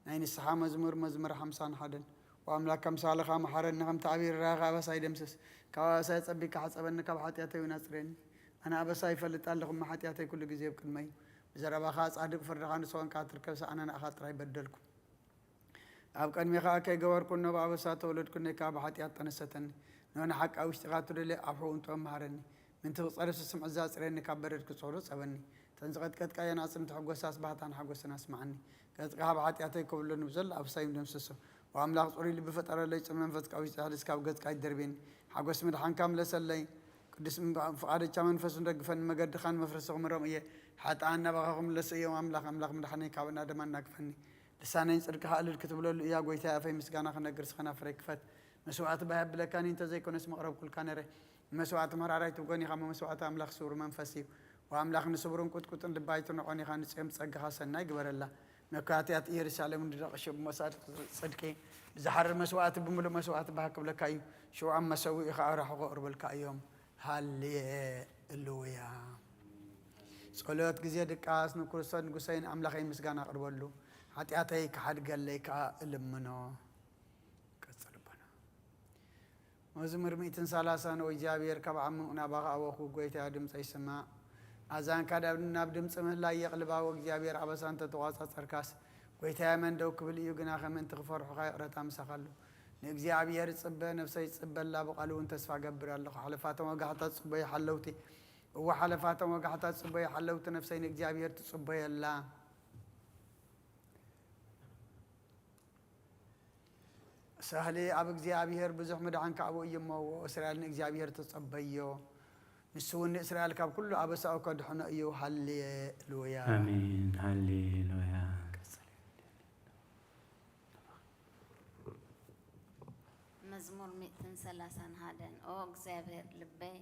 ናይ ንስሓ መዝሙር፣ መዝሙር ሓምሳን ሓደን። ወኣምላክ፣ ከምሳልኻ መሓረኒ፣ ከምቲ ዓብዪ ርራኻ ኣበሳይ ደምስስ። ካብ ኣበሳይ ጸቢካ ሓጸበኒ፣ ካብ ሓጢኣተይ እውን ኣጽርየኒ። ኣነ ኣበሳይ ይፈልጥ ኣለኹ፣ እሞ ሓጢኣተይ ኩሉ ግዜ ኣብ ቅድመይ እዩ። ብዘረባኻ ጻድቕ፣ ፍርድኻ ንስኻ እንካ ትርከብ፣ ኣነ ንኣኻ ጥራይ በደልኩ። ኣብ ቅድሜኻ ከይገበርኩ እነሆ ብኣበሳ ተወለድኩ፣ እነሆ ከኣ ብሓጢኣት ተነሰተኒ። እነሆ ንሓቂ ኣብ ውሽጢኻ ትደልየ ኣብ ሕውንቶ መሃረኒ። ምእንቲ ክጸርፍ ስስምዕ ኣጽርየኒ፣ ካብ በረድ ክጽሕሩ ጸበኒ። እተን ዝቐጥቀጥካየን ኣጽምቲ ሕጎሳስ ባህታን ሓጎስን ኣስምዓኒ። ገጽካ ካብ ሓጢኣተይ ከብለኒ ብዘሎ ኣበሳይ ደምስሶ። ወኣምላኽ ጽሩይ ልቢ ፍጠረለይ፣ ጽን መንፈስ ካብ ውሽጢ ኣሕድስ፣ ካብ ገጽካ ኣይትደርብየኒ። ሓጎስ ምድሓንካ ምለሰለይ። ቅዱስ እም-፣ ፍቓደቻ መንፈስ ንደግፈኒ፣ መገድኻን መፍረሲ ክምሮም እየ። ሓጥኣን ናባኻ ክምለሱ እዮም። ኣምላኽ፣ ኣምላኽ ምድሓነይ ካብ ኣደማ እናግፈኒ። ልሳነይ ንጽድቅኻ እልል ክትብለሉ እያ። ጐይታይ ኣፈይ ምስጋና ክነግር፣ ስኸናፍረይ ክፈት። መስዋዕቲ ባህ የብለካን እዩ፣ እንተዘይኮነስ መቕረብኩልካ ነረ። መስዋዕቲ መራራይ ትብጎን ኢኻ፣ እሞ መስዋዕቲ ኣምላኽ ስውር መንፈስ እዩ። ወኣምላኽ ንስውርን ቁጥቁጥን ልቢ ኣይትንዖን ኢኻ፣ ንጽዮን ብጸጋኻ ሰናይ ግበረላ። መካትያት ኢየሩሳሌም ንደቂ ሽብ መሳድቅ ጽድቂ ብዝሓርር መስዋዕቲ ብምሉእ መስዋዕቲ ባህ ክብለካ እዩ። ሽውዓም መሰውኢ ኸኣ ራሑ ከቕርበልካ እዮም። ሃሌሉያ። ጸሎት ግዜ ድቃስ ንክርስቶስ ንጉሰይን ኣምላኸይ ምስጋና ኣቕርበሉ። ሓጢኣተይ ክሓድገለይ ከኣ እልምኖ። ቀጽል ኣቦና። መዝሙር ሚእትን ሰላሳን። ወእግዚኣብሔር፣ ካብ ዓሚቕ ናባኻ ኣወኹ፣ ጐይታየ፣ ድምጸይ ስማዕ። ኣእዛንካ ናብ፣ ናብ ድምጺ ምህላይ የቕልባ፣ ወእግዚኣብሔር፣ ኣበሳ እንተ ተቋጻጸርካስ፣ ጐይታየ፣ መን ደው ክብል እዩ? ግናኸ ምእንቲ ክፈርሑኻ ይቕረታ ምሳኻ ኣሎ። ንእግዚኣብሔር እጽበ፣ ነፍሰይ ትጽበላ፣ ብቓሉ እውን ተስፋ እገብር ኣለኹ። ሓለፋቶም ወጋሕታ ትጽበዩ ሓለውቲ፣ እወ፣ ሓለፋቶም ወጋሕታ ትጽበዩ ሓለውቲ፣ ነፍሰይ ንእግዚኣብሔር ትጽበየላ። ሳህሊ ኣብ እግዚኣብሔር ብዙሕ ምድሓን ካብኡ እዩ እሞ፣ እስራኤል ንእግዚኣብሔር ተጸበዮ፣ ንሱ እውን ንእስራኤል ካብ ኩሉ ኣበሳኡ ከድሕኖ እዩ። ሃሌሉያ። ኣሜን። ሃሌሉያ። መዝሙር ሚእትን ሰላሳን ሓደን። ኦ እግዚኣብሔር፣ ልበይ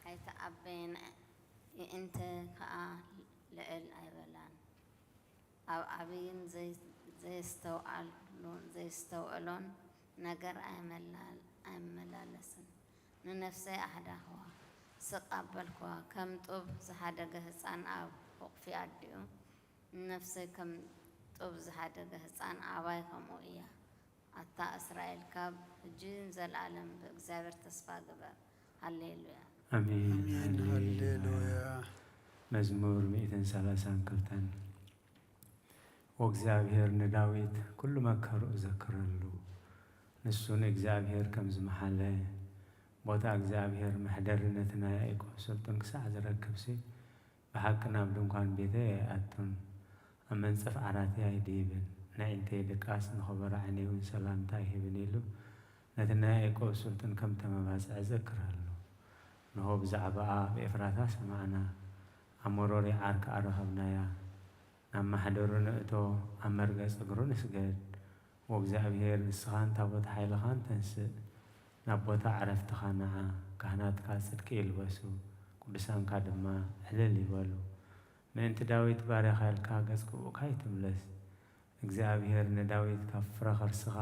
ኣይትኣበየን፣ የእንተ ከኣ ልዕል ኣይበላን። ኣብ ዓብይን ዘይ-፣ ዘየስተውዓሉን፣ ዘየስተውዕሎን ነገር ኣይመላል-፣ ኣይመላለስን። ንነፍሰይ ኣሕዳኽዋ፣ ስቕ ኣበልክዋ። ከም ጡብ ዝሓደገ ህጻን ኣብ ሕቑፊ ኣዲኡ፣ ንነፍሰይ ከም ጡብ ዝሓደገ ህጻን ኣባይ ከምኡ እያ። ኣታ እስራኤል፣ ካብ ሕጂ ንዘለኣለም ብእግዚኣብሔር ተስፋ ግበር። ሃሌሉያ። ኣሜን። ኣሜን። ሃሌሉያ። ሃሌሉያ። መዝሙር ሚእትን ሰላሳን ክልተን። ወእግዚኣብሔር ንዳዊት ኩሉ መከርኡ ዘክረሉ። ንሱ ንእግዚኣብሔር ከም ዝመሓለ፣ ቦታ እግዚኣብሔር መሕደሪ ነቲ ናይ ያዕቆብ ስልጡን ክሳዕ ዝረክብሲ፣ ብሓቂ ናብ ድንኳን ቤተይ ኣይኣቱን፣ ኣብ መንጸፍ ዓራተይ ኣይድይብን። ነዒንተይ ድቃስ፣ ንኸበሮ ዓይነይ እውን ሰላምታ ኣይህብን ኢሉ፣ ነቲ ናይ ያዕቆብ ስልጡን ከም ተመባጽዐ ዘክረሉ። እንሆ፣ ብዛዕባኣ ኣብ ኤፍራታ ሰማዕና፣ ኣብ መሮሪ ዓርካ ኣረኸብናያ። ናብ ማሕደሩ ንእቶ፣ ኣብ መርገጽ እግሩ ንስገድ። ወእግዚኣብሔር፣ ንስኻን ታቦት ሓይልኻን ተንስእ፣ ናብ ቦታ ዕረፍትኻ ንዓ። ካህናትካ ጽድቂ ይልበሱ፣ ቅዱሳንካ ድማ ዕልል ይበሉ። ምእንቲ ዳዊት ባርያኻ ኢልካ ገጽ ክብኡካ ኣይትምለስ። እግዚኣብሔር ንዳዊት ካብ ፍረ ከርስኻ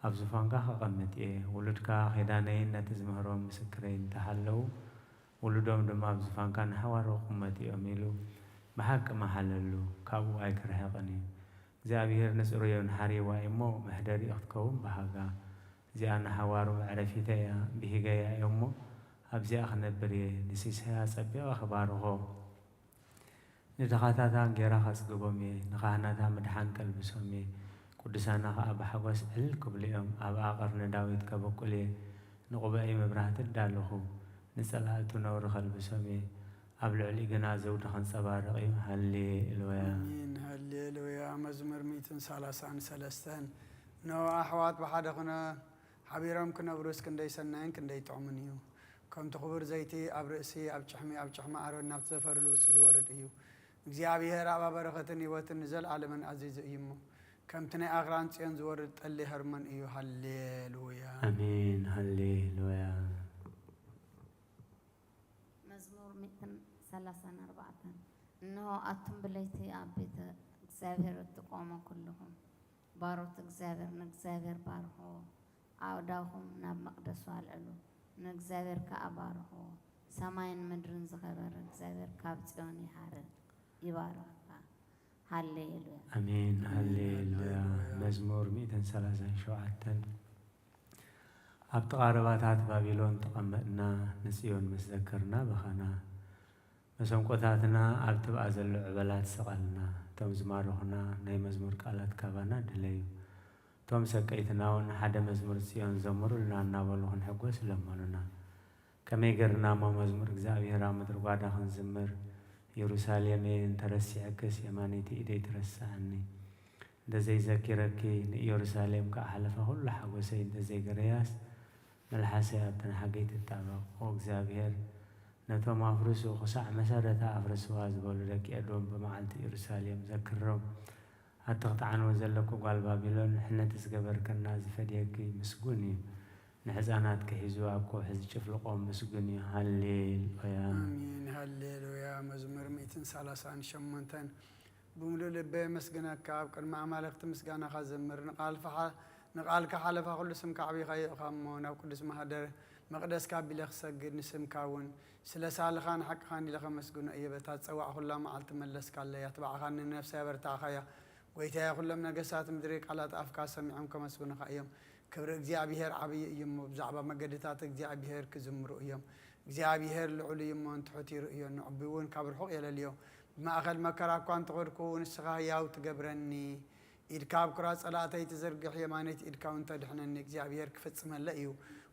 ኣብ ዙፋንካ ከቐምጥ እየ። ውሉድካ ኪዳነይን ነቲ ዝምህሮም ምስክረይን እንተ ሃለዉ፣ ውሉዶም ድማ ኣብ ዙፋንካ ንሓዋሩ ክቕመጡ እዮም ኢሉ ብሓቂ መሓለሉ፣ ካብኡ ኣይክርሕቕን እዩ። እግዚኣብሔር ንጽሩዮን ሓሪዋ እሞ መሕደሪኡ ክትከውን በሃጋ። እዚኣ ንሓዋሩ መዕረፊተይ እያ፣ ብሂገያ እየ እሞ ኣብዚኣ ክነብር እየ። ንሲሳያ ጸቢቐ ክባርኾ፣ ንድኻታታ እንጌራ ከጽግቦም እየ፣ ንኻህናታ ምድሓን ከልብሶም እየ፣ ቅዱሳና ኸኣ ብሓጎስ ዕልል ክብሉ እዮም። ኣብኣ ቀርኒ ዳዊት ከበቁል እየ፣ ንቑባኤይ መብራህቲ እዳለኹ፣ ንጸላእቱ ነውሪ ከልብሶም እየ፣ ኣብ ልዕሊኡ ግና ዘውዲ ከንጸባርቕ እዩ። ሃሌ ሉያ። ኣሜን። ሃሌ ሉያ። መዝሙር ሚእትን ሰላሳን ሰለስተን። እነሆ ኣሕዋት ብሓደ ክነ-፣ ሓቢሮም ክነብሩስ ክንደይ ሰናይን ክንደይ ጥዑምን እዩ! ከምቲ ክቡር ዘይቲ ኣብ ርእሲ፣ ኣብ ጭሕሚ፣ ኣብ ጭሕሚ ኣሮን ናብቲ ዘፈሪ ልብሱ ዝወርድ እዩ። እግዚኣብሄር ኣባ በረኸትን ህይወትን ንዘለኣለምን ኣዚዙ እዩ እሞ፣ ከምቲ ናይ ኣኽራን ጽዮን ዝወርድ ጠሊ ሄርሞን እዩ። ሃሌ ሉያ። ኣሜን። ሃሌ ሉያ። መዝሙር ሚእትን ሰላሳን ኣርባዕተን። እንሆ፣ ኣቱም ብለይቲ ኣብ ቤተ እግዚኣብሔር እትቆሙ ኩልኹም፣ ባሮት እግዚኣብሔር ንእግዚኣብሔር ባርኽዎ፣ ኣእዳውኹም ናብ መቕደሱ ኣልዕሉ፣ ንእግዚኣብሔር ከኣ ባርኽዎ። ሰማይን ምድርን ዝኸበረ እግዚኣብሔር ካብ ጽዮን ይሃርም፣ ይባርኽካ። ሃሌሉያ። ኣሜን። ሃሌሉያ። ሰላሳን ሸውዓተን። ኣብቲ ቓረባታት ባቢሎን ተቐመጥና፣ ንጽዮን ምስ ዘከርና በኸና። መሰንቆታትና ኣብ ትብኣ ዘሎ ዕበላት ሰቐልና። እቶም ዝማረኹና ናይ መዝሙር ቃላት ካባና ድለዩ። እቶም ሰቀይትና እውን ሓደ መዝሙር ጽዮን ዘምሩልና እናበሉ ክንሕጎስ ለመኑና። ከመይ ገርና እሞ መዝሙር እግዚኣብሔር ኣብ ምድሪ ጓዳ ክንዝምር? ኢየሩሳሌመይ እንተረሲዐክስ የማነይቲ ኢደይ ትረስዓኒ። እንተዘይዘኪረኪ ንኢየሩሳሌም ከዓ ሓለፋ ኩሉ ሓጎሰይ እንተዘይገረያስ መልሓሰይ ኣብተን ሓገይ ትጣበቕ። ኦ እግዚኣብሔር ነቶም ኣፍርሱ ክሳዕ መሰረታ ኣፍርስዋ ዝበሉ ደቂ ኤዶም ብመዓልቲ ኢየሩሳሌም ዘክሮም። ኣቲ ክጥዓንዎ ዘለኩ ጓል ባቢሎን፣ ሕነቲ ዝገበርከና ዝፈድየኪ ምስጉን እዩ። ንሕፃናት ክሒዙ ኣብ ከውሒ ዝጭፍልቆም ምስጉን እዩ። ሃሌሉያ። ኣሜን ሃሌሉያ። መዝሙር ሚእትን ሰላሳን ሸሞንተን። ብምሉእ ልበይ የመስግነካ፣ ኣብ ቅድሚ ኣማልኽቲ ምስጋናኻ ዝምር። ንቓልካ ሓ- ንቓልካ ሓለፋ ኩሉ ስምካ ዓብይኻዮ ኢኻ እሞ ናብ ቅዱስ ማህደር መቕደስካ ኣቢለ ክሰግድ ንስምካ እውን ስለ ሳልኻን ሓቅኻን ኢለ ከመስግኖ እየ። በታ ዝጸዋዕኹላ መዓልቲ መለስካለይ፣ ኣትባዕኻኒ፣ ንነፍሰይ ኣበርታዕኻያ። ጐይታየ፣ ኩሎም ነገስታት ምድሪ ቃላት ኣፍካ ሰሚዖም ከመስግኑኻ እዮም። ክብሪ እግዚኣብሄር ዓብዪ እዩ እሞ፣ ብዛዕባ መገድታት እግዚኣብሄር ክዝምሩ እዮም። እግዚኣብሄር ልዑል እዩ እሞ፣ ንትሑት ይርእዮ፣ ንዕቡይ እውን ካብ ርሑቕ የለልዮ። ብማእከል መከራ እኳ እንተኸድኩ፣ ንስኻ ህያው ትገብረኒ። ኢድካ ኣብ ኩራት ጸላእተይ ትዝርግሕ፣ የማነይቲ ኢድካ እውን ተድሕነኒ። እግዚኣብሄር ክፍጽመለይ እዩ።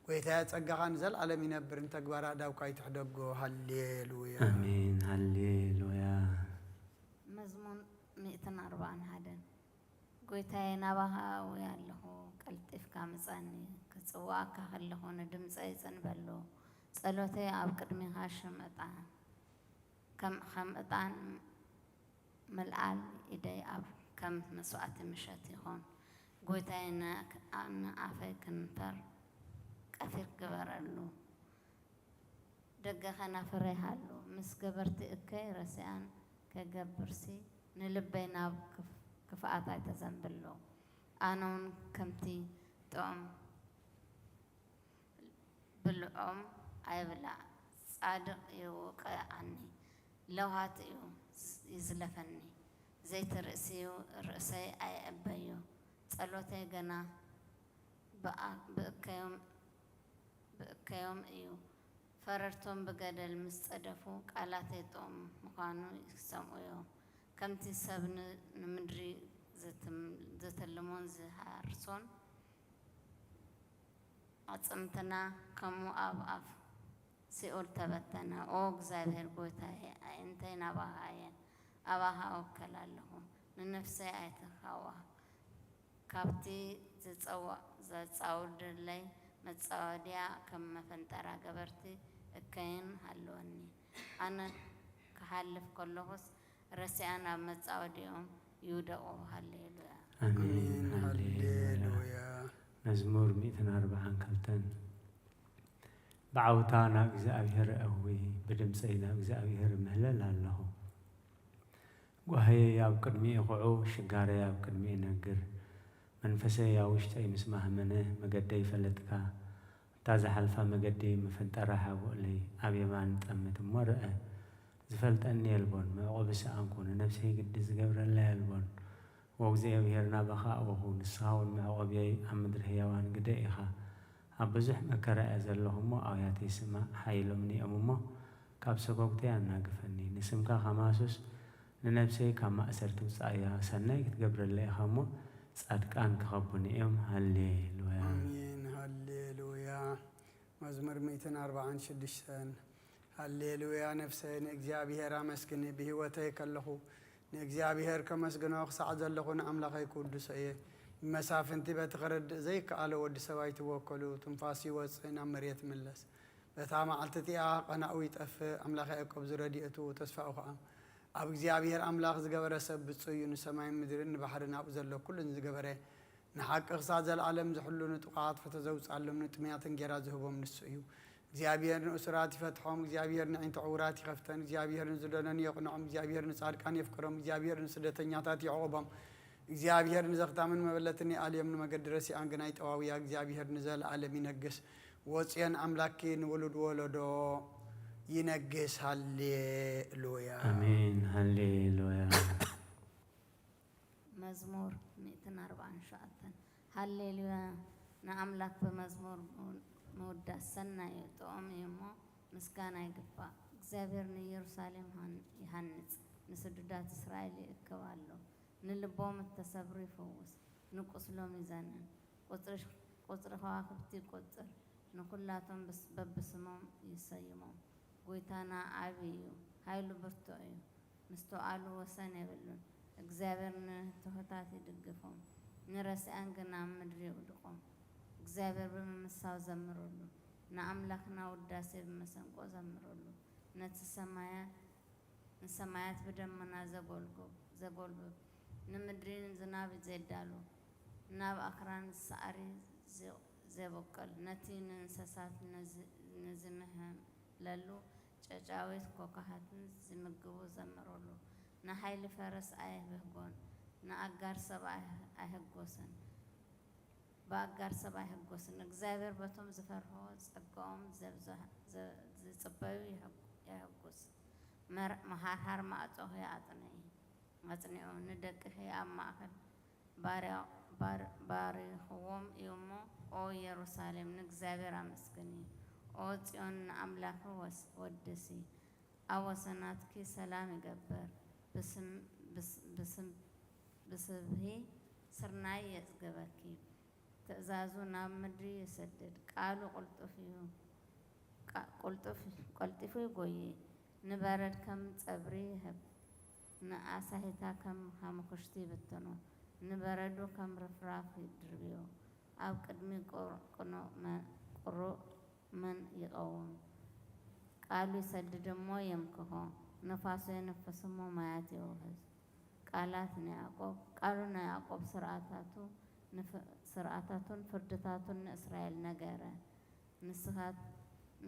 ጐይታየ፣ ጸጋኻ ንዘለኣለም ይነብር፣ ንተግባር ኣእዳውካ ይትሕደጎ። ሃሌሉያ። ኣሜን። ሃሌሉያ። መዝሙር ሚእትን ኣርባዓን ሓደን። ጐይታየ፣ ናባኻ እውየ ኣለኹ፣ ቀልጢፍካ ምጻኒ። ክጽውዓካ ከለኹ ንድምጸይ ጽን በሎ። ጸሎተይ ኣብ ቅድሜኻ ሽም ዕጣን፣ ከም ከም ዕጣን ምልዓል ኢደይ ኣብ ከም መስዋእቲ ምሸት ይኹን። ጐይታየ፣ ን- ንኣፈይ ከንፈር ቀፊር ግበረሉ። ደገ ከናፍረይ ሃሉ፣ ምስ ገበርቲ እከይ ረሲኣን ከገብርሲ፣ ንልበይ ናብ ክፍ- ክፍኣት ኣይተዘንብሎ። ኣነ እውን ከምቲ ጥዑም ብልዖም ኣይብላዕ፣ ጻድቕ ይውቅዓኒ፣ ለውሃት እዩ ይዝለፈኒ። ዘይቲ ርእሲ እዩ ርእሰይ ኣይዕበዮ፣ ጸሎተይ ገና ብኣ- ብእከዮም ብእከዮም እዩ። ፈረድቶም ብገደል ምስ ጸደፉ፣ ቃላተይ ጥዑም ምዃኑ ይሰምዑዮ። ከምቲ ሰብ ን- ንምድሪ ዝትም- ዝትልሞን ዝሃርሶን፣ ኣዕጽምትና ከምኡ ኣብ ኣፍ ሲኦል ተበተነ። ኦ እግዚኣብሔር ጐይታየ፣ ኣዒንተይ ናባኻ እየን፣ ኣባኻ እውከል ኣለኹ፣ ንነፍሰይ ኣይትኻዋ። ካብቲ ዝጸዋ- ዘጻውደለይ መጻወድያ ከም መፈንጠራ ገበርቲ እከይን ሃልወኒ። ኣነ ክሓልፍ ከለኹስ ረሲኣን ኣብ መጻወድያኦም ይውደቑ። ሃሌሉያ። ኣሜን። ኣሜን ሃሌሉያ። ሃሌሉያ። መዝሙር ሚእትን ኣርባዓን ክልተን። ብዓውታ ናብ እግዚኣብሔር እእዊ፣ ብድምፀይ ናብ እግዚኣብሔር እምህለል ኣለኹ። ጓህየይ ኣብ ቅድሚኡ ይኹዑ፣ ሽጋረይ ኣብ ቅድሚኡ ይነግር። መንፈሰይ ኣብ ውሽጠይ ምስ ማህመነ፣ መገደይ ፈለጥካ። እታ ዝሓልፋ መገዲ መፈንጠራ ሓብኡለይ፣ ኣብ የማን ጠምት እሞ ርአ። ዝፈልጠኒ የልቦን፣ መዕቆቢ ሰኣንኩ፣ ንነፍሰይ ግዲ ዝገብረላ የልቦን። ወእግዚኣብሔር ናባኻ ኣወኹ፣ ንስኻ እውን መዕቆብየይ ኣብ ምድሪ ህያዋን ግደ ኢኻ። ኣብ ብዙሕ መከራ እየ ዘለኹ እሞ ኣውያተይ ስማዕ፣ ሓይሎምኒ እዮም እሞ ካብ ሰጎግተይ ኣናግፈኒ። ንስምካ ከማሱስ ንነፍሰይ ካብ ማእሰርቲ ውጻእያ። ሰናይ ክትገብረለይ ኢኻ እሞ ጻድቃን ክኸቡኒ እዮም። ሃሌሉያ። ኣሜን ሃሌሉያ። መዝሙር ሚእትን ኣርባዓን ሽዱሽተን። ሃሌሉያ። ነፍሰይ ንእግዚኣብሔር ኣመስግኒ፣ ብህይወተይ ከለኹ ንእግዚኣብሔር ከመስግኖ ክሳዕ ዘለኹ ንኣምላኸይ ክውድሶ እየ። ብመሳፍንቲ በቲ ክርድእ ዘይከኣሎ ወዲ ሰብ ኣይትወከሉ። ትንፋሱ ይወጽእ፣ ናብ መሬት ይምለስ። በታ መዓልቲ እቲኣ ቀናኡ ይጠፍእ። ኣምላኽ ያዕቆብ ዝረድኤቱ ተስፋኡ ኸኣ ኣብ እግዚኣብሔር ኣምላኽ ዝገበረ ሰብ ብፁዕ እዩ። ንሰማይን ምድርን ንባሕርን ኣብኡ ዘሎ ኩሉን ዝገበረ፣ ንሓቂ ክሳብ ዘለኣለም ዝሕሉ፣ ንጥቑዓት ፍትሒ ዘውፅኣሎም፣ ንጥሙያት እንጌራ ዝህቦም ንሱ እዩ። እግዚኣብሔር ንእሱራት ይፈትሖም፣ እግዚኣብሔር ንዕንቶ ዕውራት ይኸፍተን፣ እግዚኣብሔር ንዝደነኑ የቕንዖም፣ እግዚኣብሔር ንጻድቃን የፍቅሮም፣ እግዚኣብሔር ንስደተኛታት የዕቑቦም። እግዚኣብሔር ንዘኽታምን መበለትን ይኣልዮም፣ ንመገዲ ረሲኣን ግና ይጠዋውያ። እግዚኣብሔር ንዘለኣለም ይነግስ። ወፅዮን ኣምላኪ ንውሉድ ወለዶ ይነግስ። ሃሌሉያ። ኣሜን። ሃሌሉያ። መዝሙር ሚእትን ኣርባዓን ሸውዓተን። ሃሌሉያ! ንኣምላኽ ብመዝሙር ምውዳስ ሰናይ እዩ፣ ጥዑም እዩ እሞ፣ ምስጋና ይግባእ። እግዚኣብሔር ንኢየሩሳሌም ሃን-፣ ይሃንጽ፣ ንስዱዳት እስራኤል ይእክብ ኣሎ። ንልቦም እተሰብሩ ይፍውስ፣ ንቁስሎም ይዘንን። ቁጽሪ ሽ-፣ ቁጽሪ ከዋኽብቲ ይቁጽር፣ ንኹላቶም ብስ-፣ በብስሞም ይሰይሞም። ጐይታና ዓቢ እዩ፣ ሓይሉ ብርቱዕ እዩ። ምስትውዓሉ ወሰን የብሉን። እግዚኣብሔር ንትሑታት ይድግፎም፣ ንረሲኣን ግን ኣብ ምድሪ የውድቖም። እግዚኣብሔር ብምምሳው ዘምሩሉ፣ ንኣምላኽና ውዳሴ ብመሰንቆ ዘምሩሉ። ነቲ ሰማያት፣ ንሰማያት ብደመና ዘጎልጉብ፣ ዘጎልብብ፣ ንምድሪ ዝናብ ዜዳሉ፣ ናብ ኣኽራን ሳዕሪ ዜ-፣ ዜብቁል፣ ነቲ ንእንስሳት ንዝ-፣ ንዝምህለሉ ጨጫዊት ኮኾሓትን ዝምግቡ ዘምሩሉ። ንሓይሊ ፈረስ ኣይብህጎን፣ ንኣጋር ሰብ ኣይ-፣ ኣይህጎስን፣ ብኣጋር ሰብ ኣይህጎስን። እግዚኣብሔር በቶም ዝፈርህዎ ጸጋኦም ዘብዝሕ-፣ ዘ-፣ ዝጽበዩ የህግ-፣ የህጉስ። መር-፣ መሃርሃር ማዕጾኺ ኣጽንዒ፣ ኣጽንዑ፣ ንደቅኺ ኣብ ማእከል ባርያ-፣ ባር-፣ ባሪኽዎም እዩ እሞ፣ ኦ ኢየሩሳሌም፣ ንእግዚኣብሔር ኣመስግኒ። ኦ ጽዮን፣ ንኣምላኺ ወስ-፣ ወድሲ። ኣብ ወሰናትኪ ሰላም ይገብር፣ ብስም-፣ ብስ-፣ ብስም-፣ ብስብሒ ስርናይ የጽግበኪ። ትእዛዙ ናብ ምድሪ ይሰድድ፣ ቃሉ ቅልጡፍ እዩ፣ ቃ-፣ ቅልጡፍ፣ ቀልጢፉ ይጎዪ። ንበረድ ከም ጸብሪ ይህብ፣ ንኣሳሂታ ከም ሓሙኽሽቲ ይብትኖ። ንበረዱ ከም ርፍራፍ ይድርብዮ፣ ኣብ ቅድሚ ቅሩ-፣ ቅኑዕ መ-፣ ቅሩእ መን ይቐውም? ቃሉ ይሰድድ እሞ የምክኾ፣ ነፋሱ የንፍስ እሞ ማያት የውሕዝ። ቃላት ንያዕቆብ፣ ቃሉ ንያዕቆብ ስርዓታቱ ንፍ-፣ ስርዓታቱን ፍርድታቱን ንእስራኤል ነገረ። ንስኻት-፣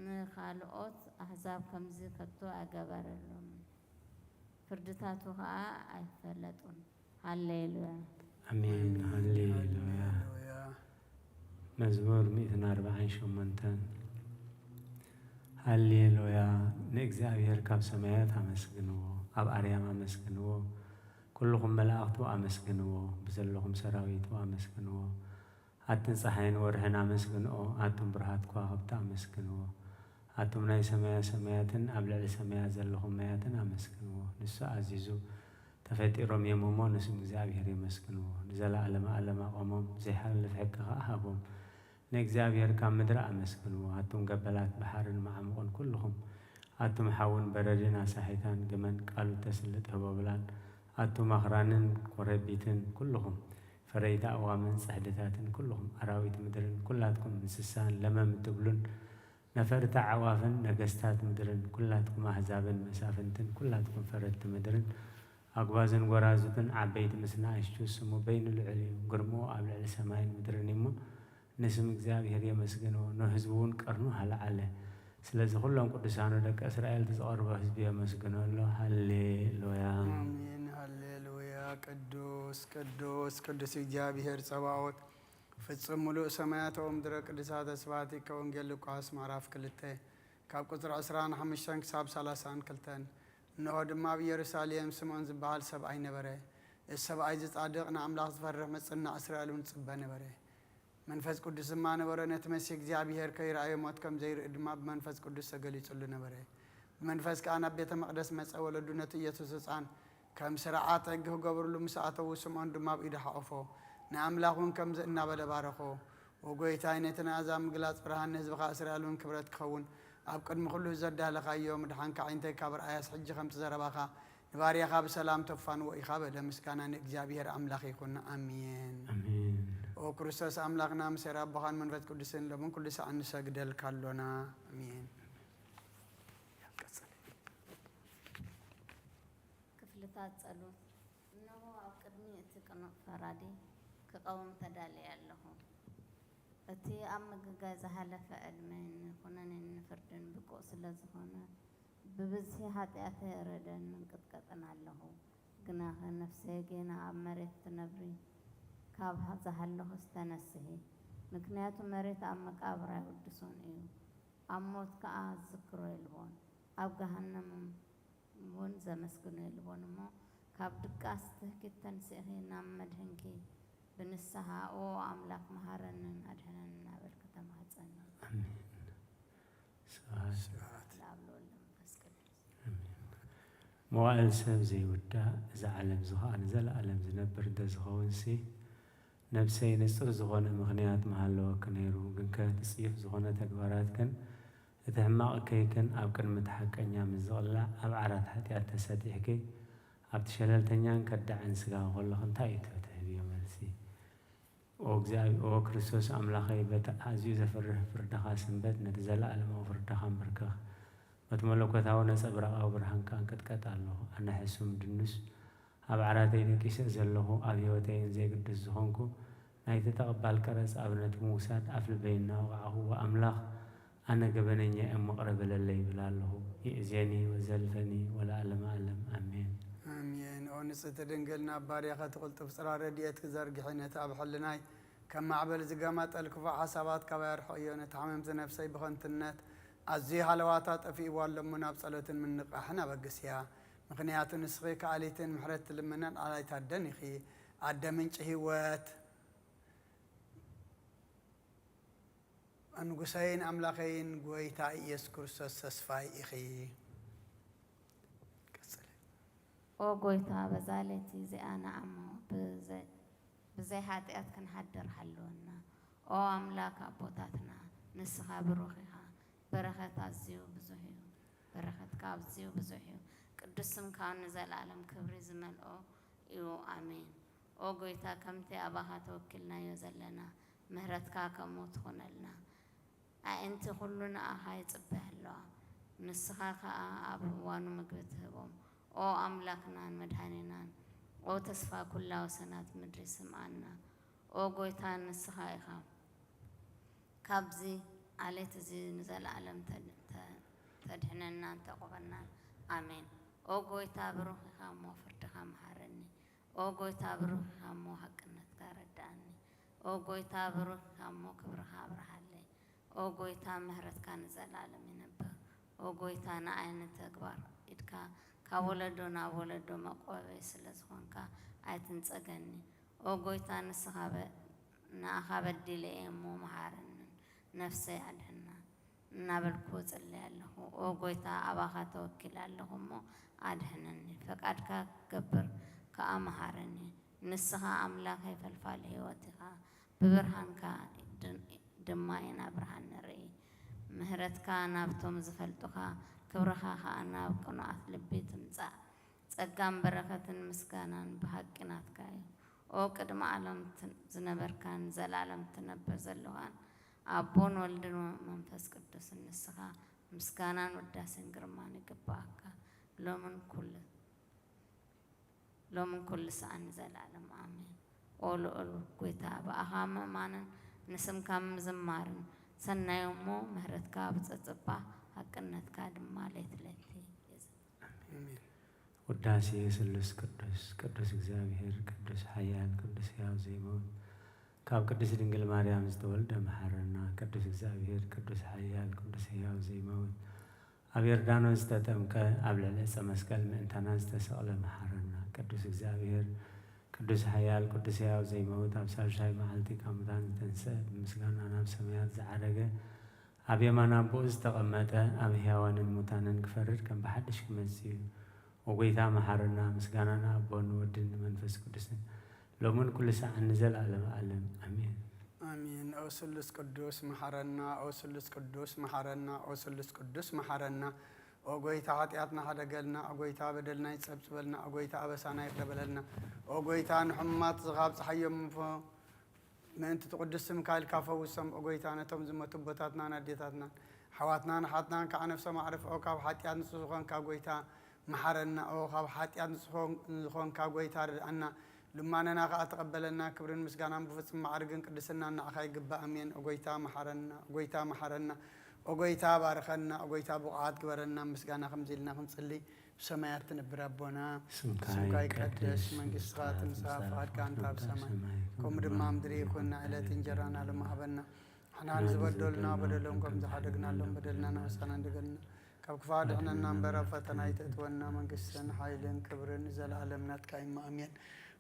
ንኻልኦት ኣሕዛብ ከምዚ ከቶ ኣይገበረሎምን፣ ፍርድታቱ ኸኣ ኣይፈለጡን። ሃሌሉያ። ኣሜን። ሃሌሉያ። ሃሌሉያ። መዝሙር ሚእትን ኣርባዓን ሸሞንተን። ሃሌሉያ። ንእግዚኣብሔር ካብ ሰማያት ኣመስግንዎ፣ ኣብ ኣርያም ኣመስግንዎ፣ ኩልኹም መላእኽቱ ኣመስግንዎ፣ ብዘለኹም ሰራዊቱ ኣመስግንዎ። ኣትን ጸሓይን ወርሕን ኣመስግንኦ፣ ኣቱም ብሩሃት ከዋኽብቲ ኣመስግንዎ። ኣቱም ናይ ሰማያ ሰማያትን ኣብ ልዕሊ ሰማያት ዘለኹም ማያትን ኣመስግንዎ። ንሱ ኣዚዙ ተፈጢሮም እዮም እሞ፣ ንስም እግዚኣብሔር የመስግንዎ። ንዘለኣለመ ኣለም ኣቐሞም፣ ዘይሓልፍ ሕጊ ኸኣ ሃቦም። ንእግዚኣብሔር ካብ ምድሪ ኣመስግንዎ። ኣቱም ገበላት ባሕርን መዓሙቕን ኩልኹም፣ ኣቱም ሓውን በረድን ኣሳሒታን፣ ግመን ቃሉ ተስልጥ ህቦብላን፣ ኣቱም ኣኽራንን ኮረቢትን ኩልኹም፣ ፈረይቲ ኣእዋምን ጽሕድታትን ኩልኹም፣ ኣራዊት ምድርን ኩላትኩም እንስሳን ለመም እትብሉን፣ ነፈርቲ ኣዕዋፍን ነገስታት ምድርን፣ ኩላትኩም ኣህዛብን መሳፍንትን፣ ኩላትኩም ፈረድቲ ምድርን፣ ኣጉባዝን ጐራዙትን፣ ዓበይቲ ምስ ንኣሽቱ፣ ስሙ በይኑ ልዑል እዩ፣ ግርምኡ ኣብ ልዕሊ ሰማይን ምድርን እዩ እሞ፣ ንስም እግዚኣብሔር የመስግንዎ፣ ንህዝቡ እውን ቀርኑ ኣልዓለ። ስለዚ ኩሎም ቅዱሳኑ ደቂ እስራኤል፣ እቲ ዝቐርቦ ህዝቢ የመስግኖ ኣሎ። ሃሌሉያ። ኣሜን። ሃሌሉያ። ቅዱስ፣ ቅዱስ፣ ቅዱስ እግዚኣብሔር ጸባኦት፣ ፍጹም ምሉእ ሰማያት ወምድረ ቅዱሳተ ስብሐቲከ። ወንጌል ሉቃስ ምዕራፍ ክልተ ካብ ቁጽሪ ዕስራን ሓሙሽተን ክሳብ ሰላሳን ክልተን። እንሆ ድማ ኣብ ኢየሩሳሌም ስምዖን ዝበሃል ሰብኣይ ነበረ። እዚ ሰብኣይ እዚ ጻድቕ፣ ንኣምላኽ ዝፈርህ፣ መጽናዕ እስራኤል እውን ዝጽበ ነበረ። መንፈስ ቅዱስ ድማ ነበሮ፣ ነቲ መሲሕ እግዚኣብሔር ከይረኣዮ ሞት ከም ዘይርኢ ድማ ብመንፈስ ቅዱስ ተገሊጹሉ ነበረ። ብመንፈስ ከኣ ናብ ቤተ መቕደስ መጸ። ወለዱ ነቲ ኢየሱስ ህጻን ከም ስርዓት ሕጊ ክገብርሉ ምስ ኣተዉ፣ ስምዖን ድማ ኣብ ኢዱ ሓቖፎ፣ ንኣምላኽ እውን ከምዚ እናበለ ባረኾ። ወጎይታይ፣ ነቲ ንኣሕዛብ ምግላጽ ብርሃን፣ ንህዝብኻ እስራኤል እውን ክብረት ክኸውን፣ ኣብ ቅድሚ ኩሉ ዘዳለኻዮ ምድሓንካ ኣዒንተይ ካብ ርኣያስ፣ ሕጂ ከምቲ ዘረባኻ ንባርያኻ ብሰላም ተፋንዎ ኢኻ በለ። ምስጋና ንእግዚኣብሔር ኣምላኽ ይኹን። ኣሜን። ኣሜን። ኦ ክርስቶስ ኣምላኽና፣ ምስ ኣቦኻን መንፈስ ቅዱስን ሎምን ኩሉ ሰዓት ንሰግደልካ ኣሎና። ኣሜን። ክፍልታት ጸሎት። እነሆ፣ ኣብ ቅድሚ እቲ ቅኑዕ ፈራዲ ክቐውም ተዳልየ ኣለኹ። እቲ ኣብ ምግጋይ ዝሓለፈ ዕድመይን ኩነኔን ንፍርድን ብቁእ ስለ ዝኾነ፣ ብብዝሒ ሓጢኣተይ እረደን እንቅጥቀጥን ኣለኹ። ግናኸ ነፍሰይ ጌና ኣብ መሬት ትነብሪ፣ ካብ ዝሃለኹስ ተነስሒ። ምክንያቱ መሬት ኣብ መቃብር ኣይውድሶን እዩ፣ ኣብ ሞት ከኣ ዝክሮ የልቦን፣ ኣብ ገሃነም እውን ዘመስግኖ የልቦን እሞ፣ ካብ ድቃስ ትህኪት ተንሲእኺ ናብ መድሕንኪ ብንስሓ ኦ ኣምላኽ መሃረንን ኣድሕነን እናበልኩ ተማህጸኒ። ኣሜን። ስብሐት ስብሐት ለኣብ ለወልድ መንፈስ ቅዱስ። ኣሜን። መዋእል ሰብ ዘይውዳእ፣ እዛ ዓለም እዚ ኸኣ ንዘለኣለም ዝነብር እንተዝኸውንሲ፣ ነብሰይ ንጹር ዝኾነ ምኽንያት ምሃለወኪ ነይሩ፣ ግንከ እቲ ጽዩፍ ዝኾነ ተግባራትክን እቲ ሕማቕ እከይክን ኣብ ቅድሚ እቲ ሓቀኛ ምስ ዝቕላዕ ኣብ ዓራት ሓጢኣት ተሰጢሕኪ ኣብቲ ሸለልተኛን ከዳዕን ስጋ ከለኺ እንታይ እዩ ትህብዮ መልሲ? ኦ እግዚኣብ-፣ ኦ ክርስቶስ ኣምላኸይ፣ በቲ ኣዝዩ ዘፍርህ ፍርድኻ ስንበት፣ ነቲ ዘለኣለማዊ ፍርድኻ ኣንብርከኽ። በቲ መለኮታዊ ነጸብራቓዊ ብርሃንካ እንቅጥቀጥ ኣለኹ። ኣነ ሕሱም ድኑስ ኣብ ዓራተይ ደቂሰ ዘለኹ፣ ኣብ ህይወተይ ዘይግዱስ ዝኾንኩ፣ ናይቲ ተቐባል ቀረጽ ኣብነት ብምውሳድ ኣፍ ልበይ እናወቕዓኹ፣ "ወኣምላኽ፣ ኣነ ገበነኛ እየ፣ እሞ ቅረ በለለይ" ይብል ኣለኹ። ይእዜኒ ወዘልፈኒ ወለዓለመ ዓለም። ኣሜን። ኣሜን። ኦ ንጽሕቲ ድንግል፣ ናብ ባርያኸ እቲ ቅልጡፍ ጽራ ረድኤትኪ ዘርግሒ፣ ነቲ ኣብ ሕልናይ ከም ማዕበል ዝገማጠል ክፉእ ሓሳባት ካባይ ኣርሕቕዮ። ነቲ ሓመምቲ ነፍሰይ ብኸንትነት ኣዝዩ ሃለዋታ ጠፊእዋ ኣሎ እሞ፣ ናብ ጸሎትን ምንቓሕን ኣበግስያ። ምኽንያቱ ንስኺ ከኣሊትን ምሕረት ትልምንን ኣላይት ኣደን ኢኺ። ኣደ ምንጪ ህይወት፣ ንጉሰይን ኣምላኸይን ጐይታ ኢየሱስ ክርስቶስ ተስፋይ ኢኺ። ቀጽሊ። ኦ ጐይታ፣ በዛ ለይቲ እዚኣ ንኣሞ ብዘይ-፣ ብዘይ ሓጢኣት ክንሓድር ሓልወና። ኦ ኣምላክ ኣቦታትና፣ ንስኻ ብሩኽ ኢኻ። በረኸት ኣዝዩ ብዙሕ እዩ። በረኸትካ ኣዝዩ ብዙሕ እዩ። ቅዱስ ስምካ ንዘለኣለም ክብሪ ዝመልኦ እዩ። ኣሜን። ኦ ጐይታ፣ ከምቲ ኣባኻ ተወኪልናዮ ዘለና፣ ምህረትካ ከምኡ ትኹነልና። ኣዒንቲ ኩሉ ንኣኻ ይጽበያ ኣለዋ። ንስኻ ከኣ ኣብ እዋኑ ምግቢ ትህቦም። ኦ ኣምላኽናን መድኃኒናን፣ ኦ ተስፋ ኩላ ወሰናት ምድሪ ስምዓና። ኦ ጐይታ ንስኻ ኢኻ። ካብዚ ዓሌት እዚ ንዘለኣለም ተ-፣ ተ-፣ ተድሕነናን ተቑበናን። ኣሜን። ኦ ጐይታ ብሩኽ ኢኻ እሞ ፍርድኻ መሃረኒ። ኦ ጐይታ ብሩኽ ኢኻ እሞ ሓቅነትካ ረድኣኒ። ኦ ጐይታ ብሩኽ ኢኻ እሞ ክብርኻ ኣብርሃለይ። ኦ ጐይታ ምህረትካ ንዘለኣለም ይነብር። ኦ ጐይታ ንኣይ ንተግባር ኢድካ ካብ ወለዶ ናብ ወለዶ መዕቆበይ ስለ ዝኾንካ ኣይትንጸገኒ። ኦ ጐይታ ንስኻ በ-፣ ንኣኻ በዲለ እየ እሞ መሃረንን ነፍሰይ ኣድሕና። እናበልኩ እጽሊ ኣለኹ። ኦ ጐይታ፣ ኣባኻ ተወኪለ ኣለኹ እሞ ኣድሕነኒ። ፈቃድካ ክገብር ከኣ መሃረኒ። ንስኻ ኣምላኸይ ፈልፋሊ ህይወት ኢኻ። ብብርሃንካ ድ-፣ ድማ ኢና ብርሃን ንርኢ። ምህረትካ ናብቶም ዝፈልጡኻ፣ ክብርኻ ኸኣ ናብ ቅኑዓት ልቢ ትምጻእ። ጸጋን በረኸትን ምስጋናን ብሓቂ ናትካ እዩ። ኦ ቅድሚ ዓለም ት-፣ ዝነበርካን ንዘለኣለም ትነብር ዘለኻን ኣቦን ወልድን መንፈስ ቅዱስን ንስኻ ምስጋናን ውዳሴን ግርማን ይግብኣካ። ሎምን ኩሉ፣ ሎምን ኩሉ ሰዓን ንዘለኣለም ኣሜን። ኦ ልዑል ጐይታ፣ ብኣኻ ምእማንን ንስምካ ምዝማርን ሰናይ እሞ ምህረትካ ብጸጸባ ሓቅነትካ ድማ ለይቲ ለይቲ የዘ- ኣሜን። ውዳሴ ስሉስ ቅዱስ። ቅዱስ እግዚኣብሔር፣ ቅዱስ ሓያል፣ ቅዱስ ሕያው ዘይመውት፣ ካብ ቅድስት ድንግል ማርያም ዝተወልደ መሓረና። ቅዱስ እግዚኣብሔር፣ ቅዱስ ሓያል፣ ቅዱስ ሕያው ዘይመውት፣ ኣብ ዮርዳኖስ ዝተጠምቀ፣ ኣብ ልዕሊ ዕፀ መስቀል ምእንታና ዝተሰቕለ መሓረና። ቅዱስ እግዚኣብሔር፣ ቅዱስ ሓያል፣ ቅዱስ ሕያው ዘይመውት፣ ኣብ ሳልሳይ መዓልቲ ካብ ሙታን ዝተንስአ፣ ብምስጋና ናብ ሰማያት ዝዓረገ፣ ኣብ የማን ኣቦኡ ዝተቐመጠ፣ ኣብ ሕያዋንን ሙታንን ክፈርድ ከም ብሓድሽ ክመጽእ እዩ። ኦ ጐይታ መሓረና። ምስጋና ንኣቦን ንወድን ንመንፈስ ቅዱስን ሎምን ኩሉ ሰዓን ንዘለዓለመ ዓለም ኣሜን። ኣሜን። ኦ ስሉስ ቅዱስ መሓረና፣ ኦ ስሉስ ቅዱስ መሓረና፣ ኦ ስሉስ ቅዱስ መሓረና። ኦ ጐይታ ሓጢኣትና ሓደገልና፣ ኦ ጐይታ በደልና ይጸብጽበልና፣ ኦ ጐይታ ኣበሳና ይቕረ በለልና። ኦ ጐይታ ንሕሙማት ዝኻብ ጸሓዮም ምፎ ምእንቲ እቲ ቅዱስ ስምካ ኢልካ ፈውሶም። ኦ ጐይታ ነቶም ዝሞቱ ኣቦታትናን ኣዴታትናን ኣሕዋትናን ኣሓትናን ከዓ ነፍሶም ኣዕርፍ። ኦ ካብ ሓጢኣት ንጹህ ዝኾንካ ጐይታ መሓረና። ኦ ካብ ሓጢኣት ንጹህ ዝኾን-፣ ዝኾንካ ጐይታ ርድኣና። ልማነና ከኣ ተቐበለና። ክብርን ምስጋናን ብፍጹም ማዕርግን ቅድስናን ንዓኻ ይግባእ። ኣሜን። ኦ ጐይታ መሓረና፣ ኦ ጐይታ መሓረና። ኦ ጐይታ ባርኸና፣ ኦ ጐይታ ብቑዓት ግበረና። ምስጋና ከምዚ ኢልና ክንጽሊ። ብሰማያት ትነብር ኣቦና፣ ስምካ ስምካ ይቀደስ፣ ይቀደስ፣ መንግስትኻ ምምጻእ ትምጻእ፣ ትምጻእ፣ ፍቓድካ ፍቓድካ እንተ ኣብ ከም ሰማይ ሰማይ ከምኡ ድማ ኣብ ምድሪ ይኹን። ንዕለት እንጀራና ሎሚ ሃበና። ንሕና ንዝበደሉና በደሎም ከም ዝሓደግናሎም በደልና ንወሳና እንደገልና ካብ ክፋ ድሕነና እምበር ኣብ ፈተና ኣይተእትወና። መንግስትን ሓይልን ክብርን ንዘለኣለም ናትካ እዩ። ኣሜን።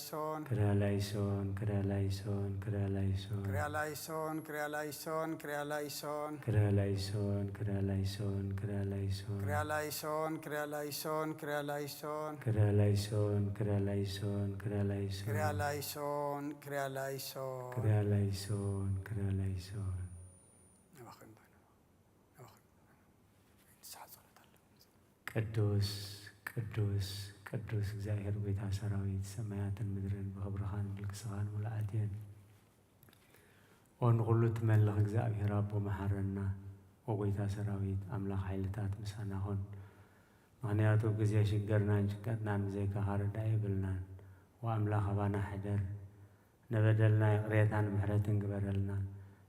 ክርያላይሶን ክርያላይሶን ክርያላይሶን ክርያላይሶን ክርያላይሶን ክርያላይሶን ክርያላይሶን ክርያላይሶን ክርያላይሶን ክርያላይሶን ክርያላይሶን ክርያላይሶን ክርያላይሶን ክርያላይሶን ክርያላይሶን ክርያላይሶን ክርያላይሶን ክርያላይሶን ክርያላይሶን። ንባኽን ባና ንባኽን ባና ንስሓ ጸሎት ኣሎ። ቅዱስ ቅዱስ ቅዱስ እግዚኣብሔር ጐይታ ሰራዊት፣ ሰማያትን ምድርን ብኽብርኻን ምልክስኻን ምሉኣት እየን። ኦ ንኹሉ ትመልኽ እግዚኣብሔር ኣቦ መሓረና። ኦ ጐይታ ሰራዊት ኣምላኽ ሓይልታት ምሳና ኹን። ምኽንያቱ ግዜ ሽግርናን ጭንቀትናን ብዘይካኻ ረዳኢ የብልናን። ኦ ኣምላኽ ኣባና ሕደር። ነበደልና ይቕሬታን ምሕረትን ግበረልና።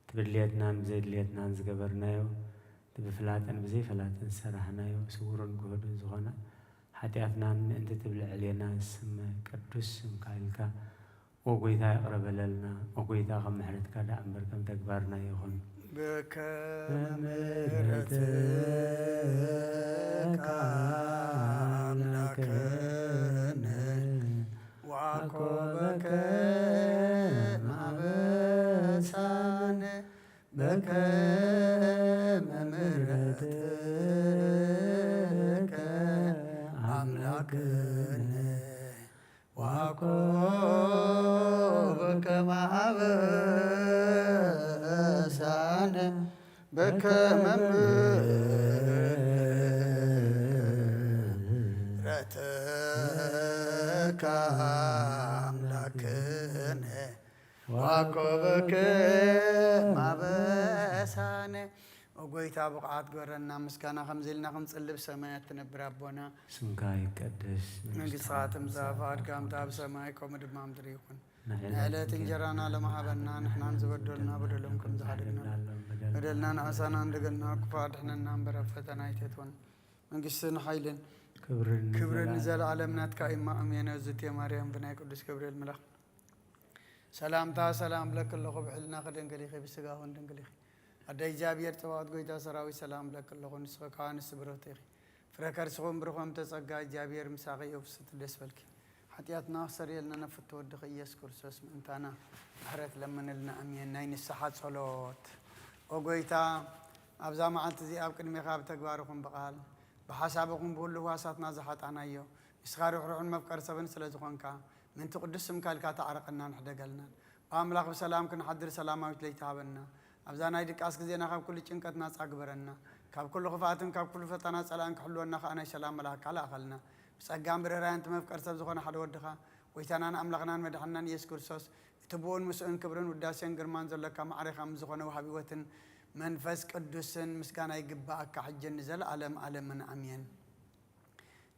ትብድልየትናን ብዘይድልየትናን ዝገበርናዮ፣ ብፍላጥን ብዘይፍላጥን ዝሰራሕናዮ፣ ስውርን ግሁድን ዝኾነ ሓጢኣትናን ምእንቲ ትብልዕ ዕሌና ስመ ቅዱስ ስምካ ኢልካ ኦ ጐይታ ይቕረ በለልና። ኦ ጐይታ ከም ምሕረትካ ደኣ እምበር ከም ተግባርና ይኹን። በከመ ምሕረትከ ኣምላክነ ወአኮበከ ማበሳነ በከመ ምሕረትከ ኣምላክነ ወአኮበከ ማበሳነ በከመ ምሕረትከ ኣምላክነ ወአኮበከ ማበሳነ። ኦ ጐይታ ብቕዓት ግበረና፣ ምስጋና ከምዚ ኢልና ክንጽሊ ብሰማያት ትነብር ኣቦና። ስምካ ይቀደስ፣ መንግስትኻ ትምጻእ፣ ፍቓድካ ከምቲ ኣብ ሰማይ ከምኡ ድማ ኣብ ምድሪ ይኹን። ንዕለት እንጀራና ሎሚ ሃበና፣ ንሕናን ዝበደሉና በደሎም ከም ዝሓደግና በደልና ንኣሳና እንደገና ክፉእ ኣድሕነና እምበር ኣብ ፈተና ኣይተእትወና። መንግስትን ሓይልን ክብርን ክብርን ንዘለዓለም። ንዘለዓለም ናትካ እዩ። እማ ኣሜን። እግዝእትየ ማርያም ብናይ ቅዱስ ገብርኤል መልኣኽ ሰላምታ ሰላም እብለኪ ኣለኹ፣ ብሕልናኺ ድንግል ኢኺ፣ ብስጋኺውን ድንግል ኢኺ። ኣደ እግዚኣብሔር ጸባኦት ጐይታ ሰራዊት ሰላም እብለኪ ኣለኹ፣ ንስኺ ከኣ ኣንስቲ ብርኽቲ ኢኺ። ፍረ ከርስኺ እውን ብሩኽ እምተ ጸጋ፣ እግዚኣብሔር ምሳኺ እዩ፣ ፍስሕቲ ደስ በልኪ። ሓጢኣትና ክሰርየልና ናብ ፍትው ወድኺ ኢየሱስ ክርስቶስ ምእንታና ምሕረት ለምንልና፣ ኣሜን። ናይ ንስሓ ጸሎት። ኦ ጐይታ፣ ኣብዛ መዓልቲ እዚኣ ኣብ ቅድሜኻ ብተግባር ይኹን ብቓል፣ ብሓሳብ ይኹን ብኹሉ ህዋሳትና ዝሓጣናዮ፣ ንስኻ ርሕሩሕን መፍቀሪ ሰብን ስለ ዝኾንካ፣ ምእንቲ ቅዱስ ስምካ ኢልካ ተዓረቐናን ሕደገልናን። ኦ ኣምላኽ፣ ብሰላም ክንሓድር ሰላማዊት ለይቲ ሃበና። ኣብዛ ናይ ድቃስ ግዜና ካብ ኩሉ ጭንቀት ናጻ ግበረና። ካብ ኩሉ ክፍኣትን ካብ ኩሉ ፈተና ጸላእን ክሕልወና ከኣ ናይ ሰላም መልኣክካ ልኣኸልና። ብጸጋን ብርህራሄን እቲ መፍቀሪ ሰብ ዝኾነ ሓደ ወድኻ፣ ጐይታናን ኣምላኽናን መድሓንናን ኢየሱስ ክርስቶስ፣ እቲ ብኡን ምስኡን ክብርን ውዳሴን ግርማን ዘሎካ ማዕሬኻ ምስ ዝኾነ ወሃቢ ህይወትን መንፈስ ቅዱስን ምስጋና ይግብኣካ፣ ሕጅን ንዘለኣለም ኣለምን ኣሜን።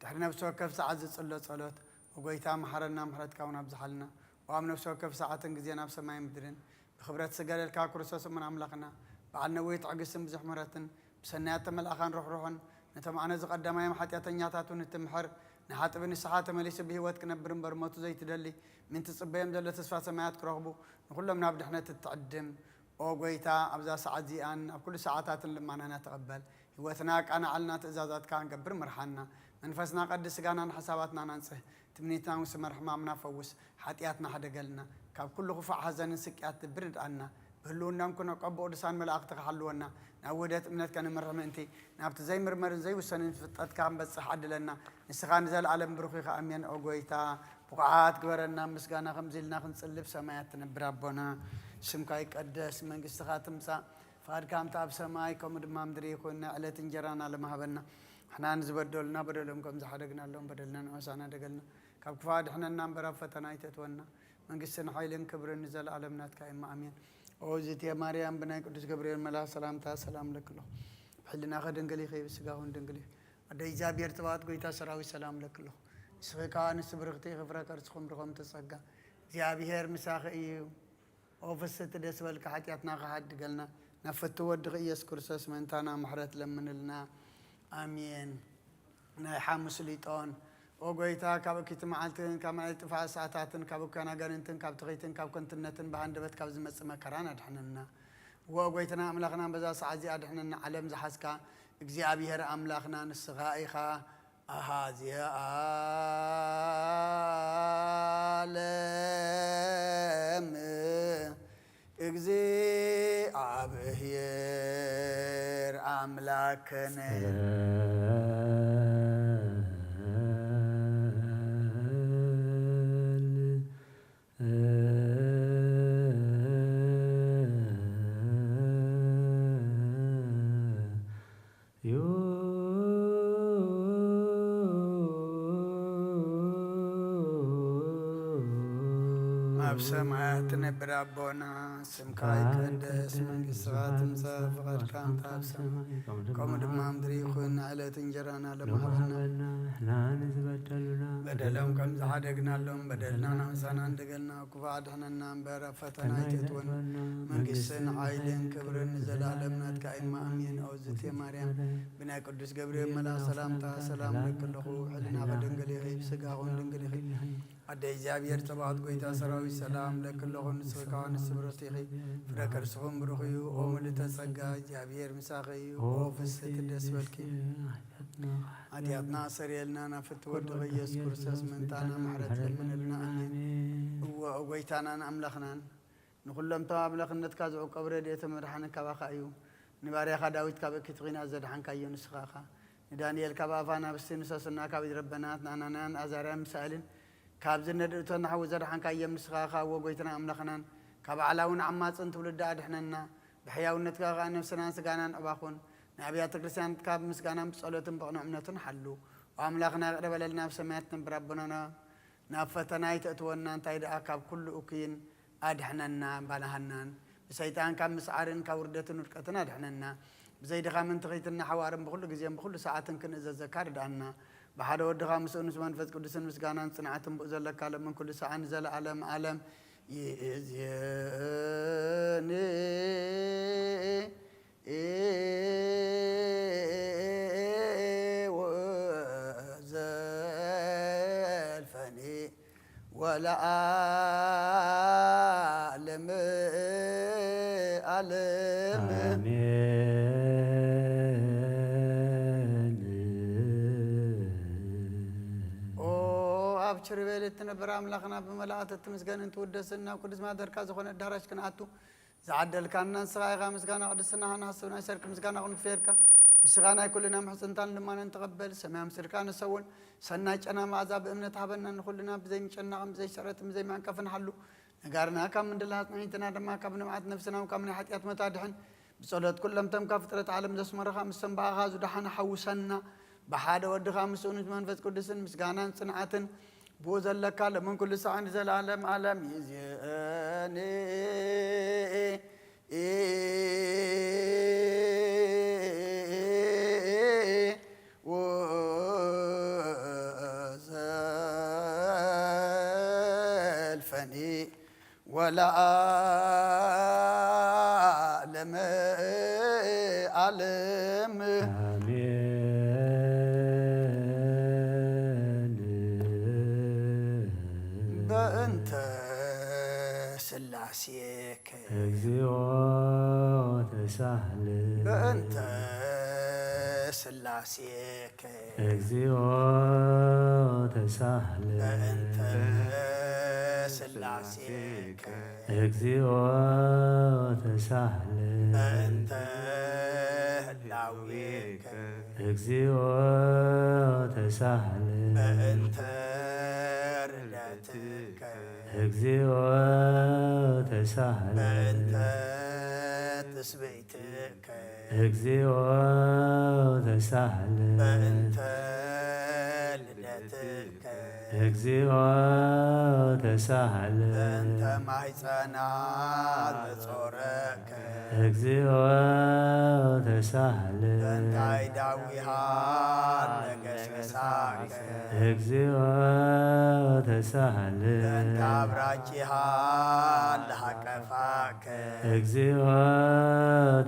ድሕሪ ነፍሲ ወከፍ ሰዓት ዝጽሎ ጸሎት፣ ኦ ጐይታ፣ መሓረና፣ ምሕረትካ እውን ኣብዝሓልና። ኦ ኣብ ነፍሲ ወከፍ ሰዓትን ግዜን ኣብ ሰማይ ምድርን ብኽብረት ዝገለልካ ክርስቶስ እሙን ኣምላኽና፣ በዓል ነዊሕ ትዕግስትን ብዙሕ ምሕረትን፣ ብሰናያት ተመልኣኻን ርሕሩሕን፣ ነቶም ኣነ ዝቐደማዮም ሓጢኣተኛታት እውን እትምሕር፣ ንሓጥቢ ንስሓ ተመሊሱ ብህይወት ክነብር እምበር ሞቱ ዘይትደሊ፣ ምእንቲ ዝጽበዮም ዘሎ ተስፋ ሰማያት ክረኽቡ፣ ንኹሎም ናብ ድሕነት እትዕድም። ኦ ጐይታ፣ ኣብዛ ሰዓት እዚኣን ኣብ ኩሉ ሰዓታትን ልማናና ተቐበል። ህይወትና ኣቃናዓልና፣ ትእዛዛትካ ክንገብር ምርሓና። መንፈስና ቀድስ፣ ስጋናን ሓሳባትናን ኣንጽህ። ትምኒትና እውን ስመር፣ ሕማምና ፈውስ። ሓጢኣትና ሕደገልና። ካብ ኩሉ ክፉእ ሓዘንን ስቅያት ልቢ ርድኣና። ብህልውናን ኩነ ቀቦ ቅዱሳን መላእኽትኻ ሓልወና። ናብ ውህደት እምነት ከነምርሕ ምእንቲ፣ ናብቲ ዘይምርመርን ዘይውሰንን ፍልጠትካ ክንበጽሕ ዓድለና። ንስኻ ንዘለኣለም ብሩኽ ኢኻ። ኣሜን። ኦ ጐይታ፣ ብቑዓት ግበረና። ምስጋና ከምዚ ኢልና ክንጽሊ ብሰማያት ትነብር ኣቦና፣ ስምካ ይቀደስ፣ መንግስትኻ ትምጻእ፣ ፍቓድካ ከምቲ ኣብ ሰማይ ከምኡ ድማ ኣብ ምድሪ ይኹን። ናይ ዕለት እንጀራና ሎሚ ሃበና። ንሕና ንዝበደሉና በደሎም ከም ዝሓደግናሎም በደልና ንዖሳና ደገልና። ካብ ክፉእ ኣድሕነና እምበር ኣብ ፈተና ኣይተእትወና። መንግስትን ሓይልን ክብርን ንዘለኣለም ናትካ እዩ። ኣሜን። ኦ እግዝእትየ ማርያም፣ ብናይ ቅዱስ ገብርኤል መልኣኽ ሰላምታ ሰላም እብለኪ ኣለኹ። ብሕልናኺ ድንግል ኢኺ፣ ብስጋኺ እውን ድንግል ኢኺ። ኣደ እግዚኣብሔር፣ ጸባኦት ጐይታ ሰራዊት ሰላም እብለኪ ኣለኹ። ንስኺ ከኣ ኣንስቲ ብርኽቲ ኢኺ፣ ፍረ ከርስኺ እውን ብሩኽ እምተ ጸጋ፣ እግዚኣብሔር ምሳኺ እዩ። ኦ ፍስሕቲ ደስ በልኪ፣ ሓጢኣትና ክሓድገልና፣ ናብ ፍትው ወድኺ ኢየሱስ ክርስቶስ ምእንታና ምሕረት ለምንልና። ኣሜን። ናይ ሓሙስ ሊጦን። ኦ ጐይታ፣ ካብ እኪቲ መዓልትን ካብ መዓልቲ ጥፍኣት ሰዓታትን ካብ እኩያን ኣጋንንትን ካብ ትኺትን ካብ ከንቱነትን ብሃንደበት ካብ ዝመጽእ መከራን ኣድሕነና። ኦ ጐይታና ኣምላኽና፣ በዛ ሰዓት እዚኣ ኣድሕነና። ዓለም ዝሓዝካ እግዚኣብሔር ኣምላኽና ንስኻ ኢኻ። አሃዜ ዓለም እግዚኣብሔር ኣምላክነ። ኣብ ሰማያት ትነብር ኣቦና፣ ስምካ ይቀደስ፣ መንግስትኻ ትምጻእ፣ ፍቓድካ እንተ ኣብ ሰማይ ከምኡ ድማ ምድሪ ይኹን። ንዕለት እንጀራና ሎም ሃበና፣ ንሕና ንዝበደሉና በደሎም ከም ዝሓደግናሎም በደልና ናምሳና እንደገልና፣ ክፉእ ኣድሕነና እምበር፣ ኣብ ፈተና ኣይተእትወና። መንግስትን ሓይልን ክብርን ንዘለኣለም ናትካ እዩ። ኣሜን። ኦዝቴ ማርያም፣ ብናይ ቅዱስ ገብርኤል መልኣኽ ሰላምታ ሰላም እብለኪ ኣለኹ። ሕልናኺ ድንግል ኢኺ፣ ብስጋኺ እውን ድንግል ኢኺ። ኣደ እግዚኣብሔር ጸባኦት፣ ጎይታ ሰራዊት፣ ሰላም እብለኪ ኣለኹ። ንስኺ ከኣ ንስብርኽቲ ኢኺ፣ ፍረ ከርስኺ እውን ብሩኽ እዩ። ኦ ምልዕተ ጸጋ፣ እግዚኣብሔር ምሳኺ እዩ። ኦ ፍስሕቲ፣ ደስ በልኪ፣ ሓጢኣትና ኣሰርየልና፣ ናብ ፍትወ ወድኺ ኢየሱስ ክርስቶስ ምእንታና ምሕረት ለምንልና። ኣሜን። እወ፣ ኦ ጎይታናን ኣምላኽናን፣ ንኹሎም እቶም ኣብ ኣምላኽነትካ ዝዕቀቡ ረድኤትን መድሓንን ካባኻ እዩ። ንባርያኻ ዳዊት ካብ እኪት ኲናት ዘድሓንካዮ ንስኻ ኢኻ። ንዳንኤል ካብ ኣፍ ኣናብስቲ፣ ንሶስና ካብ ኢድ ረበናት፣ ንኣናንያን ኣዛርያን ሚሳኤልን ካብ ዝነድእ እቶን ሓዊ ዘድሓንካዮም ንስኻ ኢኻ። እወ ጎይታናን ኣምላኽናን፣ ካብ ኣዕላውን ዓማጽን ትውልዲ ኣድሕነና። ብሕያውነትካ ኸኣ ነፍስናን ስጋናን ዕባኹን። ንኣብያተ ክርስቲያናትካ ብምስጋናን ብጸሎትን ብቕኑዕ እምነትን ሓሉ። ኦ ኣምላኽና፣ ይቕረ በለልና፣ ኣብ ሰማያት ትነብር ኣቦናና፣ ናብ ፈተና ኣይተእትወና፣ እንታይ ደኣ ካብ ኩሉ እኩይን ኣድሕነና፣ ባናሃናን ብሰይጣን ካብ ምስዓርን ካብ ውርደትን ውድቀትን ኣድሕነና። ብዘይ ድኻምን ትኽይትና ሓዋርን ብኹሉ ግዜን ብኹሉ ሰዓትን ክንእዘዘካ ርድኣና። ብሓደ ወድኻ ምስኡ ምስ መንፈስ ቅዱስን ምስጋናን ጽንዓትን ብኡ ዘለካ ሎም ኩሉ ሰዓት ንዘለኣለም ዓለም ይእዝየኒ። ወዘልፈኒ ወለዓለመ ዓለም። ኣሜን። ኦ ኣብ ኪሩቤል እትነብር ኣምላኽና፣ ብመላእክት እትምስገንን ትውደስን፣ ናብ ቅዱስ ማደርካ ዝኾነ ኣዳራሽ ክንኣቱ ዝዓደልካና ንስኻ ኢኻ። ምስጋና ቅድስናኻ ንሓስብ፣ ናይ ሰርክ ምስጋና ክንክፈልካ፣ ንስኻ ናይ ኩልና ምሕጽንታን ልማናን ተቐበል። ሰማይ ኣምሲልካ ንሰውን ሰናይ ጨና መኣዛ ብእምነት ሃበና። ንኹልና ብዘይ ምጭናቕን ብዘይ ስዕረትን ብዘይ ምዕንቀፍን ሓሉ። ነጋርና ካብ ምድላት፣ ኣዕይንትና ድማ ካብ ንብዓት፣ ነፍስና ካብ ናይ ሓጢኣት ሞት ኣድሕን። ብጸሎት ኩሎም እቶም ካብ ፍጥረት ዓለም ዘስመሩኻ፣ ምስቶም ብኣኻ ዝደሓኑ ሓውሰና። ብሓደ ወድኻ ምስኡን መንፈስ ቅዱስን ምስጋናን ጽንዓትን ብኡ ዘለካ ሎምን ኩሉ ሳዕ ንዘለኣለም ዓለም ይእዜኒ። ወዘልፈኒ ወለዓለመ ዓለም። ኣሜን። በእንተ ስላሴከ። እግዚኦ ተሳህል። በእንተ ስላሴከ። እግዚኦ ተሳህል። በእንተ ስላሴከ። እግዚኦ ተሳህል። በእንተ ህላዌከ። እግዚኦ ተሳህል። በእንተ ርደትከ። እግዚኦ ተሳህል። በእንተ ትስብእትከ። እግዚኦ ተሳህል። በእንተ ልደትከ። እግዚኦ ተሳህል። በእንተ ማሕፀና ዘጾረከ። እግዚኦ ተሳህል። በእንተ ኣይዳዊሃ ለገሰሳከ። እግዚኦ ተሳህል። በእንተ ኣብራኪሃ ለሃቀፋከ። እግዚኦ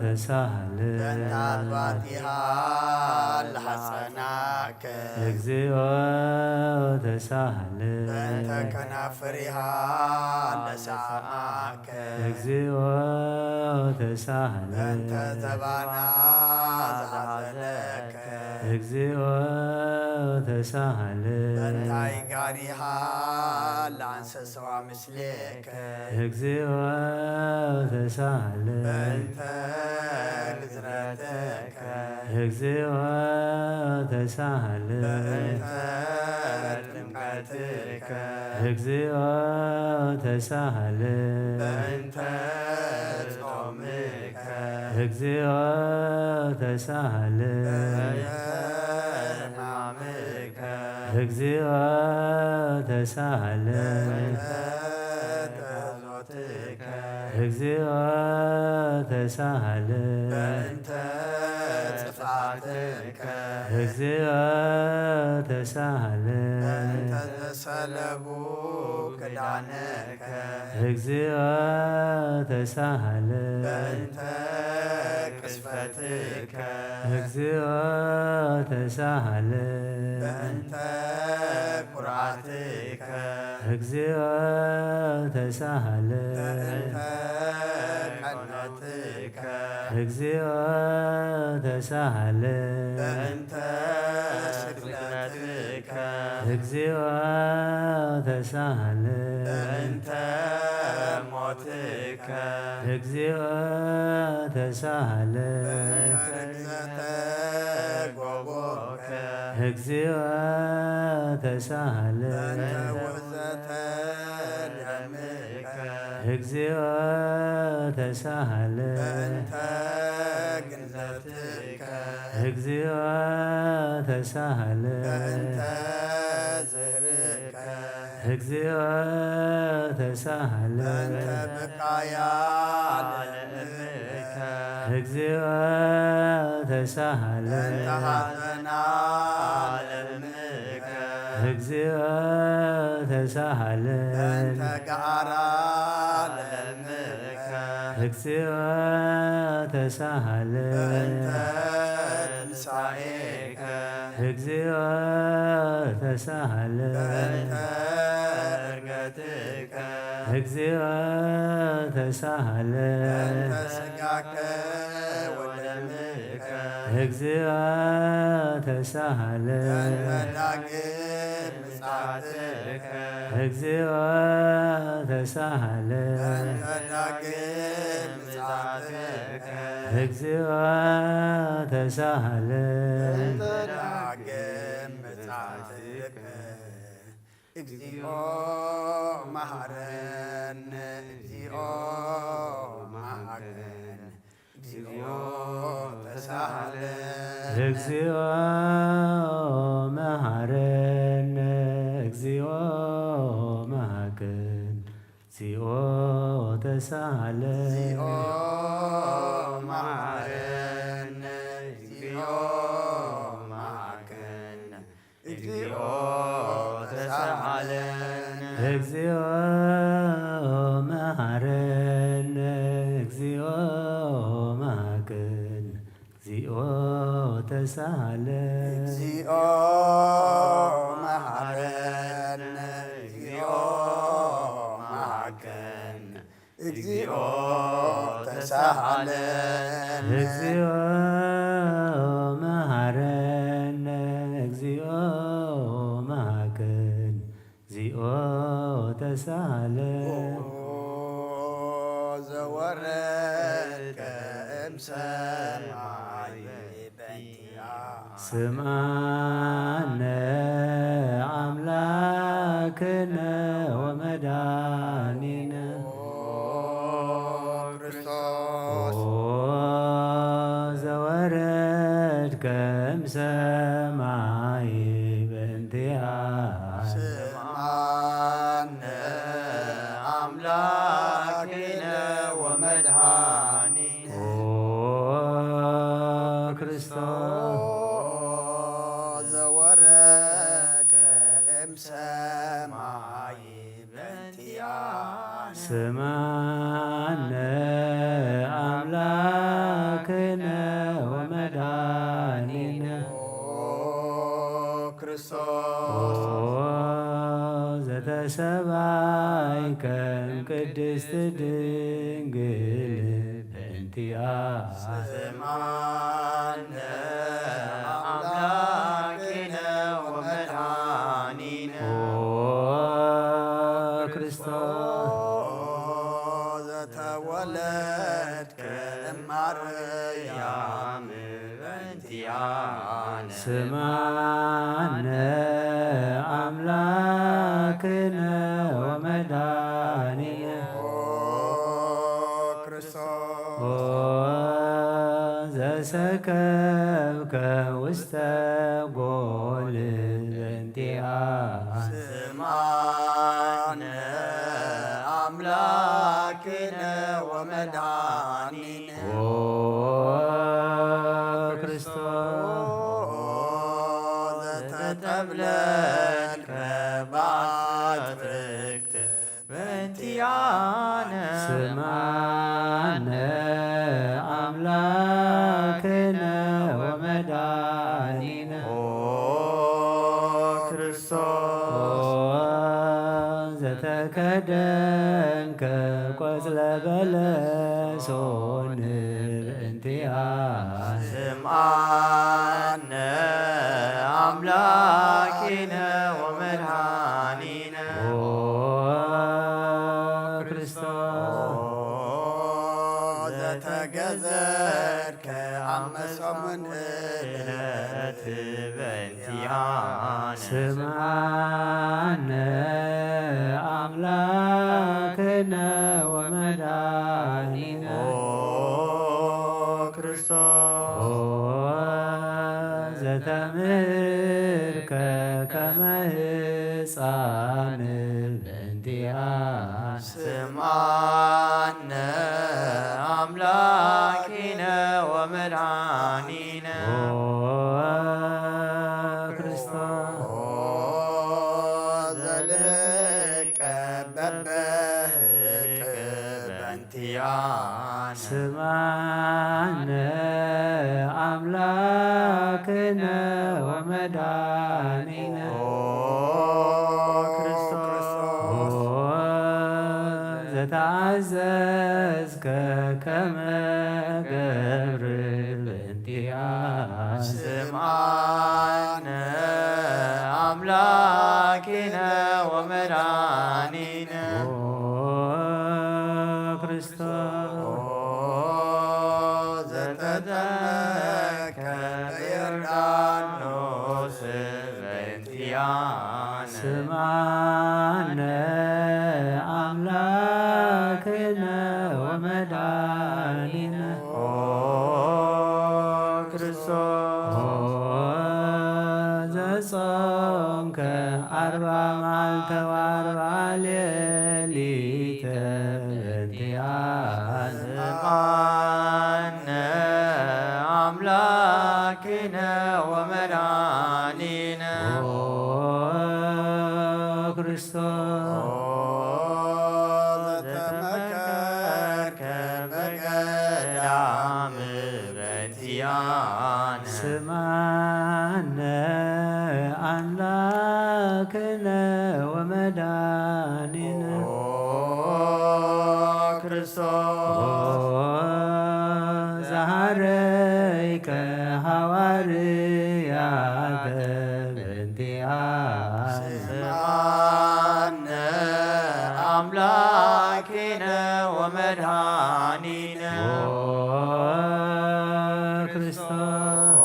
ተሳህል። በእንተ ኣልባጢሃ ለሃጸናከ። እግዚኦ ተሳህል። በእንተ ከናፍሪሃ ለሳማከ። እግዚኦ ተሳህል። በእንተ ዘባና ዘሃዘለከ። እግዚኦ ተሳሃለ። በእንታይ ጋሪሃ ለአንሰሰዋ ምስሌከ እግዚኦ ተሳሃለ። በእንተ ግዝረትከ እግዚኦ ተሳሃለ። በእንተ ጥምቀትከ እግዚኦ ተሳሃለ። በእንተ ጾምከ እግዚኦ ተሳሃለ። በእንተ ሕማምከ እግዚኦ ተሳሃለ። በእንተ ተዞትከ እግዚኦ ተሳሃለ። በእንተ ጥፍኣትከ እግዚኦ ተሳሃለ። በእንተ ዘሰለቡ ክዳንከ እግዚኦ ተሳሃለ። በእንተ ቅስፈትከ እግዚኦ ተሳሃለ። በእንተ ኩርዓትከ እግዚኦ ተሳሃለ። በእንተ ቀኖትከ እግዚኦ ተሳሃለ። በእንተ ስግደትከ እግዚኦ ተሳሃለ። በእንተ ሞትከ እግዚኦ ተሳሃለ። በእንተ ርግዘተ ጎቦከ እግዚኦ ተሳሃለ። በእንተ ውሕዘተ ደምከ እግዚኦ ተሳሃለ። በእንተ ግንዘትከ እግዚኦ ተሳሃለ። በእንተ ዝህርከ እግዚኦ ተሳሃለ። በእንተ ብቃያ ለእምከ እግዚኦ ተሳሃለ። በእንተ ሐዘና ለእምከ እግዚኦ ተሳሃለ። በእንተ ገዓራ ለእምከ እግዚኦ ተሳሃለ። በእንተ ትንሳኤከ እግዚኦ ተሳሃለ። በእንተ እርገትከ እግዚኦ ተሳሃለ። በእንተ ስጋከ ወደምከ እግዚኦ ተሳሃለ። በእንተ ዳግም ምጽአትከ እግዚኦ ተሳሃለ። በእንተ ዳግም ምጽአትከ እግዚኦ ተሳሃለ። በእንተ ዳግም ምጽአትከ እግዚኦ መሐረነ እግዚኦ መሐረነ እግዚኦ ተሳሃለ እግዚኦ መሐረነ እግዚኦ መሐረነ እግዚኦ ተሳሃለ እግዚኦ መሐረነ እግዚኦ መሐረነ እግዚኦ ተሳሃለ እግዚኦ መሐረነ እግዚኦ መሐረነ እግዚኦ ተሳሃለ እግዚኦ መሐረነ እግዚኦ መሐረነ እግዚኦ ተሳሃለ እግዚኦ መሐረነ እግዚኦ መሐረነ እግዚኦ ተሳሃለ ዘወረድከ እምሰማይ በእንቲኣ ስምዓነ ኣምላክነ ወመድኃኒነ ክርስቶስ ኦ ዘወረድከ እምሰማይ በእንቲኣ ስምዓነ ኣምላክነ ወመድኃኒነ ኦ ክርስቶስ ዘወረድከ እምሰማይ በእንቲኣነ ስምዓነ ኣምላክነ ወመድኃኒነ ኦ ክርስቶስ ኦ ዘተሰባይከ እምቅድስት ድንግል በእንቲኣ ስምዓነ ኣምላክነ ስምዓነ ኣምላክነ ወመድኃኒነ ክርስቶስ ዘሰከብከ ውስተ ጎል በእንቲኣ ስምዓነ ኣምላክነ ወመድኃኒነ ኦ ክርስቶስ ዘተጠብለልከ ባትርክት በእንቲኣነ ስምዓነ ኣምላክነ ወመድኃኒነ ኦ ክርስቶስ ዘተከደንከ ቆጽለ በለሶን በእንቲኣ ስምዓነ ኣምላኪነ ወመድኃኒነ ኦ ክርስቶስ ዘተገዘድከ ኣብ መሰሙን እለት በእንቲኣነ ስምዓነ ኣምላክነ ወመድኃኒነ ኦ ክርስቶስ ኦ ዘተምህርከ ከመ ህፃን በእንቲኣነ ስምዓነ ኣምላኪነ ወመድኃኒነ ኦ ክርስቶስ ኦ ዘልህቀ በበህቅ በእንቲኣነ ስምዓነ ኣምላክነ ወመድኃኒነ ኦ ክርስቶስ ኦ ዘተኣዘዝከ ከመ ገብር በእንቲኣነ ስምዓነ ኣምላኪነ ወመድኃኒነ ኦ ክርስቶስ ኦ ዘተጠመቀ በዮርዳኖስ በእንቲኣነ ስምዓነ ኣምላክነ ወመድኃኒነ ኦ ክርስቶስ ኦ ዘጾምከ ኣርባ መዓልተ ወኣርባ ሌሊተ በእንቲኣነ ስምዓነ ኣምላኪነ ወመድኃኒነ ኦ ክርስቶስ ኦ ዘተመከርከ በገዳም በእንቲኣነ ስምዓነ ኣምላክነ ወመድኃኒነ ኦ ክርስቶስ ኦ ዘሃረይከ ሃዋርያተ በእንቲኣነ ስምዓነ ኣምላኪነ ወመድኃኒነ ኦ ክርስቶስ ኦ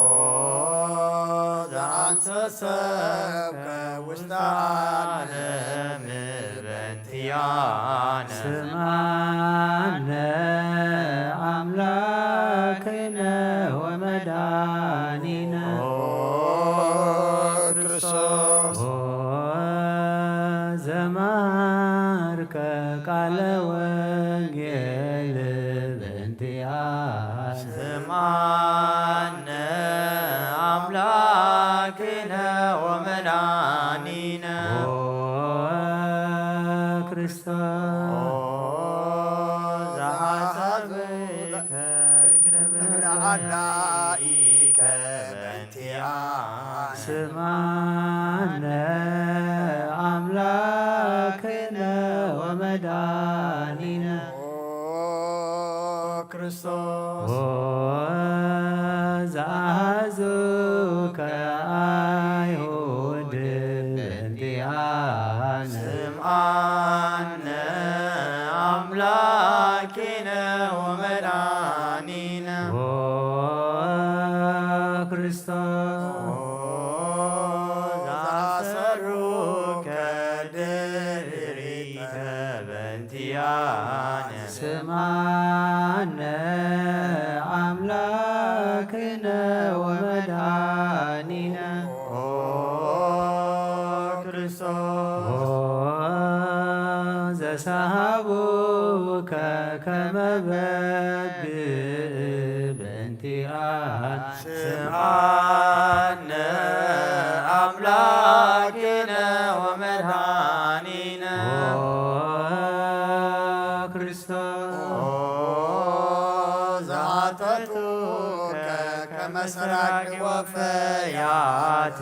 ዘአንሰሰብከ ውስተ ዓለም በእንቲኣነ ስምዓነ ኣምላክነ ወመድኃኒነ ኦ ክርስቶስ ኦ ዘመሃርከ ቃለ ወንጌል በእንቲኣነ ስምዓነ ኣምላክነ ወመድኃኒነ ኦ ክርስቶስ ኦ ዘአሳብከ እግረ በዳኢከ በእንቲኣነ ስምዓነ ኣምላክነ ወመድኃኒነ ኦ ክርስቶስ ኦ ዘአሐዙከ አይሁድ በእንቲኣነ ስምዓነ ኣምላኪነ ወመድኃኒነ ኦ ክርስቶስ። ኦ ዘአሰሩከ ድሪተ በእንቲአነ። ስምዓነ አምላክነ ወመድኃኒነ። ኦ ክርስቶስ። ኦ ዘሰሃቡከ ከመ በግ በእንቲአነ። ስምዓነ አምላክነ ወመድኃኒነ። ኦ ክርስቶስ። ኦ ዘአተቱከ ከመ ሰራቂ ወፈያት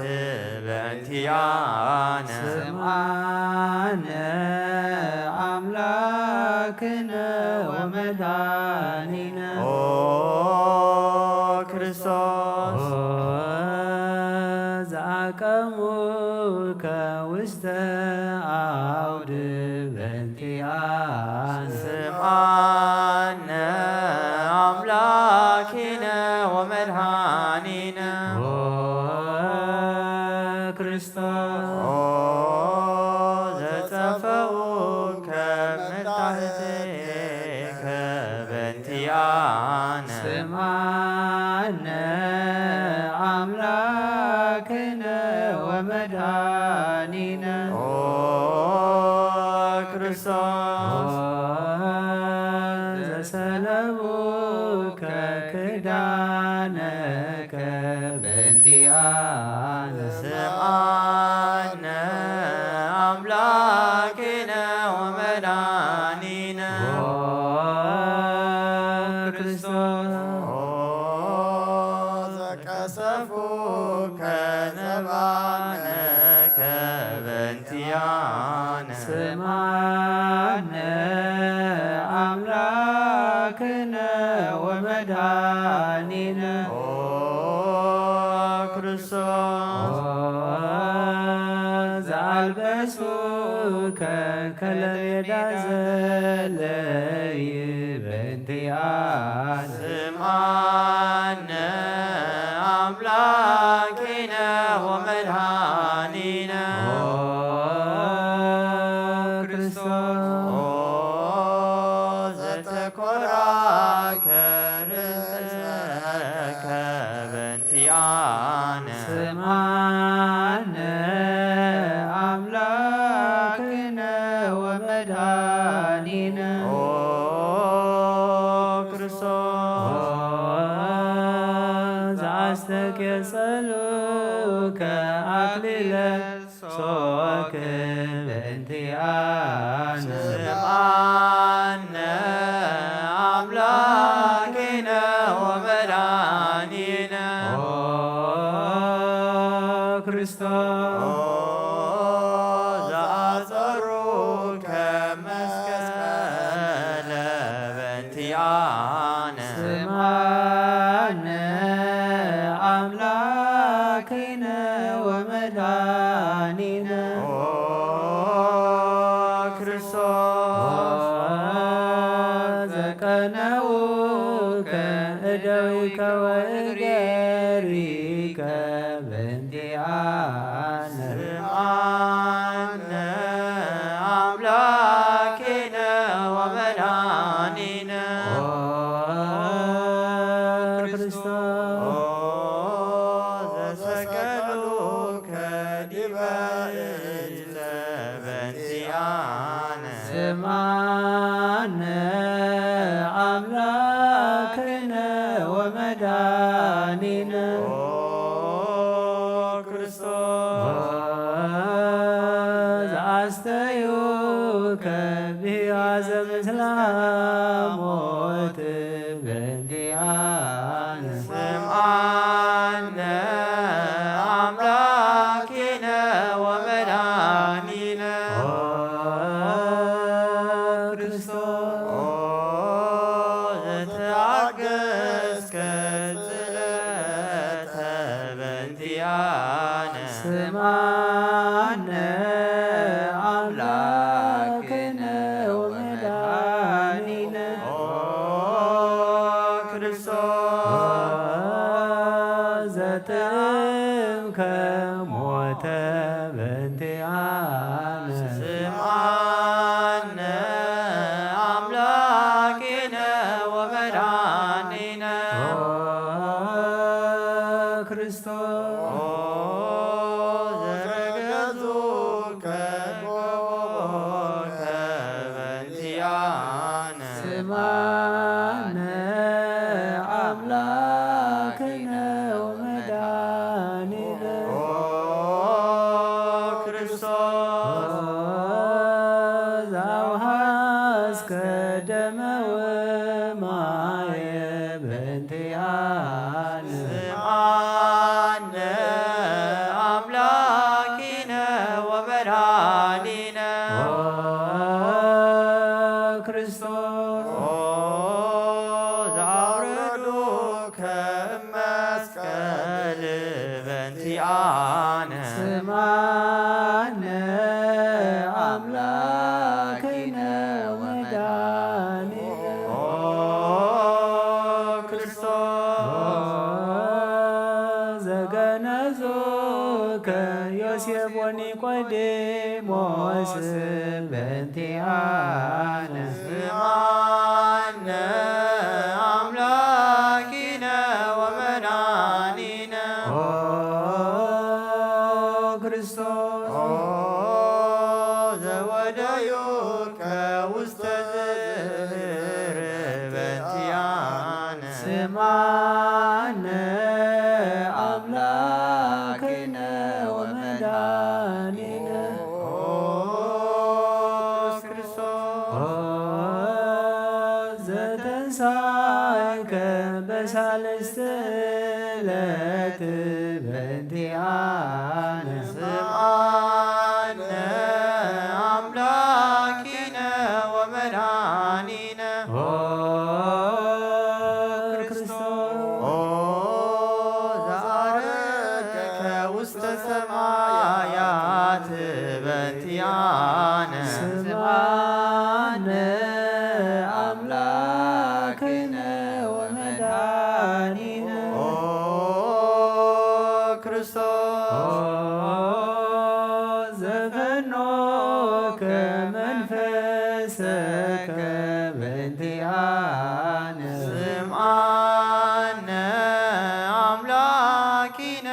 በእንቲአነ። ስምዓነ አምላክነ ወመድኃኒነ። ኦ ክርስቶስ። ኦ ዘአቀሙከ ውስተ አውድ በእንቲአነ። ስምዓነ አምላኪነ ወመድኃኒነ። ኦ ክርስቶስ። ኦ ዘጸፈውከ መታህቴከ በእንቲአነ። ስምዓነ አምላክነ ወመድኃኒነ። ኦ ክርስቶስ። ኦ ዘሰለቡከ ክዳነከ በእንቲአነ። ስምዓነ አምላክነ ወመድኃኒነ። ኦ ክርስቶስ። ኦ ዘቀሰፉከ ዘባነከ በእንቲአነ። ስምዓነ አምላክነ ወመድኃኒነ። ኦ ክርስቶስ። ኦ ዘአልበሱከ ከለሜዳ ዘለይ በእንቲአነ። ስምዓነ አምላኪነ ወመድኃኒነ። ኦ ክርስቶስ። ኦ ዘተኮራከ ርእሰከ በእንቲአነ። ስምዓነ አምላክነ ወመድኃኒነ። ኦ ክርስቶስ። ኦ ዘአስተኬጸሉከ አክሊለ ሶክ በእንቲአነ። ስምዓነ አምላኪነ ወመድኃኒነ። ኦ ክርስቶስ። ኦ ዘአጸሩከ መስቀለ በእንቲአነ። ስምዓነ አምላክነ ወመድኃኒነ። ኦ ክርስቶስ። ኦ ዘቀነውከ እደዊከ ወእገሪከ በእንቲአነ። ስምዓነ አምላኪነ ወመድኃኒነ። ኦ ክርስቶስ። ኦ ዘሰቀሉከ ዲበ እደ በእንቲአነ። ስምዓነ አምላክነ ወመድኃኒነ። ኦ ክርስቶስ። ዘአስተዩከ ብሕያዘ ምስለ ሞት በእንቲአነ። ስምዓነ አምላኪነ ወመድኃኒነ። ኦ ክርስቶስ። ኦ ዘተአገስከ ጽልእተ ተጠምቀ ሞተ በእንቲአነ። ስምዓነ አምላኪነ ወመድኃኒነ። ኦ ክርስቶስ። ኦ ዘገዙከ ጎቦከ በእንቲአነ። ስምዓነ አምላክነ ወመድኃኒነ። ኦ ክርስቶስ። ዛውሃስከ ደመ ወማየ በእንቲአነ። ስምዓነ አምላኪነ ወመድኃኒነ። ኦ ክርስቶስ። ኦ ዘአውረዱከ እመስቀል በእንቲአነ። ስምዓነ አምላክነ ወመድኃኒነ። ኦ ክርስቶስ። ዘገነዙከ ዮሴፍ ወኒቆዲሞስ በእንቲአነ። ስምዓነ አምላኪነ ወመድኃኒነ። ኦ ክርስቶስ። ኦ ዘወደዩከ ውስተ ዝር በእንቲአነ። ስምዓነ አምላክነ ወመድኃኒነ። ኦ ክርስቶስ። ኦ ዘተንሳእከ በሳልስት ዕለት በእንቲአነ። ስምዓነ አምላኪነ ወመድኃኒነ። ኦ ክርስቶስ። ኦ ዘዐረግከ ውስተ ሰማያት በእንቲአነ። ስምዓነ አምላክነ ወመድኃኒነ። ኦ ክርስቶስ። ኦ ዘፈኖከ መንፈሰከ በእንቲአነ። ስምዓነ አምላኪነ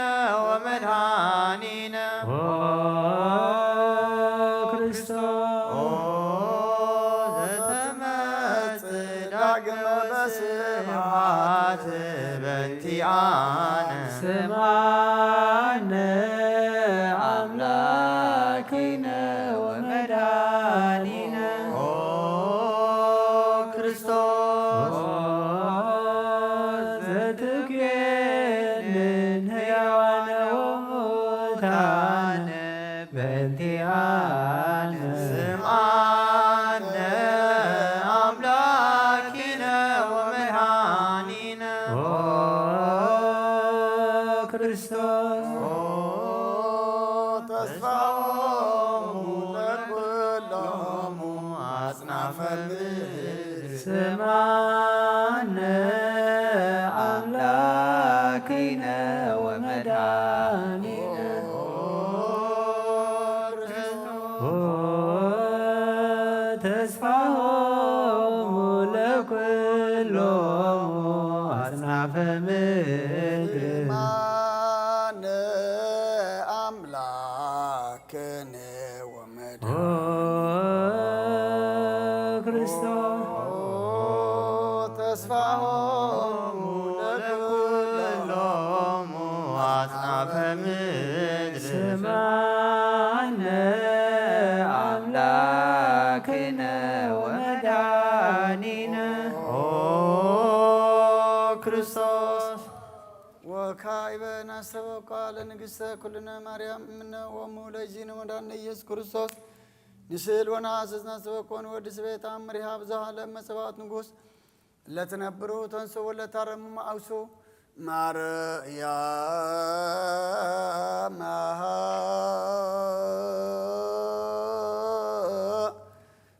ወመድኃኒነ። ኦ ክርስቶስ። ኦ ዘተመጽእ ዳግመ በስብሐት በእንቲአነ። ስምዓነ አምላክነ ወመድኃኒነ። ኦ ክርስቶስ። ኦ ዘትኩየንን ሕያዋነ ወሙታነ በእንቲአነ። ስምዓነ አምላኪነ ወመድኃኒነ። ኦ ክርስቶስ። ኦ ተስፋሆሙ ለኩሎሙ አጽናፈ ምድር። ስምዓነ አምላክነ ወመድኃኒነ። ኦ ተስፋሆሙ ለኩሎሙ አጽናፈ ምድር። ስምዓነ አምላክነ ወመድኃኒነ። ኦ ክርስቶስ። ኦ ተስፋሆሙ ለኩሎሙ አጽናፈ ምድር። ስምዓነ አምላክነ ወመድኃኒነ። ኦ ክርስቶስ። ወካዕበ ናስተበቋ ለንግሥተ ኩልነ ማርያም እምነ ወሙ ለእግዚእነ ወመድኃኒነ ኢየሱስ ክርስቶስ። ንስእል ወነሐስስ ናስተበቆን ወዲ ስቤት አምሪሃ ብዝሃ ለመጸባኦት ንጉሥ ለትነብሩ ተንሱ ወለታረሙ መአውሱ ማርያም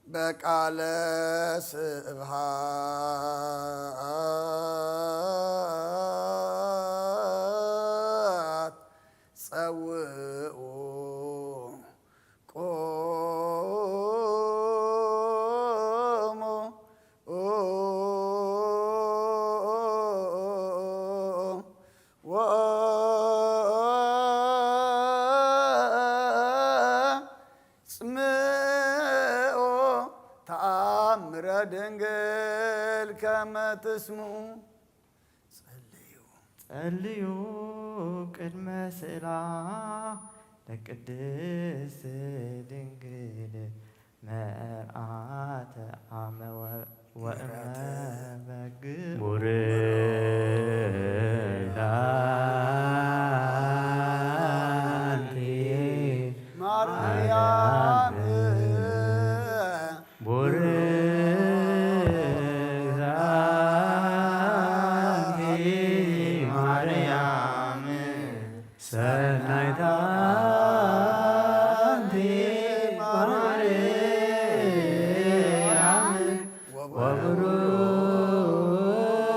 በቃለ ስብሃ ጸውኡ ቁሙ ወጽምኡ ተኣምረ ድንግል ከመ ትስምኡ። ጸልዩ። ጸልዩ ቅድመ ስእላ ለቅድስት ድንግል መርዓተ አመ ወ-፣ ወእመ በግዕ። ቡርክት አንቲ ማርያም ቡርክት አንቲ ማርያም ሰናይት አንቲ ማርያም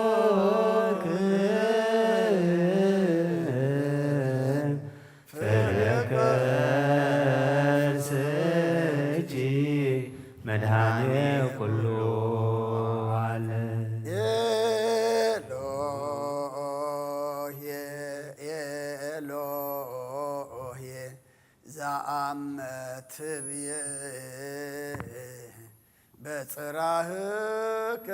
ወቡሩክ ፍሬ ከርስኪ መድኃኔ ኩሉ ዓለም። ኤሎሄ፣ ኤሎሄ፣ ዘአመ ትቤ በጽራህከ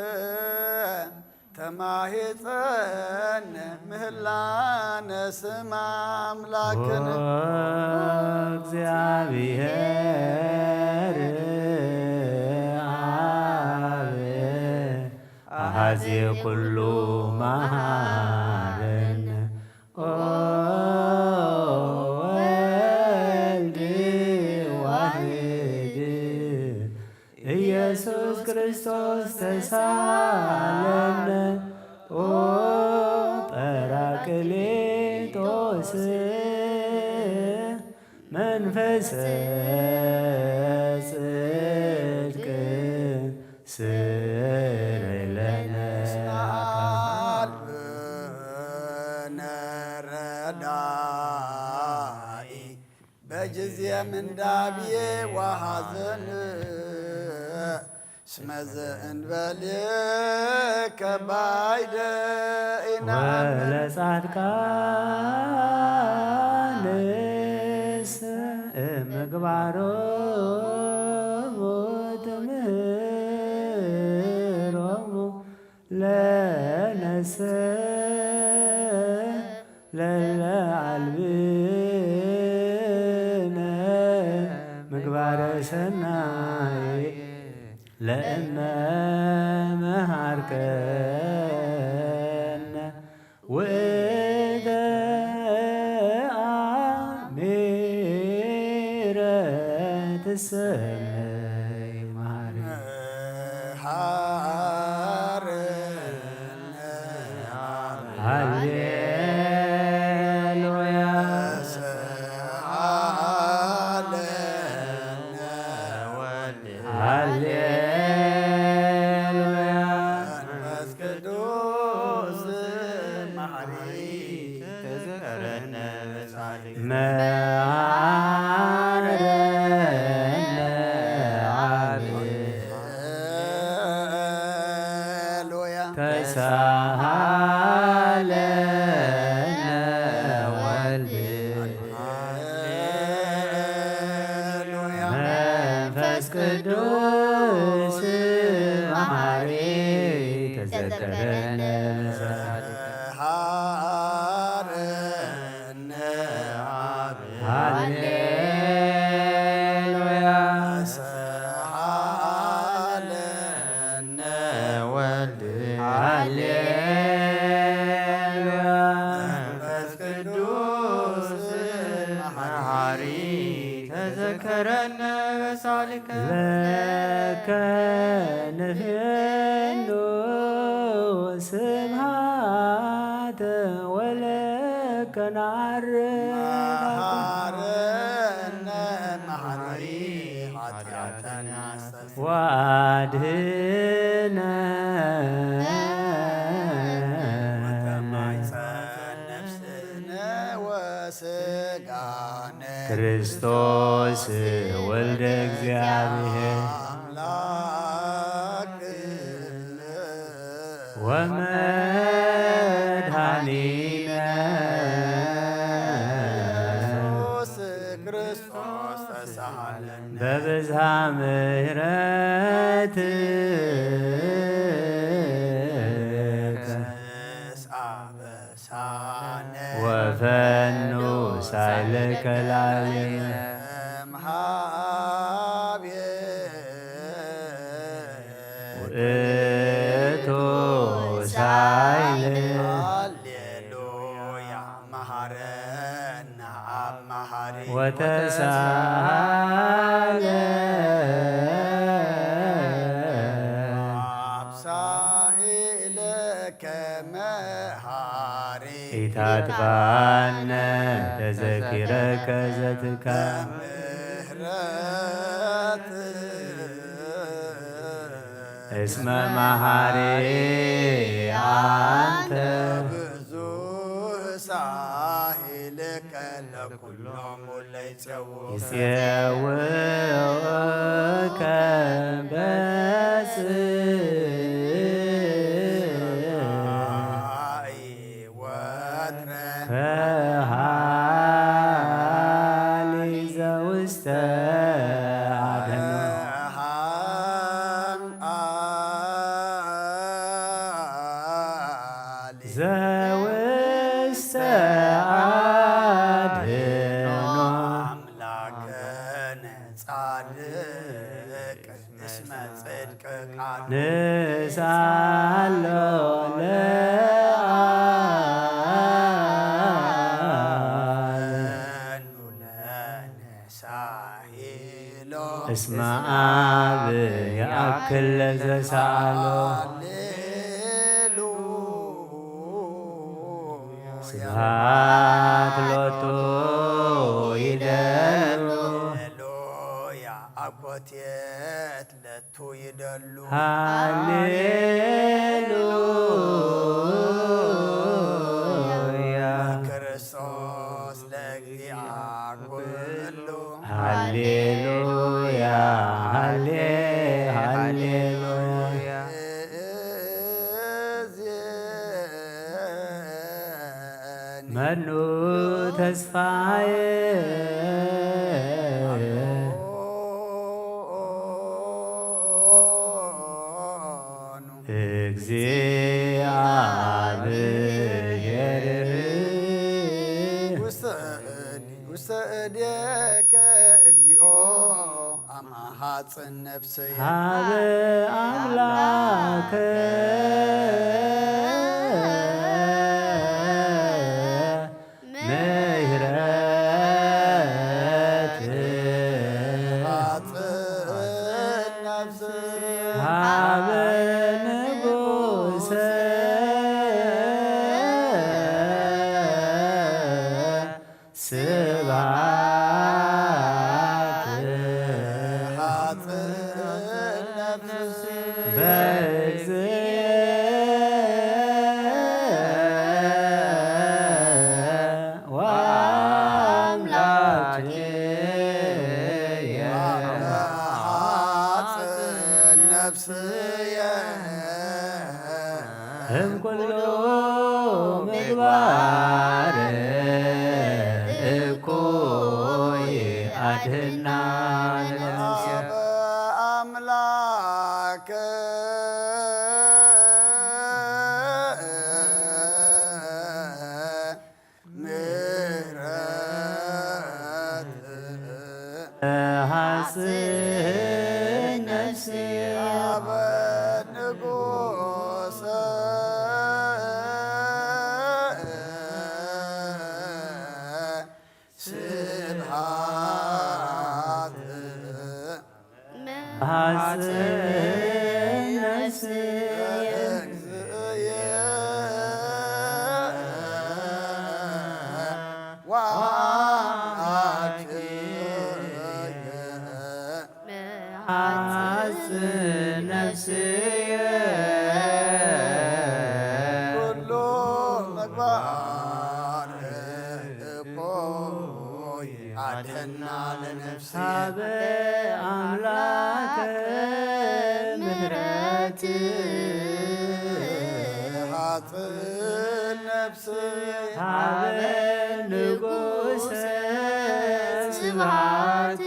ተማሂፀነ ምህላነ ስም አምላክነ። ኦ እግዚአብሔር አብ አሐዜ ኩሉ መሐረነ። ኦ ወልድ ዋሕድ ኢየሱስ ክርስቶስ ተሳለነ። ኦ ጳራቅሊጦስ መንፈሰ ጽድቅ ስረይ ለነ። እስመ አልብነ ረዳኢ በጊዜ ምንዳቤ ወሐዘን። እስመ ዘእንበሌከ ባይደ ኢነአምን። ወለጻድቃንስ ምግባሮሙ ትምህሮሙ ለነሰ ለለ አልብነ ምግባረ ሰናይ ለእመ መሃርከነ ውእተ አሚረ ትሰመይ መሃሪ። መሃረነ አብ ሃሌሉያ። ተሰሃለነ ወልድ። ሃሌሉያ። መንፈስ ቅዱስ መሐሪ ተዘከረነ በጻድቅ። መሐረነ አብ ሃሌሉያ። ተሳሃለነ ወልድ። ሃሌሉያ። መንፈስ ቅዱስ መሐሪ ተዘከረነ። ሃረነ አብ። ሃሌሉያ። ተሰሃለነ ወልድ። ሃሌሉያ። መንፈስ ቅዱስ መሐሪ ተዘከረነ በሳልከ። ለከ ንፌኑ ስብሐተ ወለከ ነዐርግ። መሐረነ መሐሪ ኃጢአተነ አስተስርይ። ወአድህነ ወተማይፀን ነፍስነ ወስጋ ክርስቶስ ወልደ እግዚኣብሔር ኣምላክ ወመድኃኒነ ኢየሱስ ክርስቶስ ተሳሃለነ በብዝሃ ምሕረትከ ንስኣበሳነ ወፈኑ ሳይለከ ላዕሌነ እምሃቤ ውእቱ ሳይል ሃሌሉያ መሃረና ኣብ መሃሪ ወተሳሃለ ኣብ ሳሂለከ መሃሪ ኢታጥፋነ ተዘኪረከ ዘትካ ምህረት እስመ መሃሪ ኣንተ ብዙህ ሳሂልከ ለኩሎም ለይጸው ይጼውኡከ በጽ ወትረ ፈሃሊ ዘውስተ ኣድህኖ ሃም ኣሊ ዘውስተ ኣድህኖ ኣምላክነ ጻድቅ እስመ ጽድቅ ቃል ንስኣሎ ለኣብ ሳሂሎ እስመ ኣብ ይኣክል ለዘሰኣሎ ሃሌሉያ ስብሐት ሎቱ ይደሉ ሃሌሉያ ኣኮቴት ለቱ ይደሉ ሃሌሉያ ክርስቶስ ለእግዚኣ ኩሉ ሃሌሉያ ሃሌ ሃሌሉያ እዝየኒ መኑ ተስፋዬ ኑ እግዚኣብሔር ውስተ እድ- ውስተ እዴከ እግዚኦ ኣማሃፅን ነፍሰየ ሀበ ኣምላክ ምሕረት ሃፅን ነፍሰየ ሀበ ንጉሰ ስብሐት ሃፅን ነፍሰየ በእግዝእ ወአምላክየ ሃፅን ነፍስየ እምኩሉ ምግባር እኩይ አድህና ለነፍስየ አምላክ ምህረት ሐጽን ነፍስየ አበ ንጉሰ ስብሐት ሐጽን ነፍስየ እግዝእየ ወአምላክየ ሐጽን ነፍስየ ኩሉ ምግባር እኮ ድሕና ለነፍሲ ሃበ ኣምላክ ምሕረት ሃጽእ ነፍሲ ሃበ ንጉሰ ስብሃት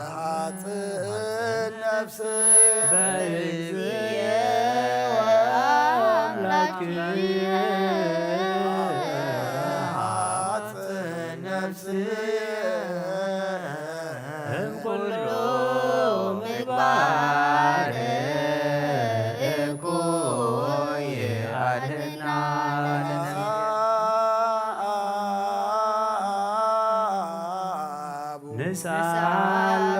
ሃጽእ ነፍሲ በእግዚእ ወአምላክየ ሃጽእ ነፍሲ እምኩሉ ምግባር እኩይ አድህና። ንስኣሎ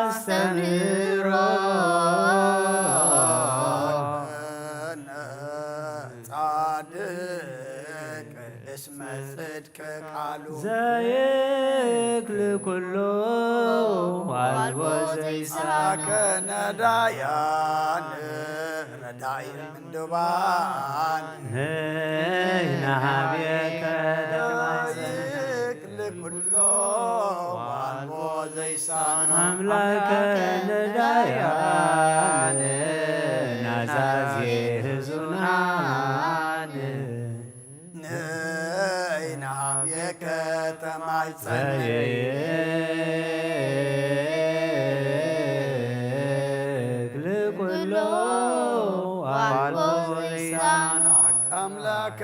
ናስተምህሮ ጻድቅ እስመ ጽድቅ ቃሉ ዘይክል ኩሉ ዋልቦ ዘይሳነ ከነዳያን ረዳኢ ምንዱባን ነይ ናሃብየከ ተማይዘን ዘይክል ኩሉ ዋልቦ ዘይሳነ ኣምላከ ነዳያን ናዛዜ ህዙናን ነይ ናሃብየከ ተማይጸን ዘይክል ኩሎ ዋልቦ ዘይሳኖ ኣምላከ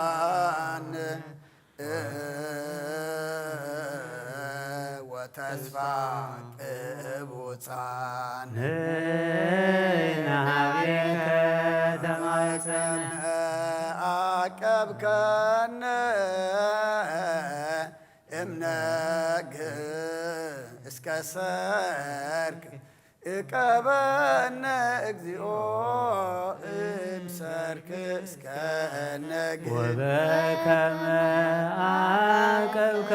ነዳያን ወተስፋ ቅቡጻን ነይ ናሃብየከ ተማይጸን አቀብከነ እምነግ እስከ ሰርክ እቀበነ እግዚኦ እምሰርክ እስከ ነግ ወበከመ አቀብከነ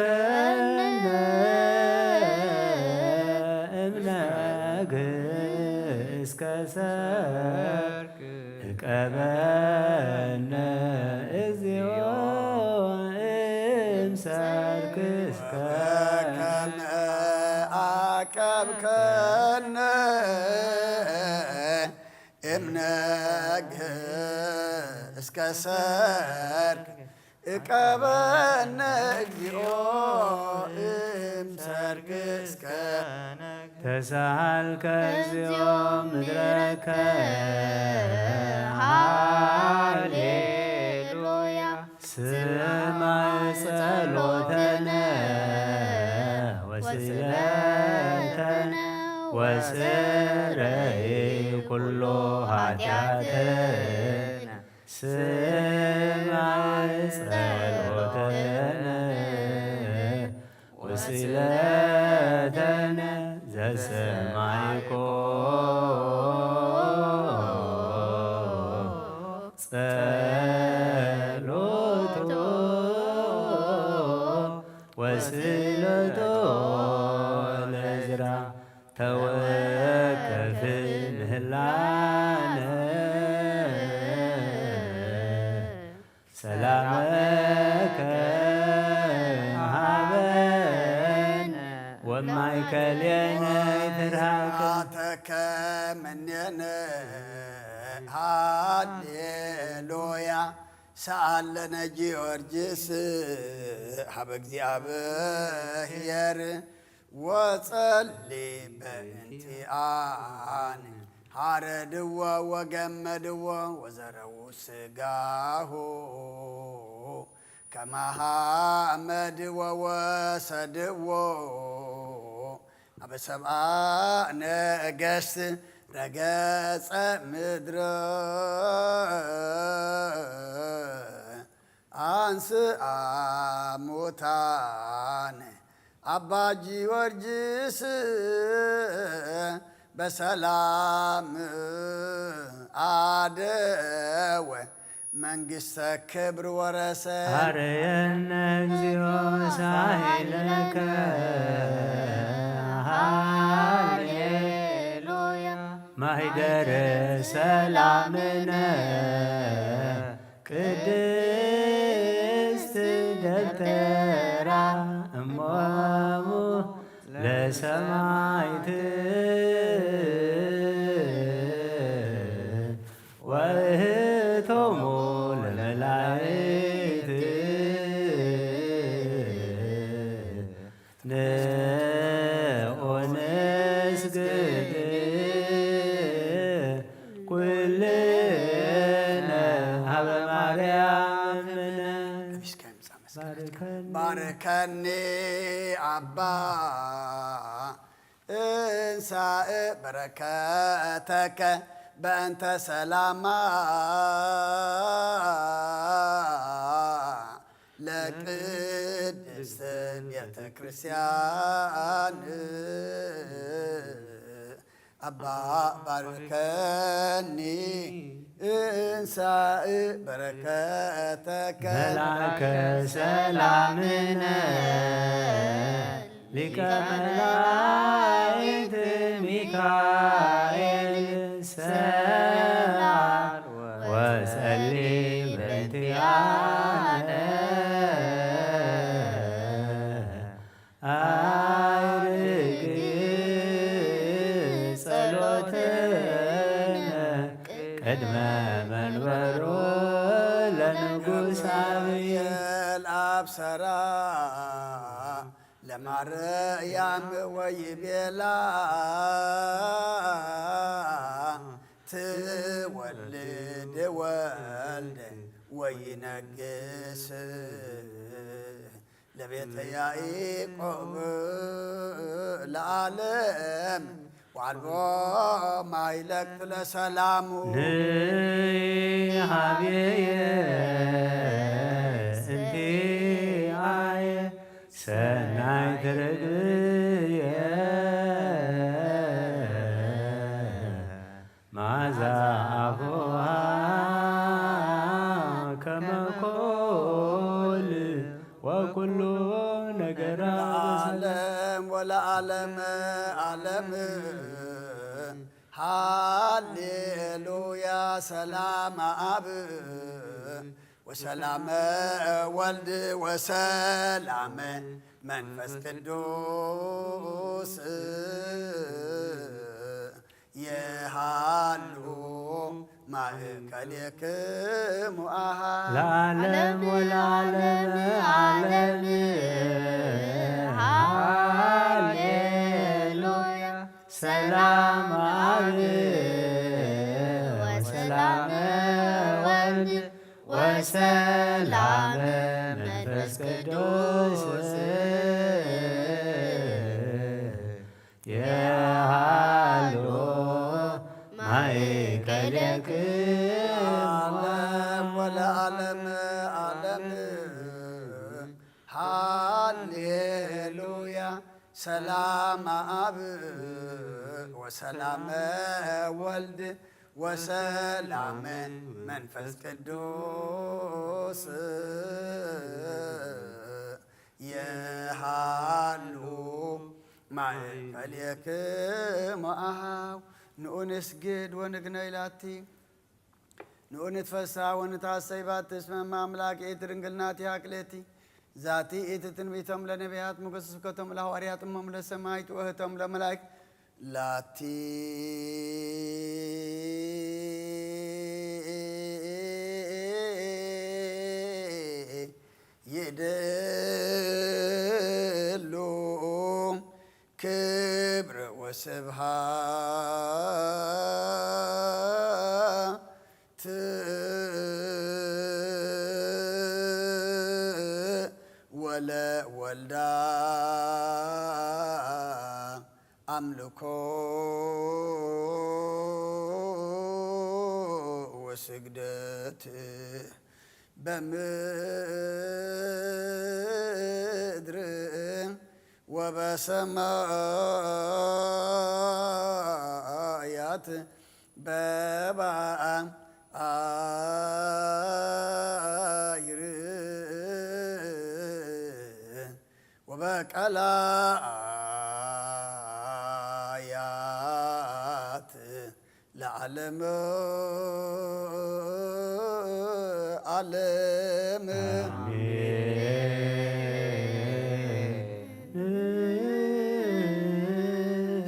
እምነግ እስከ ሰርክ እቀበነ እግዚኦ እምሰርክ እስከ ከመ አቀብከነ እምነግ እስከ ሰርክ እቀበነ እግዚኦ እምሰርክ እስከ ተሳሃልከ እግዚኦ ምድረከ ሃሌሉያ ስማዕ ጸሎተነ ወስእለተነ ወስረይ ኩሎ ኃጢአተነ ስማዕ ጸሎተነ ወስእለተነ ዘሰማዕኮ ጸሎቶ ወስእለቶ ለዕዝራ ተወከፍ ምህላነ ሰላመከ ሃበነ ወማእከሌነ ይትርሃቅ ተከምኔነ ሃሌሉያ ሰአለነ ጊዮርጊስ ሀበ እግዚአብሔር ወጸሊ በእንቲአን ሐረድዎ ወገመድዎ ወዘረዉ ስጋሁ ከማሃመድዎ ወሰድዎ አበ ሰብአ ነገስት ረገጸ ምድረ አንስአ ሙታን አባ ጊዮርጊስ በሰላም አደወ መንግስተ ክብር ወረሰ። ሀረየነ እግዚኦ ሳይለከ። ሃሌሉያ። ማሂደረ ሰላምነ ቅድስት ደብተራ እሞሙ ለሰማይት ወእህቶሙ ለመላእክት። ንዑ ንስግድ ኩልነ ሀበ ማርያምነ። ባርከኒ። ባርከኒ ኣባ እንሳእ በረከተከ በእንተ ሰላማ ለቅድስት ቤተ ክርስቲያን። ኣባ ባርከኒ እንሳእ በረከተከ። መልአከ ሰላምነ ሊቀ መላእክት ሚካኤል ሰላም ወጸሊ በእንቲአነ። አርግ ጸሎትነ ቅድመ መንበሩ ለንጉሳዊ። አብሰራ ለማርያም ወይቤላ ትወልድ ወልደ ወይነግስ ለቤተ ያዕቆብ ለዓለም ወአልቦ ማይለቅት ለሰላሙ። ንሃቤየ እንቲአየ ሰናይ ትርግብየ መዓዛ ኣፉሃ ከመ ኮል ወኩሉ ነገራ። ለዓለም ወለዓለመ ዓለም። ሃሌሉያ። ሰላም አብ ወሰላመ ወልድ ወሰላመ መንፈስ ቅዱስ የሃሉ ማእከሌክሙ አሃ። ለዓለም ወለዓለም ዓለም። ሃሌሉያ። ሰላም አብ ወሰላም ወልድ ወሰላም መንፈስ ቅዱስ የሃሉ ማእከሌክሙ። ዓለም ወለዓለም ዓለም። ሃሌሉያ። ሰላም አብ ወሰላም ወልድ ወሰላም መንፈስ ቅዱስ የሃሉ ማእከሌክሙ አሃው። ንዑ ንስግድ ወንግነይ ላቲ፣ ንዑ ንትፈሳ ወንትሐሰይ ባቲ እስመ እመ አምላክ ይእቲ ድንግል ናቲሃ ክልኤቲ። ዛቲ ይእቲ ትንቢቶም ለነቢያት፣ ሞገስ ስብከቶም ለሐዋርያት፣ እሞም ለሰማይት፣ ወእህቶም ለመላእክት ላቲ። ይደሉ ክብር ወስብሃት ወለ ወልዳ አምልኮ ወስግደት በምድር ወበሰማያት በባ በቀላያት ለዓለመ ዓለም።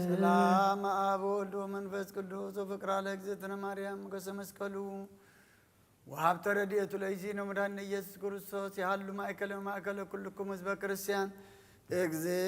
ሰላም አብ ወልድ ወመንፈስ ቅዱስ ወፍቅራ ለእግዝእትነ ማርያም ገሰ መስቀሉ ወሀብተ ረድኤቱ ለእግዚእነ መድኃኒነ ኢየሱስ ክርስቶስ ይሃሉ ማእከለ ማእከለ ኩልኩም ህዝበ ክርስቲያን። እግዚእ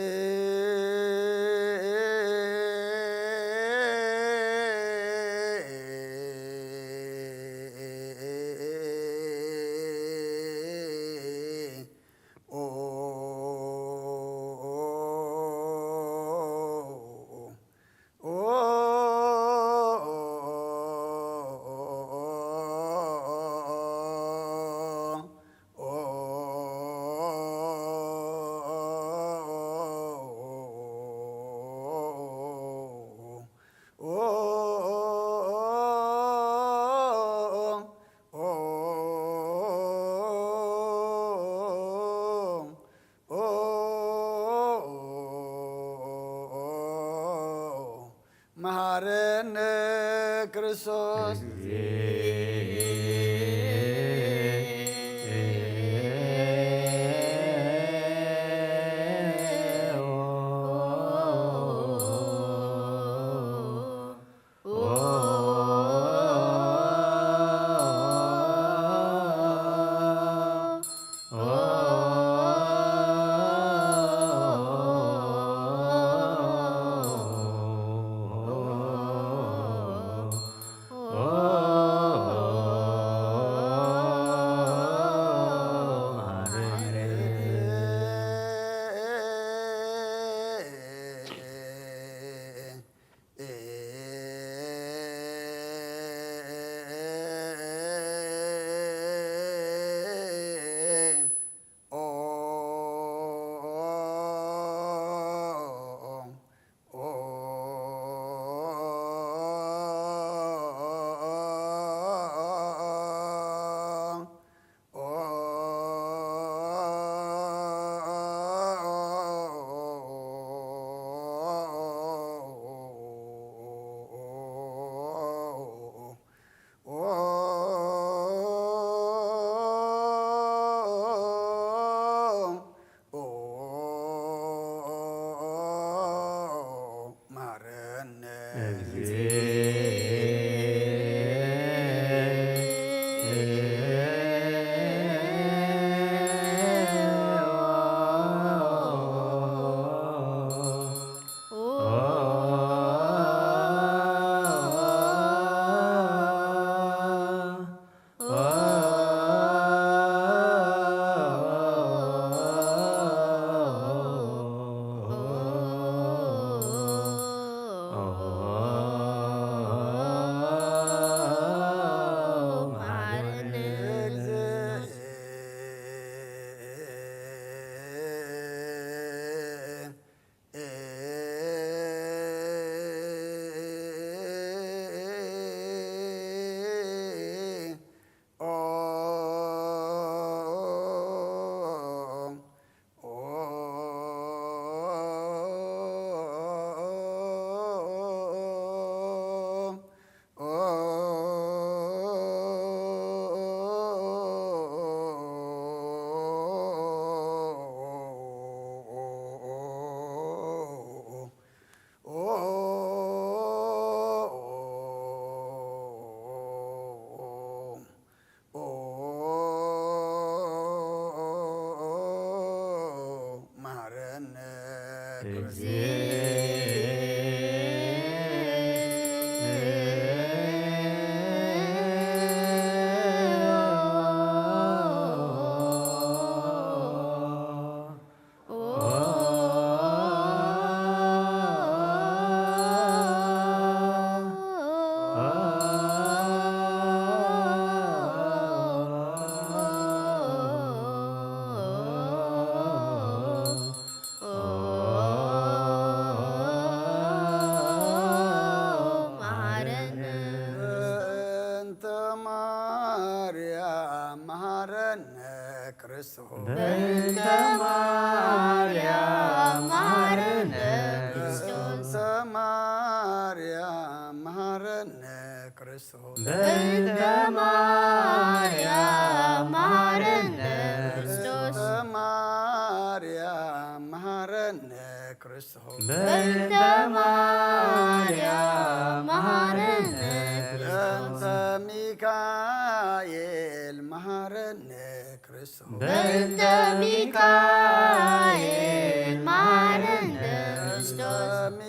መሐረነ ክርስቶስ። መሐረነ መሐረነ በእንተ ማርያም መሃረነ ክርስቶስ። በእንተ ማርያም መሃረነ ክርስቶስ። በእንተ ማርያም መሃረነ ክርስቶስ። በእንተ ሚካኤል መሃረነ ክርስቶስ። በእንተ ሚካኤል መሃረነ ክርስቶስ። በእንተ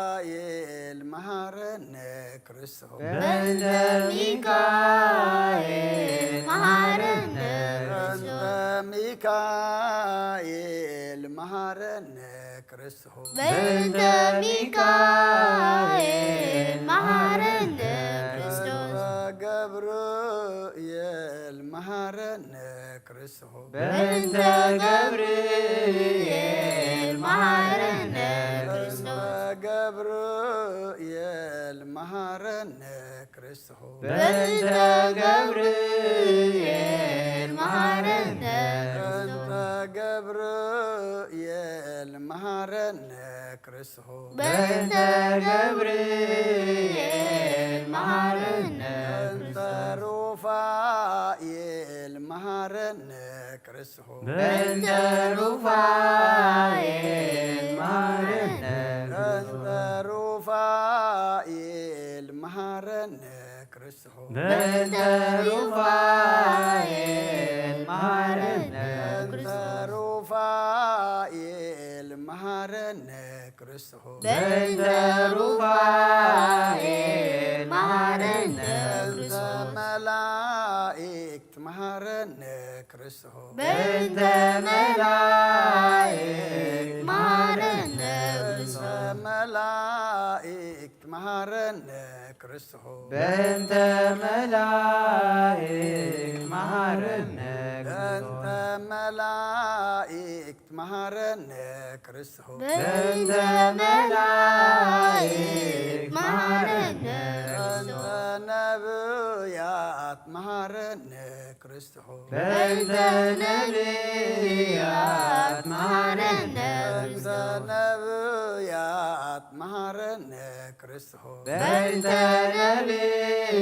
ሚካኤል መሃረነ ክርስቶስ። በእንተ ሚካኤል መሃረነ በእንተ ክርስቶስ። ሚካኤል መሃረነ ክርስቶስ። በእንተ ሚካኤል መሃረነ ክርስቶስ። በገብርኤል መሃረነ ክርስቶስ። በእንተ ገብርኤል መሃረነ ክርስቶስ። በገብርኤል መሃረነ ክርስቶስ። በእንተ ገብርኤል መሃረነ በእንተ ገብርኤል መሃረነ ክርስቶስ። በእንተ ገብርኤል መሃረነ በእንተ ሩፋኤል መሃረነ ክርስቶስ። በእንተ ሩፋኤል መሃረነ በእንተ ሩፋኤል መሃረነ ክርስቶስ። በእንተ ሩፋኤል መሃረነ በእንተ ክርስቶስ። ሩፋኤል መሃረነ ክርስቶስ። በእንተ ሩፋኤል መሃረነ በእንተ ክርስቶስ። መላእክት መሃረነ ክርስቶስ። በእንተ መላእክት መሃረነ ክርስቶስ። መላእክት መሃረነ ክርስቶስ። በእንተ መላእክት መሃረነ በእንተ ክርስቶስ። መላእክት መሃረነ ክርስቶስ። በእንተ መላእክት መሃረነ በእንተ ክርስቶስ። ነብያት መሃረነ ክርስቶስ። በእንተ ነብያት መሃረነ በእንተ ክርስቶስ። ነብያት መሃረነ ክርስቶስ። በእንተ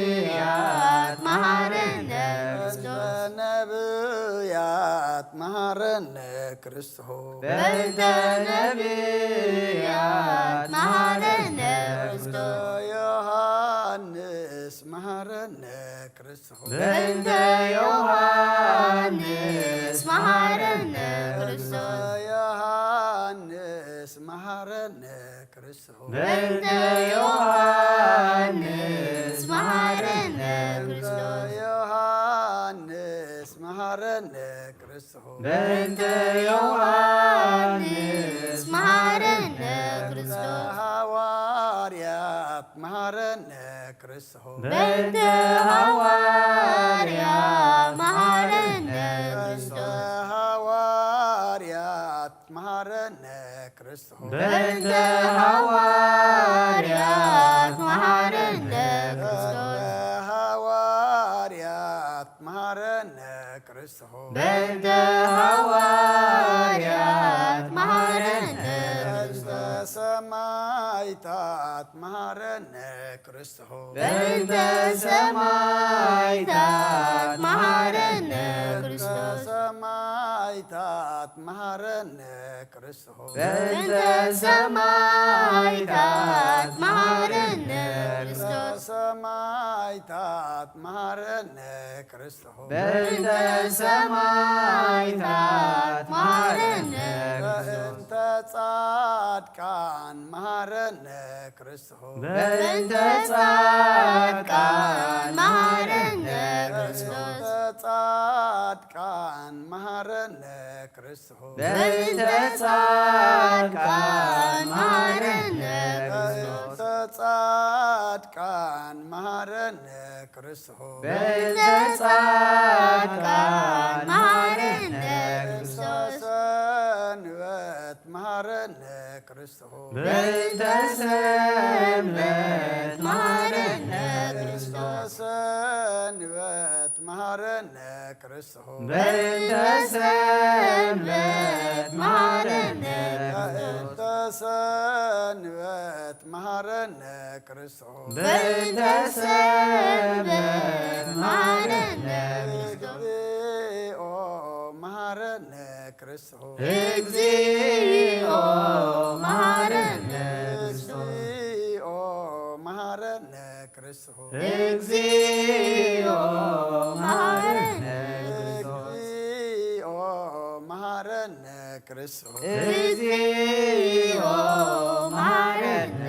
ነብያት መሃረነ በእንተ ክርስቶስ። ነብያት መሃረነ ክርስቶስ። በእንተ ነብያት መሃረነ ክርስቶስ። ዮሐንስ መሃረነ ክርስቶስ። በእንተ ዮሐንስ መሃረነ ክርስቶስ። ዮሐንስ መሃረነ ክርስቶስ። በእንተ ዮሐንስ መሃረነ ክርስቶስ። ዮሐንስ መሃረነ ክርስቶስ። በእንተ ዮሐንስ መሃረነ ክርስቶስ። ሐዋርያት መሃረነ ክርስቶስ። በእንተ ሐዋርያት መሃረነ ክርስቶስ። ሐዋርያት መሃረነ ክርስቶስ። በእንተ ሐዋርያት መሃረነ ክርስቶስ። ሐዋርያት መሃረነ ክርስቶስ። በእንተ ሐዋርያት መሃረነ ክርስቶስ። ሰማዕታት መሃረነ ክርስቶስ። በእንተ ሰማዕታት መሃረነ ክርስቶስ። ሰማዕታት መሃረነ ክርስቶስ። በእንተ ሰማዕታት መሃረነ ክርስቶስ። ሰማዕታት መሃረነ ክርስቶስ። በእንተ ሰማዕታት መሃረነ ክርስቶስ። በእንተ ጻድቃን መሃረነ ክርስቶስ። በእንተ ጻድቃን መሃረነ ክርስቶስ። በእንተ ጻድቃን መሃረነ ክርስቶስ። በእንተ ጻድቃን መሃረነ ክርስቶስ። በእንተ ጻድቃን መሃረነ ክርስቶስ። በእንተ ጻድቃን መሃረነ ክርስቶስ። ሰንበት መሃረነ ክርስቶስ። በእንተ ሰንበት መሃረነ ክርስቶስ። ሰንበት መሃረነ ክርስቶስ። በእንተ ሰንበት መሃረነ ክርስቶስ። በእንተ ሰንበት መሃ- መሐረነ ክርስቶስ። በእንተ ሰብእ መሐረነ ክርስቶስ። እግዚኦ መሐረነ ክርስቶስ። እግዚኦ መሐረነ ክርስቶስ። እግዚኦ መሐረነ ክርስቶስ። እግዚኦ መሐረነ ክርስቶስ። እግዚኦ መሐረነ ክርስቶስ። እግዚኦ መሐረነ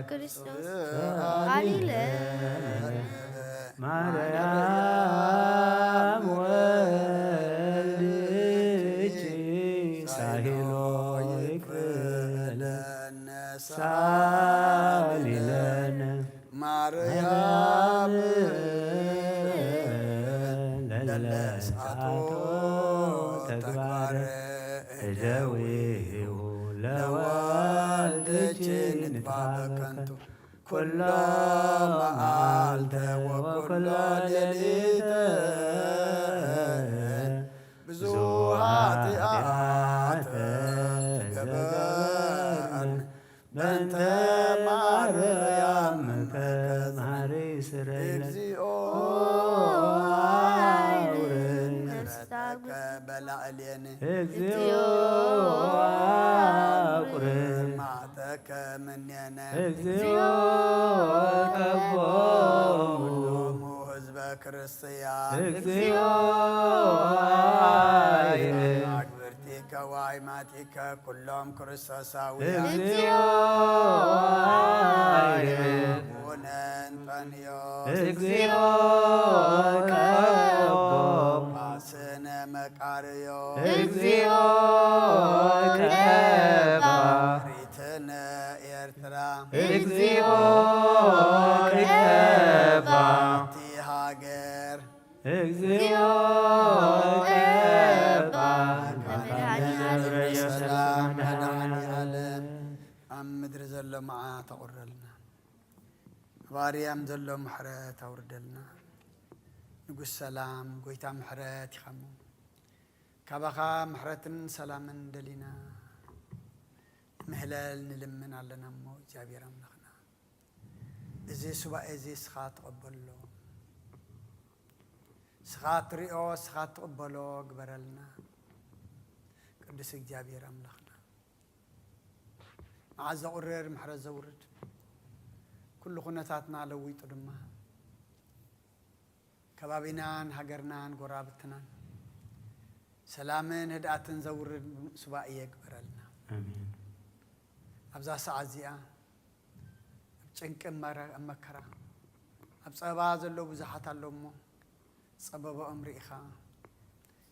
ክርስቶስ። ሃሌሉያ። ማርያም ወልድኪ ሳይሎ ይክፈለነ ሳሊለነ። ማርያም ለለስዓቶ ተግባረ እደዊሁ ለወልድኪ ንድፋ በከንቱ ኩሎ መዓልተ ወኩሎ ሌሊተ ብዙሕ ኃጢአት ተገበርን በእንተ ማርያም መሐሪ ስረይለ። እግዚኦ አውርድ ምሕረትከ በላዕሌነ። እግዚኦ አውርድ ማዕተከ እምኔነ። እግዚኦ ቀቦ ኩሎሙ ህዝበ ክርስቲያን። እግዚኦ አይረ አግብርቲከ ወአይማቲከ ኩሎም ክርስቶሳውያን። እግዚኦ አይረ አቡነ እንጠንዮስ። እግዚኦ ቀቦ ጳስነ መቃርዮ። እግዚኦ ቀባ ሪትነ ኤርትራ። እግዚኦ ቀባ ቲ ሃገር። እግዚኦ ቀባ መድኃኒዓለም ሰላም መድኃኒዓለም ኣብ ምድሪ ዘሎ መዓት ኣቑረልና። ኣብ ኣርያም ዘሎ ምሕረት ኣውርደልና። ንጉስ ሰላም፣ ጎይታ ምሕረት ኢኻ እሞ፣ ካባኻ ምሕረትን ሰላምን ደሊና ንምህለል ንልምን ኣለና እሞ፣ እግዚኣብሔር ኣምላኽና፣ እዚ ሱባኤ እዚ እስኻ ተቐበሎ። እስኻ ትሪኦ፣ እስኻ ትቕበሎ ግበረልና። ቅዱስ እግዚኣብሔር ኣምላኽና፣ መዓት ዘቑርር ምሕረት ዘውርድ፣ ኩሉ ኩነታትና ለዊጡ ድማ ከባቢናን ሃገርናን ጎራብትናን ሰላምን ህድኣትን ዘውርድ ሱባኤ ግበረልና። ኣሜን። ኣብዛ ሰዓት እዚኣ ኣብ ጭንቂ፣ ኣብ መረ-፣ ኣብ መከራ፣ ኣብ ጸበባ ዘለዉ ብዙሓት ኣለዉ እሞ፣ ጸበባኦም ርኢኻ፣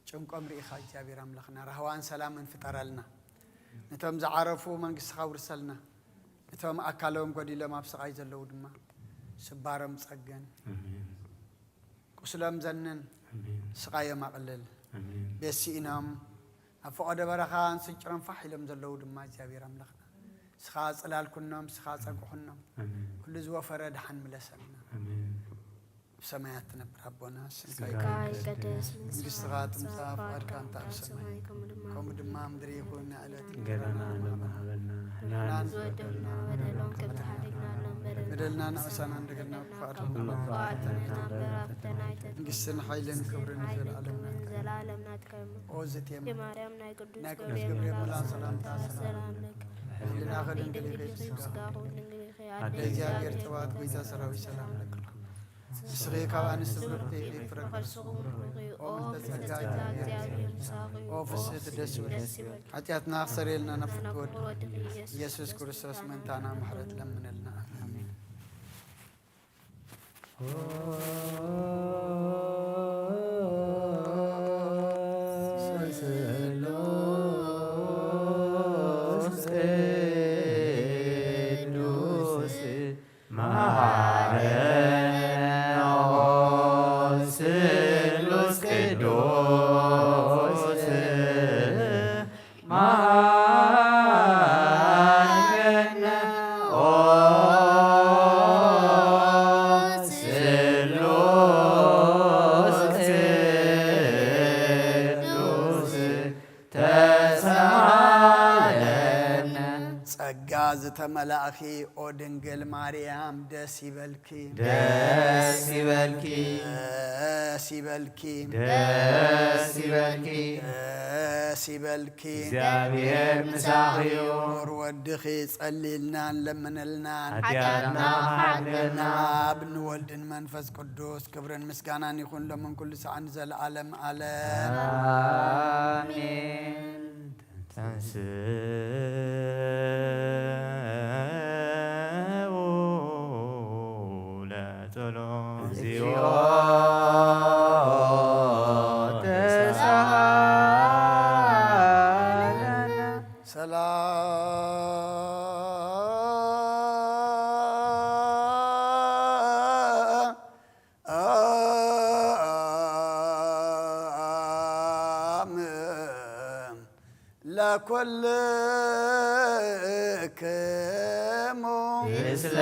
ጭንቆም ርኢኻ፣ እግዚኣብሔር ኣምላኽና፣ ራህዋን ሰላምን ፍጠረልና። ነቶም ዝዓረፉ መንግስትኻ ውርሰልና። ነቶም ኣካሎም ጎዲሎም ኣብ ስቓይ ዘለዉ ድማ፣ ስባሮም ጸገን። ኣሜን። ቁስሎም ዘንን፣ ኣሜን። ስቓዮም ኣቕልል። ኣሜን። ቤት ስኢኖም ኣብ ፈቐዶ በረኻ እንስንጭሮም ፋሕ ኢሎም ዘለዉ ድማ እግዚኣብሔር ኣምላኽና፣ ንስኻ ጽላል ኩኖም፣ ንስኻ ጸግዒ ኩኖም። ኣሜን። ኩሉ ዝወፈረ ደሓን ምለሰልና። ኣሜን። ኣብ ሰማያት ትነብር ኣቦና፣ ስምካ ስምካ ይቀደስ፣ ይቀደስ፣ መንግስትኻ መንግስትኻ ትምጻእ፣ ትምጻእ፣ ፍቓድካ ፍቓድካ እንተ ኣብ ኣብ ሰማይ ሰማይ ከምኡ ድማ ከምኡ ድማ ኣብ ምድሪ ይኹን። ናይ ዕለት እንጀራና እንጀራና ሎሚ ሃበና፣ ንሕና ንሕና ንዝበደሉና በደሎም ከም ዝሓደግናሎም በደልና በደልና ንዕሳና ንዕሳና እንደገና በደልና ክፉኣት ካብ ክፉኣት ኣድሕነና እምበር ኣብ ፈተና ኣይተእትወና። መንግስትን ሓይልን ክብርን ሓይልን ዘለዓለም ክብርን ናትካ እዩ። ዘለዓለም ናትካ እዩ። ኦ ዘቴ ማርያም፣ ማርያም ናይ ቅዱስ ናይ ቅዱስ ገብርኤል ገብርኤል መልኣክ መልኣክ ሰላምታ ሰላምታ ሰላም ሰላም ለኪ። ለኪ። ህሊናኺ ህሊናኺ ድንግል እዩ፣ ድንግል እዩ፣ ስጋኺ ስጋኺ እውን ድንግል እዩ። ኣደ ኣደ እግዚኣብሔር እግዚኣብሔር ጽባኦት፣ ጎይታ ሰራዊት ሰላም ለኪ። ንስኺ ካብ ኣንስቲ ብርክቲ ኢኺ፣ ፍረ ከርስኺ እውን ብሩኽ እዩ። ኦ ምልዕተ ጸጋ፣ እግዚኣብሔር ምሳኺ እዩ። ኦ ፍስሕቲ ደስ ይበልኪ። ደስ ይበልኪ። ሓጢኣትና ክሰርየልና ናብ ፍትወድ ወድኺ ኢየሱስ ኢየሱስ ክርስቶስ ክርስቶስ መንታና ምሕረት ለምነልና። ኣሜን። ጸጋ ዝተመላእኺ ኦ ድንግል ማርያም ደስ ይበልኪ። ደስ ይበልኪ። ደስ ይበልኪ። ደስ ይበልኪ። ደስ ይበልኪ። እግዚኣብሔር ምሳኺ እዩ። ቁር ወድኺ ጸልይልና ንለምነልና። ሓጢኣትና ሓድገልና። ኣብ ንወልድን መንፈስ ቅዱስ ክብርን ምስጋናን ይኹን ሎምን ኩሉ ሰዓን ንዘለዓለም ዓለም። ኣሜን። ተንስኡ ለጸሎት። እግዚኦ ተሳሃለነ። ሰላም ለኩልክሙ። ምስለ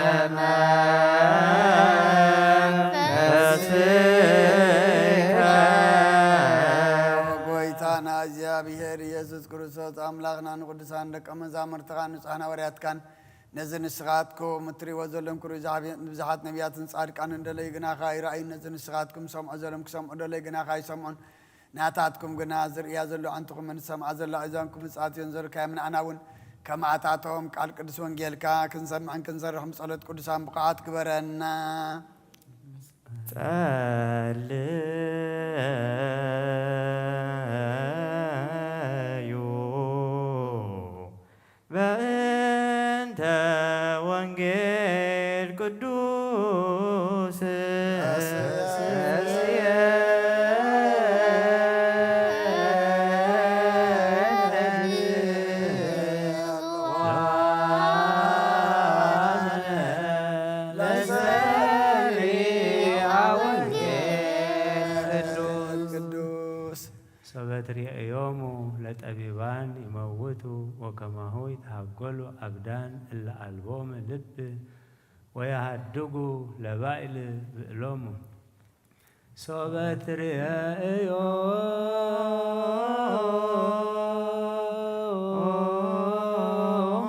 መንፈስከ። ጎይታና እግዚኣብሔር ኢየሱስ ክርስቶስ ኣምላኽና ንቅዱሳን ደቀ መዛሙርትኻ ንጹሓን ሃዋርያትካን ነዚ ንስኻትኩም እትርእይዎ ዘለኹም ክብሪ ብዝሓት ነቢያትን ጻድቃንን ደለዩ ግናኻ ይረኣዩን ነዚ ንስኻትኩም ሰምዖ ዘለኹም ክሰምዑ ደለዩ ግናኻ ይሰምዑን። ናታትኩም ግና ዝርእያ ዘሎ ኣዕንትኹምን ዝሰምዓ ዘሎ ኣእዛንኩም ምጽኣት እዮን ዘልካዮም ንዓና እውን ከም ኣታቶም ቃል ቅዱስ ወንጌልካ ክንሰምዕን ክንሰርሕን ብጸሎት ቅዱሳን ብቑዓት ግበረና። ጸልዩ በእንተ ወንጌል ቅዱስ ቅዱስ። ሶበ ትርእዮሙ ለጠቢባን ይመውቱ ወከማሁ ይትሃጎሉ አብዳን እለ አልቦሙ ልብ ወየሃድጉ ለባይል ብእሎሙ። ሶበ ትርእዮሙ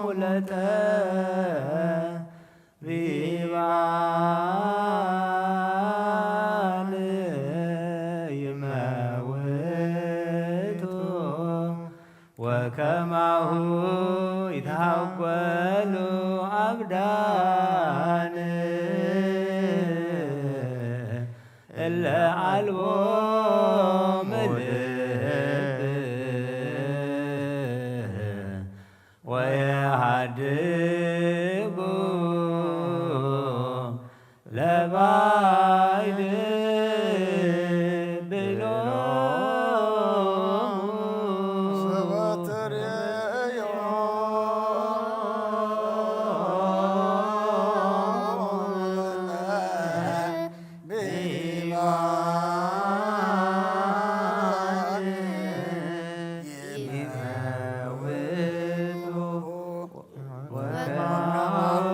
ለጠቢባን ይመውቱ ወከማሁ ይትሃጎሉ አብዳን እለ አልቦሙ ልብ ወየሃድጉ ለባይል ብሎሙ። ሶበ ትርእዮሙ ለጠቢባን ይመውቱ ወከማሁ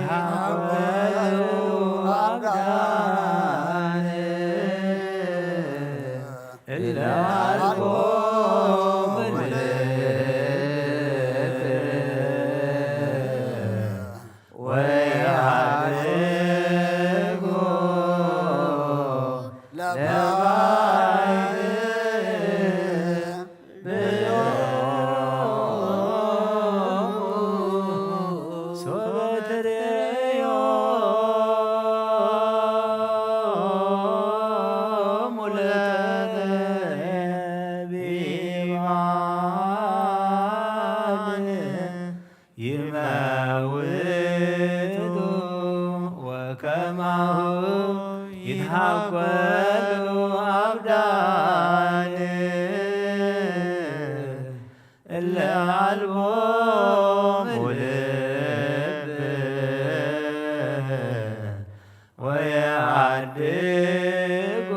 ይትሃጎሉ አብዳን እለ አልቦሙ ልብ ወየሃድጉ ለባይል ብሎሙ። ሶበ ትርእዮሙ ለጠቢባን ይመውቱ ወከማሁ ይትሃጎሉ አብዳን እለ አልቦሙ ልብ ወየሃድጉ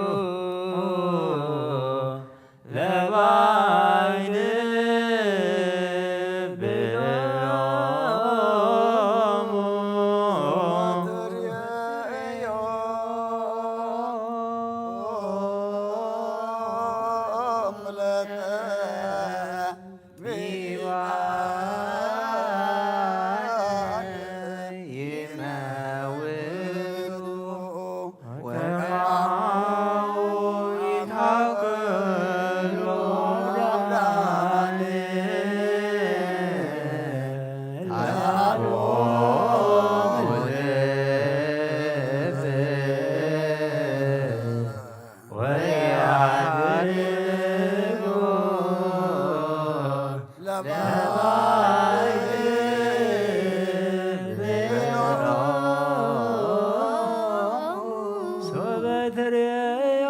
ለባይል ብሎሙ። ሶበ ትርእዮ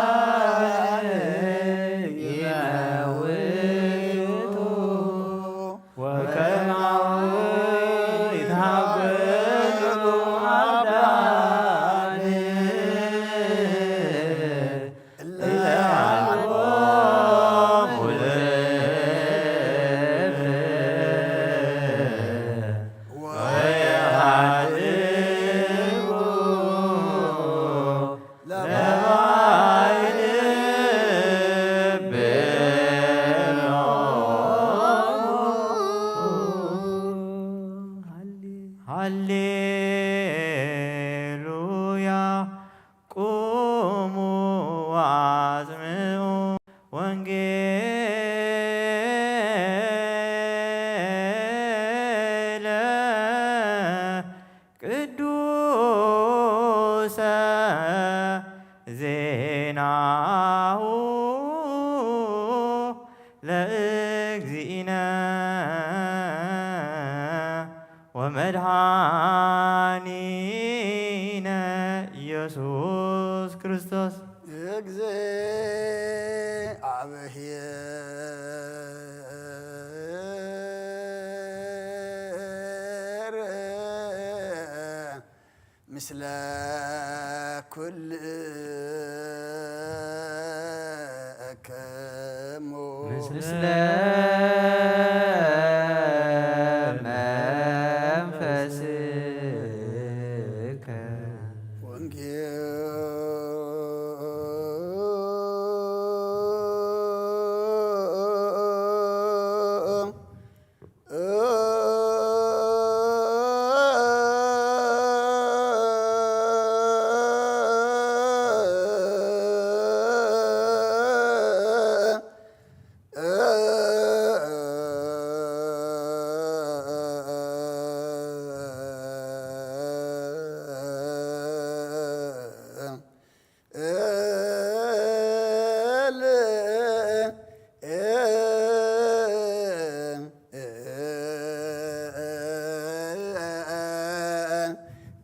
ለጠቢባን ይመውቱ። ወከማሁ ይትሃጎሉ አብዳን እለ አልቦሙ ልብ ወየሃድጉ ለባዕድ ብልዑ። ሃሌሉያ። ቁሙ ወአጽምዑ ወንጌለ ቅዱሰ ዜናሁ ለእግዚእነ ወመድኃኒነ ኢየሱስ ክርስቶስ። እግዚአብሔር ምስለ ኩልክሙ። ምስለ መንፈስከ። ወንጌል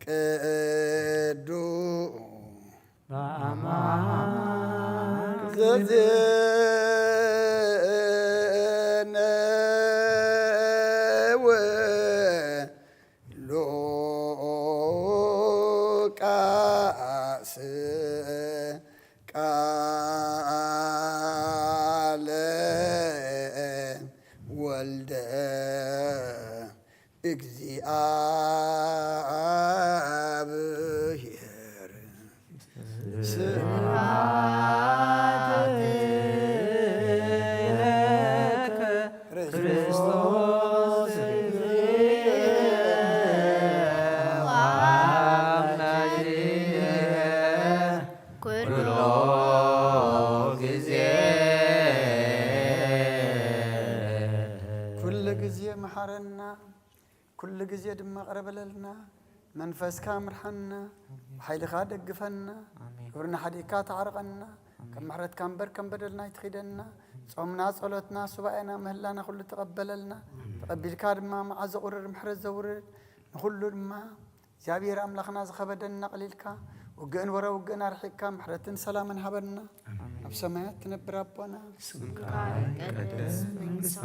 ቅዱ በአማን ዘዜነው ሉቃስ ቃለ ወልደ እግዚአብሔር። ስብሐት ለከ ክርስቶስ ኩሎ ጊዜ። ኩሉ ግዜ መሓረና፣ ኩሉ ግዜ ድማ ቅረ በለልና። መንፈስካ ምርሓና፣ ብሓይልኻ ደግፈና፣ ኣሜን። ክብርና ሓዲግካ ተዓርቐና። ኣሜን። ከም ምሕረትካ እምበር ከም በደልና ኣይትኺደና። ጾምና፣ ጸሎትና፣ ሱባኤና፣ ምህላና ኩሉ ተቐበለልና። ኣሜን። ተቐቢልካ ድማ መዓዘ ቁርር ምሕረት ዘውርድ ንኹሉ ድማ እግዚኣብሔር ኣምላኽና ዝኸበደን ኣቕሊልካ፣ ውግእን ወረ ውግእን ኣርሒቕካ፣ ምሕረትን ሰላምን ሃበና። ኣሜን። ኣብ ሰማያት ትነብር ኣቦና፣ ስምካ ይቀደስ፣ መንግስትኻ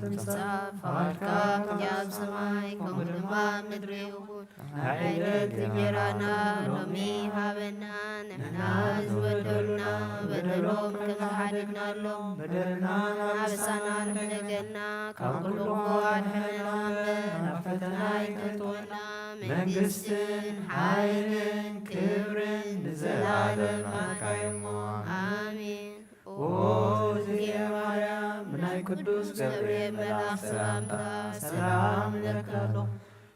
ትምጻእ፣ ፈቓድካ ትኹን ኣብ ሰማይ ከምኡ ድማ ኣብ ምድሪ ይኹን። ናይ ዕለት እንጀራና ሎሚ ሃበና፣ ንሕና ዝበደሉና በደሎም ከም ዝሓደግናሎም፣ በደልና ኣበሳና ንሕደገና፣ ካብ ኩሉ ክፉእ ኣድሕነና እምበር፣ ናብ ፈተና ኣይተእትወና፣ መንግስትን ሓይልን ክብርን ንዘለኣለም ናትካ እዩ እሞ። ኣሜን። ኦ እግዝእትየ ማርያም፣ ብናይ ቅዱስ ገብርኤል መልኣክ ሰላምታ ሰላም እብለኪ ኣለኹ።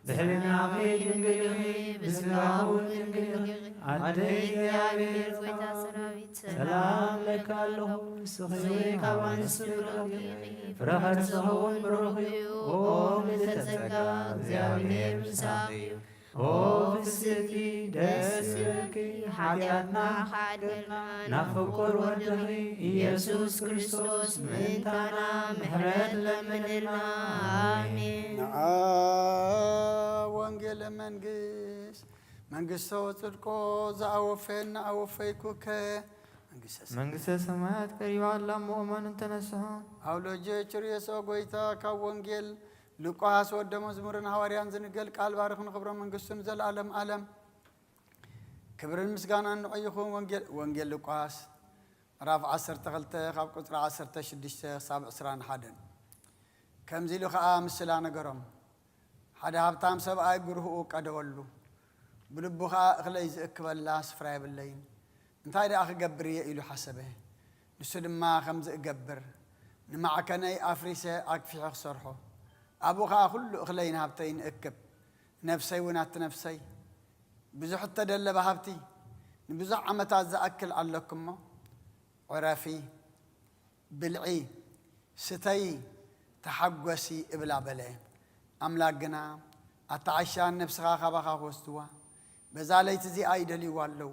ብሕልናኺ ድንግል ኢኺ፣ ብስጋኺ እውን ድንግል ኢኺ። ኣደ እግዚኣብሔር፣ ጎይታ ሰራዊት፣ ሰላም እብለኪ ኣለኹ። ንስኺ ካብ ኣንስቲ ብሩኽቲ ኢኺ፣ ፍረ ከርስኺ እውን ብሩኽ እዩ። ኦ ምልዕተ ጸጋ፣ እግዚኣብሔር ምሳኺ እዩ። ኦ ፍስሕቲ ደስ ይበልኪ፣ ሓጢኣትና ሓደልና፣ ናብ ፍቁር ወድኺ ኢየሱስ ክርስቶስ ምእንታና ምሕረት ለምንልና። ኣሜን። ንዓ ወንጌለ መንግስት መንግስቶ ጽድቆ ዝኣወፈየና ኣወፈይኩከ። መንግስተ ሰማያት መንግስተ ሰማያት ቀሪባ ኣላ፣ እሞ እመኑ እንተነስሑ። ኣውሎጀ ችርየሶ ጎይታ ካብ ወንጌል ሉቃስ ወደ መዝሙርን ሃዋርያን ዝንገል ቃል ባርኽ ንኽብሮ መንግስቱን ዘለዓለም ዓለም። ክብርን ምስጋናን ንዑ ይኹን። ወንጌል፣ ወንጌል ሉቃስ ምዕራፍ ዓሰርተ ክልተ ካብ ቁጽሪ ዓሰርተ ሽዱሽተ ክሳብ ዕስራን ሓደን። ከምዚ ኢሉ ኸኣ ምስላ ነገሮም። ሓደ ሃብታም ሰብኣይ ግርህኡ ቀደወሉ። ብልቡ ኸኣ እኽለይ ዝእክበላ ስፍራ የብለይን። እንታይ ደኣ ክገብር እየ ኢሉ ሓሰበ። ንሱ ድማ ከምዚ እገብር፣ ንማዕከነይ ኣፍሪሰ ኣግፊሐ ክሰርሖ። ኣብኡ ኸኣ ኩሉ እኽለይን ሃብተይን እእክብ። ነፍሰይ እውን ኣቲ ነፍሰይ፣ ብዙሕ እተደለበ ሃብቲ ንብዙሕ ዓመታት ዝኣክል ኣለኩ እሞ፣ ዕረፊ፣ ብልዒ፣ ስተዪ፣ ተሓጎሲ እብላ በለ። ኣምላክ ግና፣ ኣታ ዓሻ ነፍስኻ ካባኻ ክወስድዋ፣ በዛ ለይቲ እዚኣ ይደልይዋ ኣለዉ።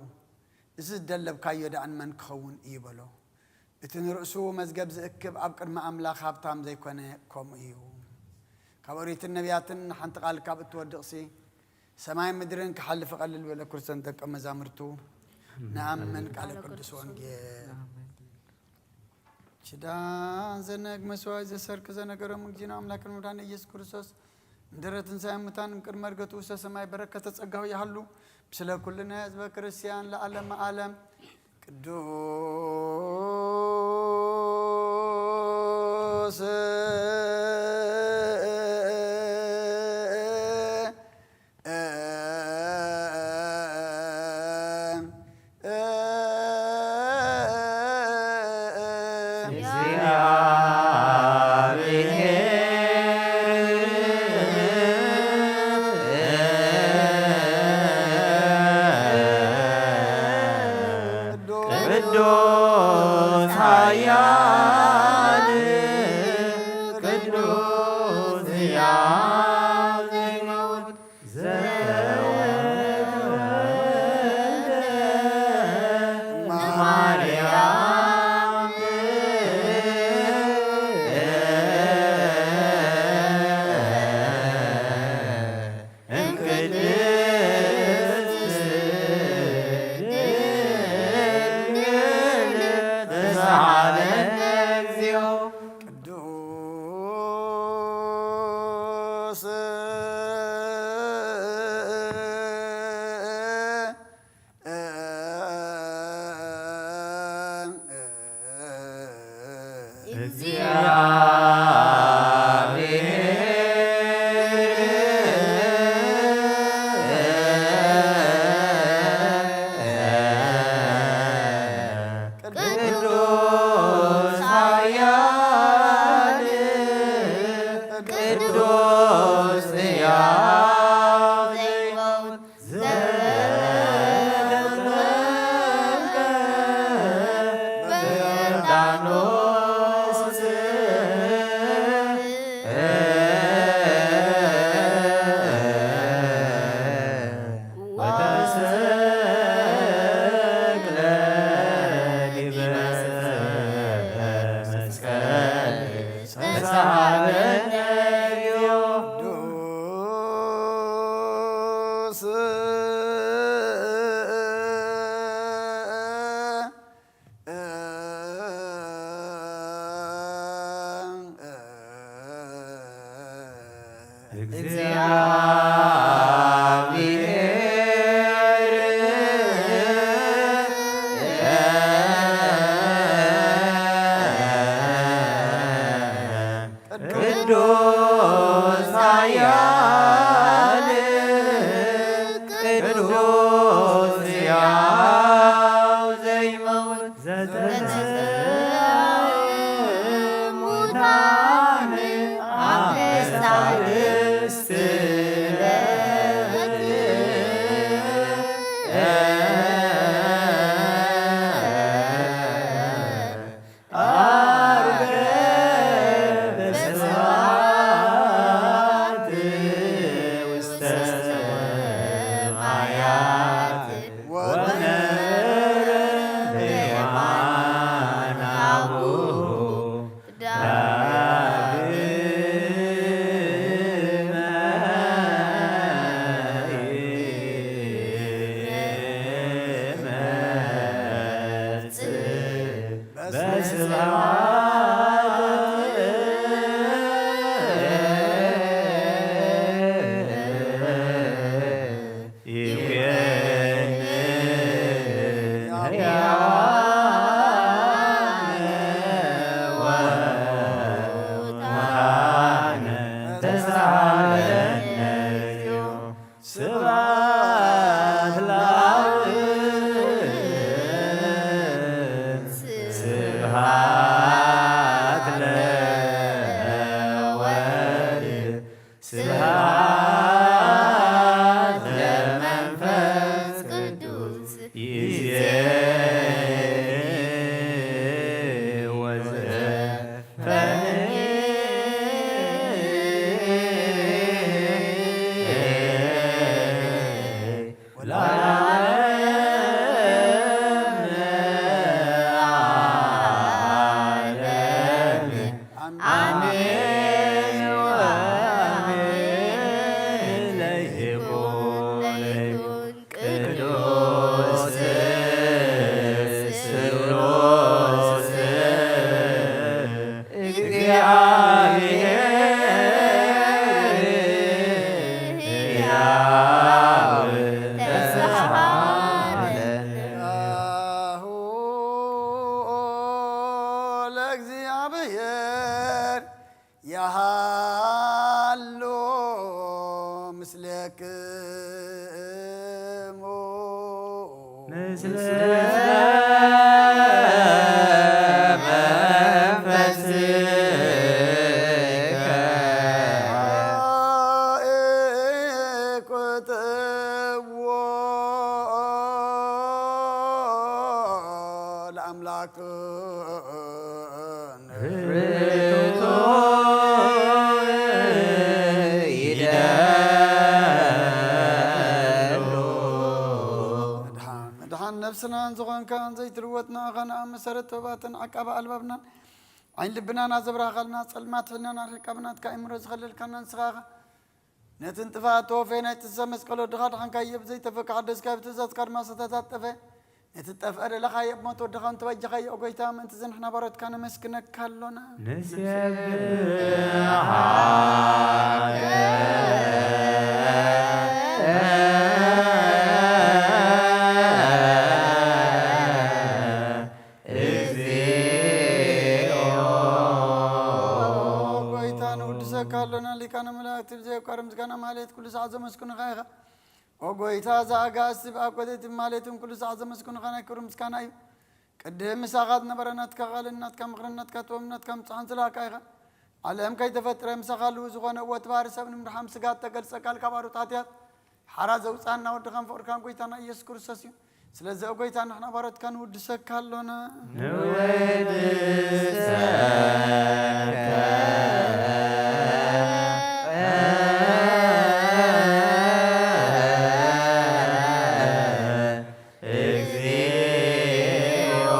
እዚ ዝደለብካዮ ደኣ ንመን ክኸውን እዩ በሎ። እቲ ንርእሱ መዝገብ ዝእክብ ኣብ ቅድሚ ኣምላኽ ሃብታም ዘይኮነ ከምኡ እዩ። ካብ ኦሪትን ነቢያትን ሓንቲ ቃል ካብ እትወድቕሲ፣ ሰማይ ምድርን ክሓልፍ ቀልል በለ። ክርስቶስ ደቀ መዛሙርቱ ንኣምን ቃለ ቅዱስ ወንጌል። ችዳ ዘነግ መስዋይ ዘሰርክ ዘነገሮም እግዚእነ ኣምላክን መድኃኒነ ኢየሱስ ክርስቶስ፣ እንድሕረ ትንሣኤ ሙታን እምቅድመ ዕርገቱ ውስተ ሰማይ በረከተ ጸጋሁ ይሃሉ ምስለ ኩልነ ህዝበ ክርስቲያን ለዓለመ ዓለም። ቅዱስ ቅዱስ ኃያል ቅዱስ ሕያው ዘይመውት ዘተወልደ ማርያም እምቅድስት ድንግል ተሳሃለነ እግዚኦ። ቅዱስ ቅዱስ ኃያል ቅዱስ ሕያው ዘይመውት ዘተጠምቀ በዮርዳኖስ ወተሰቅለ ዲበ መስቀል ተሳሃለነ እግዚኦ። ቅዱስ እግዚአብሔር ቅዱስ ኃያል ቅዱስ ሕያው ዘይመውት ዘተንሥአ እሙታን አበ ሣልስት ስብሐት ለአብ ስብሐት ለወልድ ስብሐት ለመንፈስ ቅዱስ ይዜኒ ወዘፈኒ ወለዓለመ ዓለም። አሜን ወአሜን። ለይኩን ለይኩን ቅዱስ ስሉስ እግዚአብሔር ሕያው ተሳሃለን። አሁ ለእግዚአብሔር ያሃሎ ምስሌክሙ ምስለ መንፈስከ ኢኮትዎ ለአምላክ ርቱዕ ይደሉ። መድሓን ነፍስናን ዝኾንካን ዘይትልወጥ ንኣኻን ኣብ መሰረት ጥበባትን ዓቃቢ ኣልባብናን ዓይን ልብናን ኣዘብራኻልና ጸልማት ሕልናን ኣርሒቃ ብናትካ እምሮ ዝኸለልካና ንስኻ ኢኻ። ነቲ ንጥፋት ተወፈየ ናይ ጥንሰ መስቀል ወድኻ ድሓንካዮ ብዘይተፈካ ሓደስካዮ ብትእዛዝካ ድማ ዝተታጠፈ ነቲ ጠፍአ ደለኻዮ ብሞት ወድኻ እንተበጀኻዮ ኦ ጎይታ ምእንቲ እዚ ንሕና ባሮትካ ነመስግነካ ኣሎና። ንሴብሖ እግዚኦ። ጎይታ ንውድሰካ ኣሎና ሊቃነ መላእክት ብዘየቋርም ምስጋና ማህሌት ኩሉ ሰዓት ዘመስግኑኻ ኢኻ። ኦ ጎይታ እዛ ኣጋእዝቲ ብኣብ ኮተቲ ማህሌትን ኩሉ ሰዓት ዘመስግኑኻ ናይ ክብሪ ምስጋና እዩ። ቅድም ምሳኻ ዝነበረ ናትካ ቃልን ናትካ ምኽርን ናትካ ጥበብን ናትካ ምጽሓን ስለካ ኢኻ። ዓለም ከይተፈጥረ ምሳኻ ልው ዝኾነ እወ እቲ ባህሪ ሰብ ንምድሓን ስጋ እተገልጸ ቃል ካብ ኣሩት ሓጢኣት ሓራ ዘውፅኣና ወድኻን ፍቕርካን ጎይታና ኢየሱስ ክርስቶስ እዩ። ስለዚ ኦ ጎይታ ንሕና ባሮትካ ንውድሰካ ኣሎና። ንውድሰካ እግዚኦ።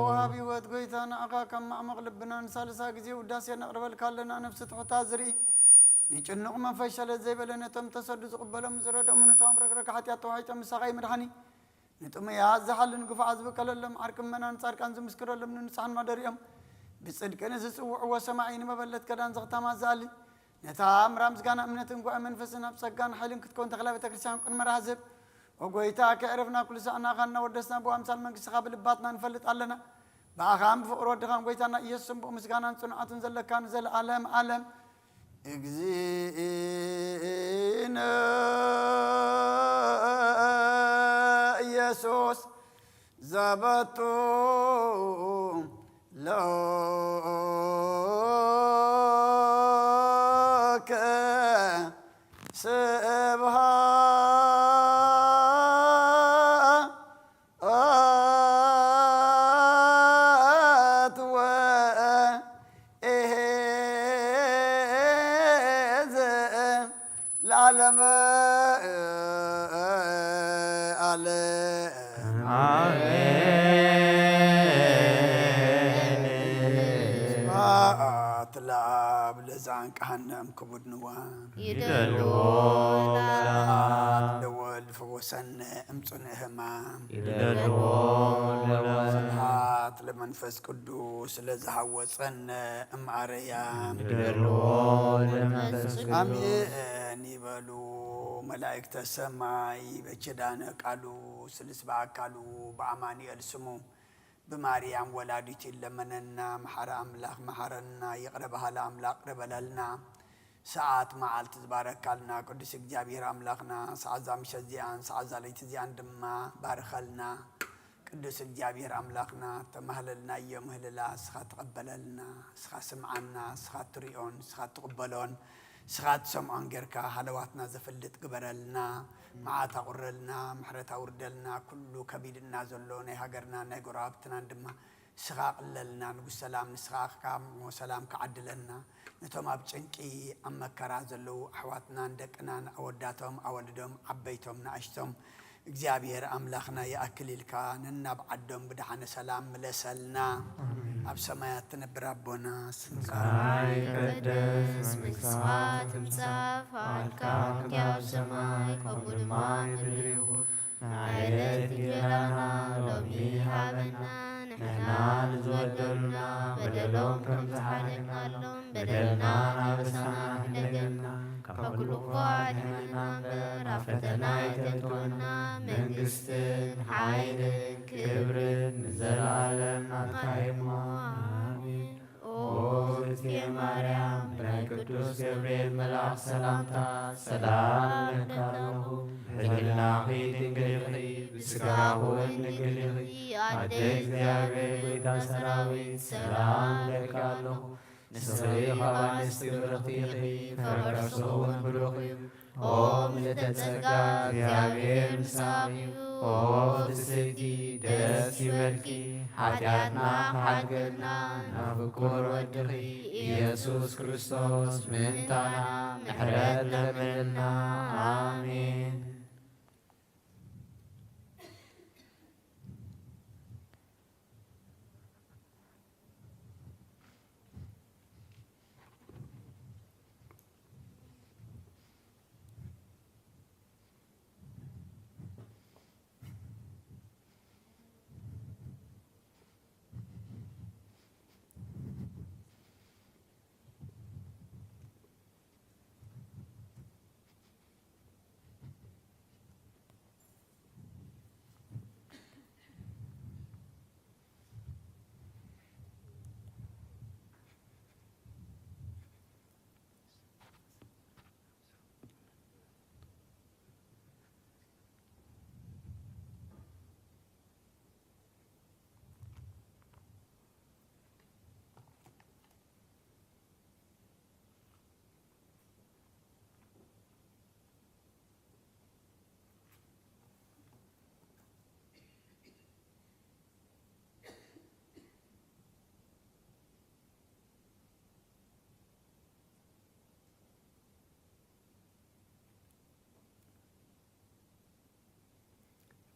ወሃቢ ህይወት ጎይታ ንዓኻ ካብ ማዕሙቕ ልብና ንሳልሳ ግዜ ውዳሴ ነቕርበልካ ኣለና። ነፍሲ ትሑታ ዝርኢ ንጭኑቕ መንፈስ ሸለል ዘይበለ ነቶም ተሰዱ ዝቕበሎም ዝረዶም ንቶም ረግረግ ሓጢኣት ተዋሒጦም ምሳኻ ይምድሓኒ። ንጥሙያት ዝሓልን ግፉዓት ዝበቀለሎም ዓርቂ ምእመናን ጻድቃን ዝምስክረሎም ንንጹሓን ማደሪኦም ብጽድቂ ንዝጽውዕዎ ሰማዒ ንመበለት ገዳን ዘኽታማት ዝኣሊ ነታ እምራ ምስጋና እምነትን ጉባኤ መንፈስን ኣብ ጸጋን ሓይልን ክትከውን ተኽላ ቤተ ክርስቲያን ቅድመ ራህዝብ ኦ ጎይታ ከዕረፍና ኩሉ ሳዕ ንኣኻ እናወደስና ብኣምሳል መንግስትኻ ብልባትና ንፈልጥ ኣለና። ብኣኻን ብፍቕሪ ወድኻን ጎይታና ኢየሱስ ጽቡቕ ምስጋናን ጽኑዓትን ዘለካ ንዘለኣለም ኣለም። እግዚእነ ኢየሱስ ዘበቱ ለከ ስብሃ ኣትወ ኤሄዘ ለዓለመ ዓለም። ኣሜን። ስብሐት ለአብ ለዘአንቀሐነ እምክቡድ ንዋ። ይደልዎ ስብሐት ለወልድ ፈወሰነ እምጽኑዕ ሕማም። ይደልዎ ለወልድ። ስብሐት ለመንፈስ ቅዱስ ለዝሃወጸነ እምአረያም። ይደልዎ ለመንፈስ ቅዱስ። አሜን ይበሉ መላእክተ ሰማይ በኪዳነ ቃሉ ስልስ በአካሉ በአማኑኤል ስሙ ብማርያም ወላዲቱ ይለመነና። መሓረ ኣምላኽ መሓረና፣ ይቕረ በሃሊ ኣምላኽ ይቕረ በለልና። ሰዓት መዓልቲ ዝባረካልና ቅዱስ እግዚኣብሔር ኣምላኽና፣ ሰዓት እዛ ምሸት እዚኣን ሰዓት እዛ ለይቲ እዚኣን ድማ ባርኸልና። ቅዱስ እግዚኣብሔር ኣምላኽና፣ ተማህለልናዮ ምህልላ እስኻ ትቐበለልና፣ እስኻ ስምዓና፣ እስኻ ትሪኦን፣ እስኻ ትቕበሎን፣ እስኻ ትሰምዖን ጌርካ ሃለዋትና ዘፈልጥ ግበረልና። መዓት ኣቑረልና፣ ምሕረት ኣውርደልና። ኩሉ ከቢድና ዘሎ ናይ ሃገርና ናይ ጎረባብትናን ድማ ንስኻ ኣቕልለልና። ንጉስ ሰላም ንስኻ እኻ እሞ ሰላም ክዓድለና። ነቶም ኣብ ጭንቂ ኣብ መከራ ዘለዉ ኣሕዋትናን ደቅናን ኣወዳቶም ኣወልዶም ዓበይቶም ንኣሽቶም እግዚኣብሔር ኣምላኽና ይኣክል ኢልካ ነናብ ዓዶም ብደሓነ ሰላም ምለሰልና። ኣብ ሰማያት ትነብር ኣቦና ስምካ ይቀደስ፣ መንግስትኻ ትምጻእ፣ ፈቓድካ ከምቲ ኣብ ሰማይ ከምኡ ድማ ኣብ ምድሪ ይኹን። ንዕለት እንጀራና ሎሚ ሃበና፣ ንሕና ንዝበደሉና በደሎም ከም ዝሓለናሎም በደልና ኣበሳና ሕደገልና፣ ካብ ኩሉ ክፉእ ኣድሕነና እምበር ኣብ ፈተና ኣይተእትወና። መንግስትን ሓይልን ክብርን ንዘለኣለም ናትካ እዩ እሞ፣ ኣሜን። ኦ እግዝእትየ ማርያም፣ ብናይ ቅዱስ ገብርኤል መልኣኽ ሰላምታ ሰላም እብለኪ ኣለኹ። ብሕልናኺ ድንግል ኢኺ፣ ብስጋኺ እውን ድንግል ኢኺ። ኣደ እግዚኣብሔር፣ ጎይታ ሰራዊት፣ ሰላም እብለኪ ኣለኹ። ንስኺ ካብ ኣንስቲ ብርኽቲ ኢኺ፣ ፍረ ከርስኺ እውን ብሩኽ እዩ። ኦ ምልዕተ ጸጋ፣ እግዚኣብሔር ምሳኺ እዩ። ኦ ፍስሕቲ፣ ደስ ይበልኪ፣ ሓጢኣትና ክሓድገልና ናብ ፍቁር ወድኺ ኢየሱስ ክርስቶስ ምእንታና ምሕረት ለምንልና። ኣሜን።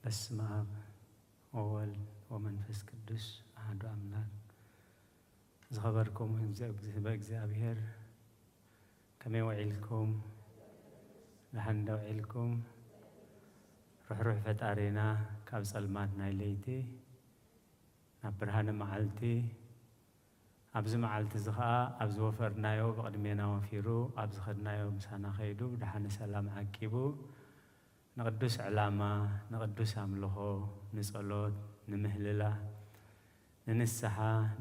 በስመ አብ ወወልድ ወመንፈስ ቅዱስ አሐዱ አምላክ። ዝኸበርኩም ህዝበ እግዚኣብሔር፣ ከመይ ውዒልኩም? ደሓን ዶ ውዒልኩም? ርሕሩሕ ፈጣሪና፣ ካብ ጸልማት ናይ ለይቲ ናብ ብርሃነ መዓልቲ፣ ኣብዚ መዓልቲ እዚ ኸኣ ኣብ ዝወፈርናዮ ብቕድሜና ወፊሩ፣ ኣብ ዝኸድናዮ ምሳና ከይዱ፣ ብደሓነ ሰላም ዓቂቡ፣ ንቕዱስ ዕላማ፣ ንቕዱስ ኣምልኾ፣ ንጸሎት፣ ንምህልላ፣ ንንስሓ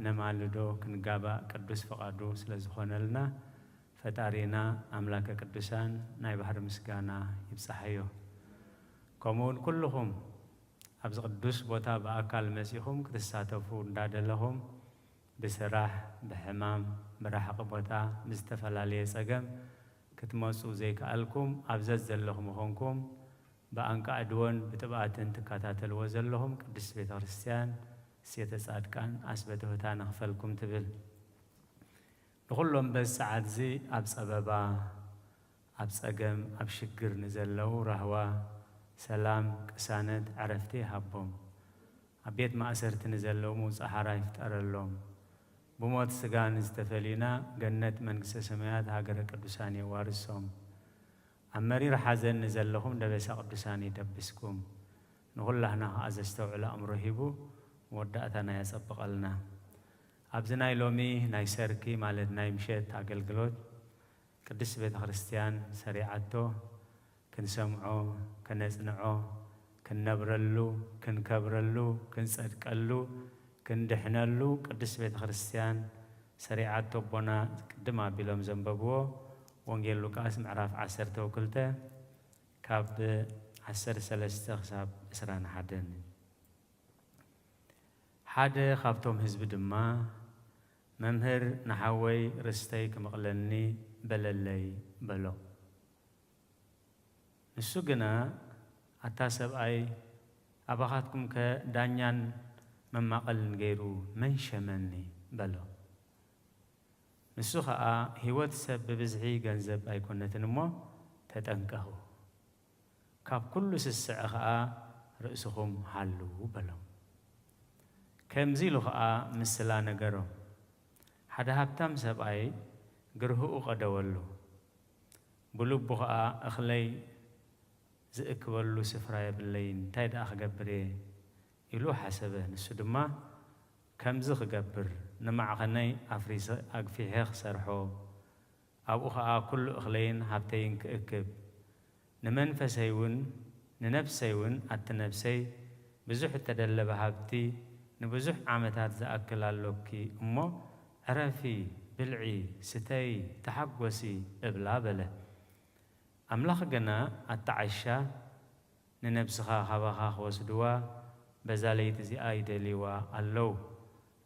ነማልዶ ክንጋባእ ቅዱስ ፍቓዱ ስለ ዝኾነልና፣ ፈጣሪና ኣምላከ ቅዱሳን ናይ ባህሪ ምስጋና ይብጽሓዮ። ከምኡውን ኩልኹም ኣብዚ ቅዱስ ቦታ ብኣካል መጺኹም ክትሳተፉ እንዳደለኹም፣ ብስራሕ፣ ብሕማም፣ ብረሓቒ ቦታ፣ ብዝተፈላለየ ጸገም ክትመጹ ዘይከኣልኩም፣ ኣብ ዘዘለኹም ምኾንኩም ብኣንቃዕድዎን ብጥብኣትን ትከታተልዎ ዘለኹም ቅድስት ቤተ ክርስቲያን፣ እሴተ ጻድቃን፣ ኣስበ ትሑታን ኣኽፈልኩም ትብል። ንኹሎም በዚ ሰዓት እዚ ኣብ ጸበባ፣ ኣብ ጸገም፣ ኣብ ሽግር ንዘለዉ ራህዋ፣ ሰላም፣ ቅሳነት፣ ዕረፍቲ ይሃቦም። ኣብ ቤት ማእሰርቲ ንዘለዉ ምውጻእ ሓራ ይፍጠረሎም። ብሞት ስጋ ንዝተፈሊና ገነት መንግስተ ሰማያት ሃገረ ቅዱሳን የዋርሶም። ኣብ መሪር ሓዘን ንዘለኹም ደበሳ ቅዱሳን ይደብስኩም። ንኹላህና ኸኣ ዘስተውዕል ኣእምሮ ሂቡ መወዳእታና የጸብቐልና። ኣብዚ ናይ ሎሚ ናይ ሰርኪ ማለት ናይ ምሸት ኣገልግሎት ቅድስት ቤተ ክርስቲያን ሰሪዓቶ ክንሰምዖ፣ ከነጽንዖ፣ ክንነብረሉ፣ ክንከብረሉ፣ ክንጸድቀሉ፣ ክንድሕነሉ ቅድስት ቤተ ክርስቲያን ሰሪዓቶ ኣቦና ቅድም ኣቢሎም ዘንበብዎ ወንጌል ሉቃስ ምዕራፍ ዓሰርተ ክልተ ካብ ዓሰርተ ሰለስተ ክሳብ ዕስራን ሓደን። ሓደ ካብቶም ህዝቢ ድማ፣ "መምህር፣ ንሓወይ ርስተይ ክመቕለኒ በለለይ" በሎ። ንሱ ግና፣ "ኣታ ሰብኣይ፣ ኣባኻትኩምከ ዳኛን መማቐልን ገይሩ መን ሸመኒ?" በሎ። ንሱ ኸኣ፣ "ህይወት ሰብ ብብዝሒ ገንዘብ ኣይኮነትን እሞ፣ ተጠንቀቑ። ካብ ኩሉ ስስዐ ኸኣ ርእስኹም ሓልዉ" በሎም። ከምዚ ኢሉ ኸኣ ምስላ ነገሮም። ሓደ ሃብታም ሰብኣይ ግርህኡ ቀደወሉ። ብልቡ ኸኣ፣ "እኽለይ ዝእክበሉ ስፍራ የብለይን፣ እንታይ ደኣ ክገብር እየ?" ኢሉ ሓሰበ። ንሱ ድማ፣ "ከምዚ ክገብር፣ ንማዕኸነይ ኣፍሪሰ ኣግፊሐ ክሰርሖ፣ ኣብኡ ኸኣ ኩሉ እኽለይን ሃብተይን ክእክብ፣ ንመንፈሰይ እውን፣ ንነፍሰይ እውን፣ ኣቲ ነፍሰይ፣ ብዙሕ እተደለበ ሃብቲ ንብዙሕ ዓመታት ዝኣክል ኣሎኪ እሞ፣ ዕረፊ፣ ብልዒ፣ ስተዪ፣ ተሓጐሲ" እብላ በለ። ኣምላኽ ግና፣ "ኣታ ዓሻ፣ ንነብስኻ ካባኻ ክወስድዋ በዛ ለይቲ እዚኣ ይደልይዋ ኣለዉ።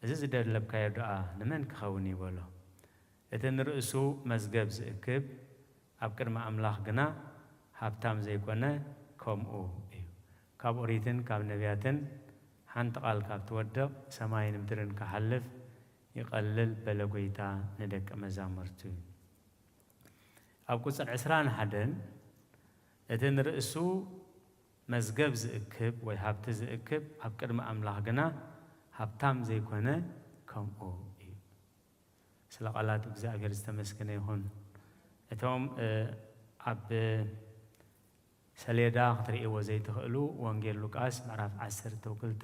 እዚ ዝደለብካዮ ደኣ ንመን ክኸውን እዩ?" በሎ። እቲ ንርእሱ መዝገብ ዝእክብ፣ ኣብ ቅድሚ ኣምላኽ ግና ሃብታም ዘይኮነ ከምኡ እዩ። ካብ ኦሪትን ካብ ነቢያትን ሓንቲ ቃል ካብ ትወድቕ፣ ሰማይን ምድርን ክሓልፍ ይቐልል በለ ጐይታ ንደቀ መዛሙርቱ። ኣብ ቁጽሪ ዕስራን ሓደን፣ እቲ ንርእሱ መዝገብ ዝእክብ ወይ ሃብቲ ዝእክብ፣ ኣብ ቅድሚ ኣምላኽ ግና ሃብታም ዘይኮነ ከምኡ እዩ። ስለ ቃላት እግዚኣብሔር ዝተመስገነ ይኹን። እቶም፣ እ፣ ኣብ ሰሌዳ ክትርእይዎ ዘይትኽእሉ፣ ወንጌል ሉቃስ ምዕራፍ ዓሰርተ ክልተ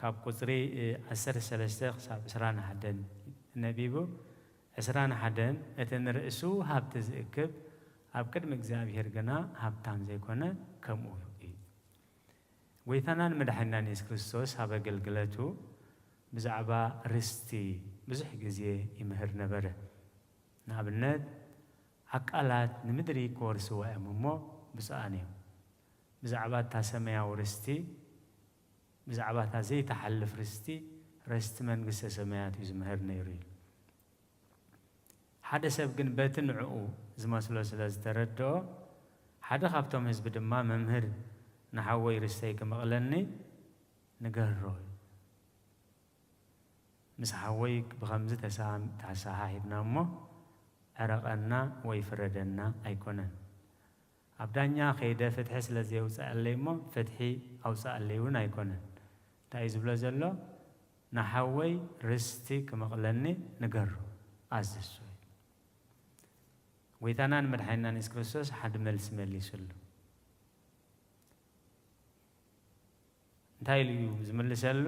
ካብ ቁጽሪ፣ እ፣ ዓሰርተ ሰለስተ ክሳብ ዕስራን ሓደን ነቢቡ። ዕስራን ሓደን፣ እቲ ንርእሱ ሃብቲ ዝእክብ፣ ኣብ ቅድሚ እግዚኣብሔር ግና ሃብታም ዘይኮነ ከምኡ እዩ። ጐይታናን መድሓኒናን የሱስ ክርስቶስ ኣብ ኣገልግለቱ ብዛዕባ ርስቲ ብዙሕ ግዜ ይምህር ነበረ። ንኣብነት፣ "ዓቃላት ንምድሪ ክወርስዋ እዮም እሞ ብፁዓን እዮም።" ብዛዕባ እታ ሰማያዊ ርስቲ፣ ብዛዕባ እታ ዘይትሓልፍ ርስቲ፣ ርስቲ መንግስተ ሰማያት እዩ ዝምህር ነይሩ ኢሉ። ሓደ ሰብ ግን በቲ ንዕኡ ዝመስሎ ስለ ዝተረድኦ፣ ሓደ ካብቶም ህዝቢ ድማ፣ "መምህር፣ ንሓወይ ርስተይ ክመቕለኒ ንገሮ። ምስ ሓወይ ብኸምዚ ተሰኣም-፣ ተሰሓሒብና እሞ፣ ዕረቐና ወይ ፍረደና ኣይኮነን። ኣብ ዳኛ ከይደ ፍትሒ ስለ ዘየውፅኣለይ እሞ፣ ፍትሒ ኣውፅኣለይ እውን ኣይኮነን። እንታይ እዩ ዝብሎ ዘሎ? ንሓወይ ርስቲ ክመቕለኒ ንገሮ፣ ኣዝዞ" እዩ። ጐይታናን መድሓኒናን የሱስ ክርስቶስ ሓደ መልሲ መሊሱሉ። እንታይ ኢሉ እዩ ዝምልሰሉ?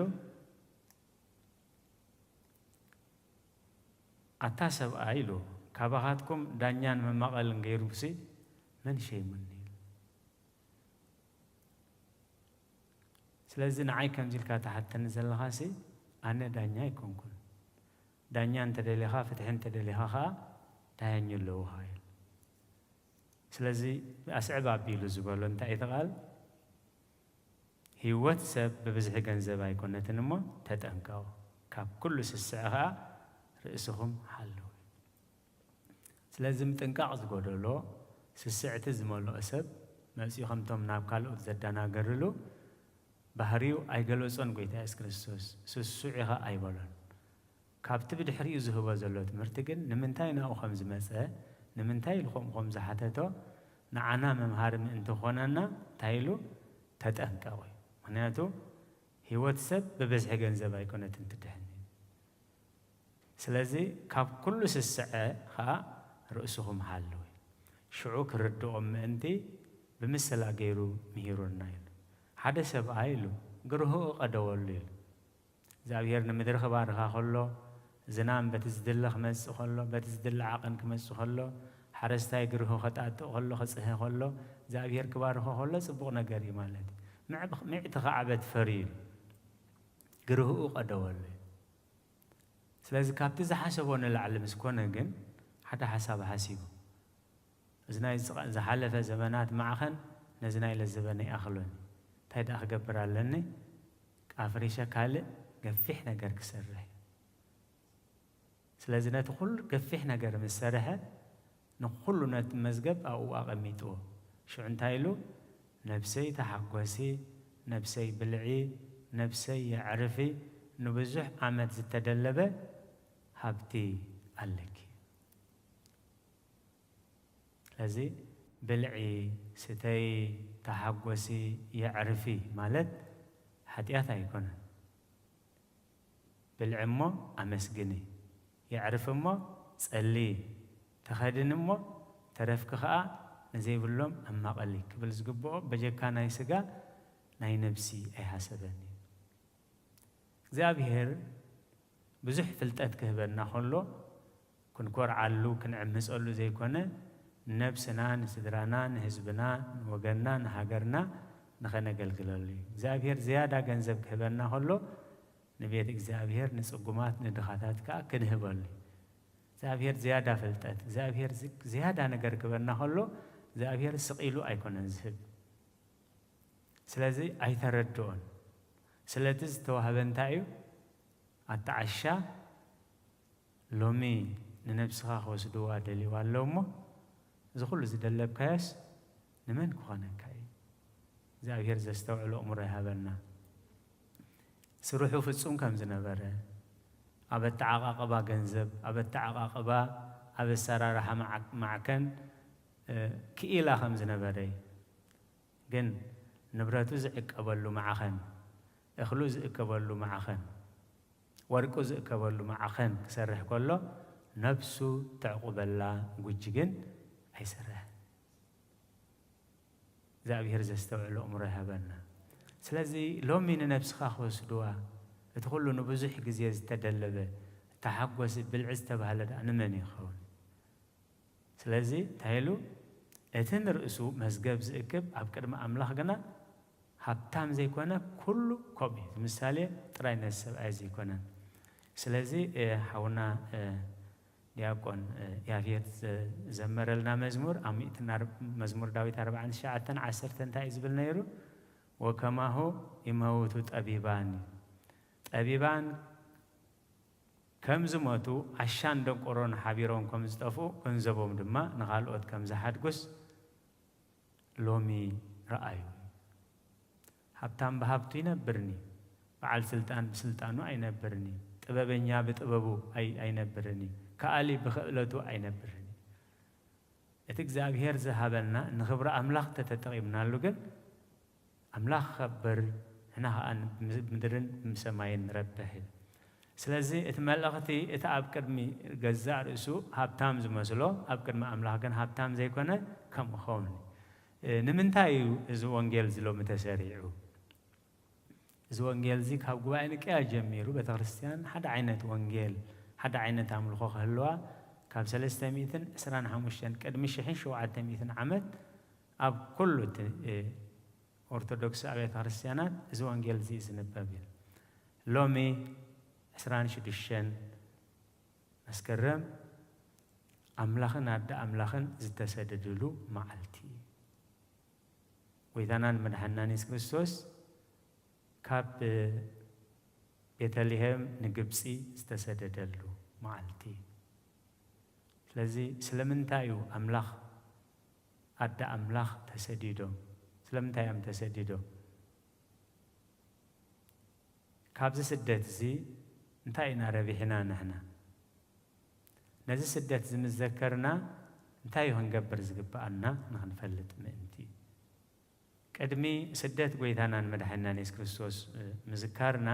"ኣታ ሰብኣይ" ኢሉ፣ "ካባኻትኩም ዳኛን መማቐልን ገይሩሲ መን ሸይሙኒ?" ኢሉ። ስለዚ ንዓይ ከምዚ ኢልካ ትሓተኒ ዘለኻሲ፣ ኣነ ዳኛ ኣይኮንኩን። ዳኛ እንተደሊኻ፣ ፍትሒ እንተደሊኻ ኸኣ ዳያኝ ኣለዉኻ ኢሉ። ስለዚ ኣስዕብ ኣቢሉ ዝበሎ እንታይ እዩ እቲ ቃል? "ህይወት ሰብ ብብዝሒ ገንዘብ ኣይኮነትን እሞ ተጠንቀቑ፣ ካብ ኩሉ ስስዐ ኸኣ ርእስኹም ሓልዉ" እዩ። ስለዚ ምጥንቃቕ ዝጎደሎ፣ ስስዕቲ ዝመልኦ ሰብ መጺኡ ከምቶም ናብ ካልኦት ዘደናገርሉ ባህሪኡ ኣይገለጾን ጐይታ የሱስ ክርስቶስ። ስሱዕ ኢኻ ኣይበሎን። ካብቲ ብድሕሪኡ ዝህቦ ዘሎ ትምህርቲ ግን ንምንታይ ናብኡ ከም ዝመጸ፣ ንምንታይ ኢሉ ከምኡ ከም ዝሓተቶ ንዓና መምሃሪ ምእንቲ ክኾነና እንታይ ኢሉ? "ተጠንቀቑ" እዩ። ምኽንያቱ ህይወት ሰብ ብብዝሒ ገንዘብ ኣይኮነትን ትድሕን። ስለዚ ካብ ኩሉ ስስዐ ኸኣ ርእስኹም ሓልዉ። ሽዑ ክርድኦም ምእንቲ ብምስላ ገይሩ ምሂሩና ኢሉ። ሓደ ሰብኣይ ኢሉ ግርህኡ ቀደወሉ ኢሉ። እግዚኣብሔር ንምድሪ ክባርኻ ከሎ፣ ዝናም በቲ ዝድለ ክመጽእ ከሎ፣ በቲ ዝድለ ዓቐን ክመጽእ ከሎ፣ ሓረስታይ ግርሁ ከጣጥእ ከሎ፣ ክጽህይ ከሎ፣ እግዚኣብሔር ክባርኾ ከሎ ጽቡቕ ነገር እዩ ማለት እዩ። ምዕብ-፣ ምዕቲ ከዓበት ፈርዩ ኢሉ። ግርህኡ ቀደወሉ። ስለዚ ካብቲ ዝሓሰቦ ንላዕሊ ምስ ኮነ ግን ሓደ ሓሳብ ሓሲቡ። እዚ ናይ ዝቐ-፣ ዝሓለፈ ዘመናት ማዕኸን ነዚ ናይ ለዘበነ ይኣኽሎኒ። እንታይ ደኣ ክገብር ኣለኒ? ኣፍሪሸ ካልእ ገፊሕ ነገር ክሰርሕ። ስለዚ ነቲ ኩሉ ገፊሕ ነገር ምስ ሰርሐ፣ ንኹሉ ነቲ መዝገብ ኣብኡ ኣቐሚጥዎ። ሽዑ እንታይ ኢሉ? "ነብሰይ ተሓጎሲ፣ ነብሰይ ብልዒ፣ ነብሰይ የዕርፊ፣ ንብዙሕ ዓመት ዝተደለበ ሃብቲ ኣለኪ።" ስለዚ ብልዒ፣ ስተይ፣ ተሓጎሲ፣ የዕርፊ ማለት ሓጢኣት ኣይኮነን። ብልዒ እሞ ኣመስግኒ፣ የዕርፊ እሞ ጸሊ፣ ተኸድኒ እሞ ተረፍኪ ኸኣ ንዘይብሎም ኣማቐሊ ክብል ዝግብኦ በጀካ ናይ ስጋ ናይ ነብሲ ኣይሃሰበን እዩ። እግዚኣብሔር ብዙሕ ፍልጠት ክህበና ከሎ ክንኮርዓሉ፣ ክንዕምጸሉ ዘይኮነ፣ ንነብስና፣ ንስድራና፣ ንህዝብና፣ ንወገንና፣ ንሃገርና ንኸነገልግለሉ እዩ። እግዚኣብሔር ዝያዳ ገንዘብ ክህበና ከሎ ንቤት እግዚኣብሔር፣ ንጽጉማት፣ ንድኻታት ከኣ ክንህበሉ እዩ። እግዚኣብሔር ዝያዳ ፍልጠት፣ እግዚኣብሔር ዝ-፣ ዝያዳ ነገር ክህበና ከሎ እግዚኣብሔር ስቕ ኢሉ ኣይኮነን ዝህብ። ስለዚ ኣይተረድኦን። ስለቲ ዝተዋህበ እንታይ እዩ? ኣተዓሻ ሎሚ ንነብስኻ ክወስድዋ ደልይዋ ኣለዉ እሞ፣ እዚ ኩሉ ዝደለብካዮስ ንመን ክኾነካ እዩ? እግዚኣብሔር ዘስተውዕሎ ኣእምሮ ይሃበና። ስርሑ ፍጹም ከም ዝነበረ፣ ኣብ ኣተዓቓቕባ ገንዘብ፣ ኣብ ኣተዓቓቕባ፣ ኣብ ኣሰራርሓ ማዕ-፣ ማዕከን፣ እ፣ ክኢላ ከም ዝነበረ እዩ። ግን ንብረቱ ዝዕቀበሉ ማዕኸን፣ እኽሉ ዝእከበሉ ማዕኸን፣ ወርቁ ዝእከበሉ ማዕኸን ክሰርሕ ከሎ፣ ነብሱ ተዕቁበላ ጉጂ ግን ኣይሰርሐን። እግዚኣብሔር ዘስተውዕሎ ኣእምሮ ይሃበና። ስለዚ ሎሚ ንነብስኻ ክወስድዋ፣ እቲ ኩሉ ንብዙሕ ግዜ ዝተደለበ፣ ተሓጎሲ ብልዒ ዝተባህለ ደኣ ንመን እዩ ክኸውን? ስለዚ እንታይ ኢሉ? እቲ ንርእሱ መዝገብ ዝእክብ ኣብ ቅድሚ ኣምላኽ ግና ሃብታም ዘይኮነ ኩሉ ከምኡ እዩ። ምሳሌ ጥራይ ነዚ ሰብኣይ እዚ ኣይኮነን። ስለዚ፣ እ፣ ሓውና፣ እ፣ ዲያቆን፣ እ፣ ያፌት ዘ-፣ ዘመረልና መዝሙር ኣብ ሚእትን ኣር-፣ መዝሙር ዳዊት ኣርባዓን ትሽዓተን ዓሰርተ እንታይ እዩ ዝብል ነይሩ? "ወከማሁ ይመውቱ ጠቢባን" እዩ። ጠቢባን ከም ዝሞቱ ዓሻን ደንቆሮን ሓቢሮም ከም ዝጠፍኡ ገንዘቦም ድማ ንኻልኦት ከም ዝሓድጉስ ሎሚ ረኣዩ። ሃብታም ብሃብቱ ይነብርኒ፣ በዓል ስልጣን ብስልጣኑ ኣይነብርኒ፣ ጥበበኛ ብጥበቡ ኣይ-፣ ኣይነብርኒ፣ ከኣሊ ብኽእለቱ ኣይነብርኒ። እቲ እግዚኣብሔር ዝሃበና ንኽብሪ ኣምላኽ ተተጠቒምናሉ ግን ኣምላኽ ክኸብር፣ ንሕና ኸኣ ብምድርን ብሰማይን ንረብሕ እዩ። ስለዚ እቲ መልእኽቲ፣ እቲ ኣብ ቅድሚ ገዛእ ርእሱ ሃብታም ዝመስሎ፣ ኣብ ቅድሚ ኣምላኽ ግን ሃብታም ዘይኮነ ከምኡ ክኸውን እዩ። እ፣ ንምንታይ እዩ እዚ ወንጌል እዚ ሎሚ ተሰሪዑ? እዚ ወንጌል እዚ ካብ ጉባኤ ንቅያ ጀሚሩ ቤተ ክርስቲያን ሓደ ዓይነት ወንጌል፣ ሓደ ዓይነት ኣምልኾ ክህልዋ ካብ ሰለስተ ሚእትን ዕስራን ሓሙሽተን፣ ቅድሚ ሽሕን ሸውዓተ ሚእትን ዓመት ኣብ ኩሉ እቲ፣ እ፣ ኦርቶዶክስ ኣብያተ ክርስቲያናት እዚ ወንጌል እዚ እዩ ዝንበብ እዩ። ሎሚ ዕስራን ሽዱሽተን መስከረም ኣምላኽን ኣደ ኣምላኽን ዝተሰደድሉ መዓልቲ እዩ። ጎይታናን መድሓንናን የሱስ ክርስቶስ ካብ ቤተልሔም ንግብጺ ዝተሰደደሉ መዓልቲ እዩ። ስለዚ ስለምንታይ እዩ ኣምላኽ፣ ኣደ ኣምላኽ ተሰዲዶም? ስለምንታይ እዮም ተሰዲዶም? ካብዚ ስደት እዚ እንታይ ኢና ረቢሕና ንሕና? ነዚ ስደት እዚ ምስ ዘከርና እንታይ እዩ ክንገብር ዝግብኣና ንኽንፈልጥ ምእንቲ እዩ። ቅድሚ ስደት ጎይታናን መድሓኒናን የሱስ ክርስቶስ፣ እ፣ ምዝካርና፣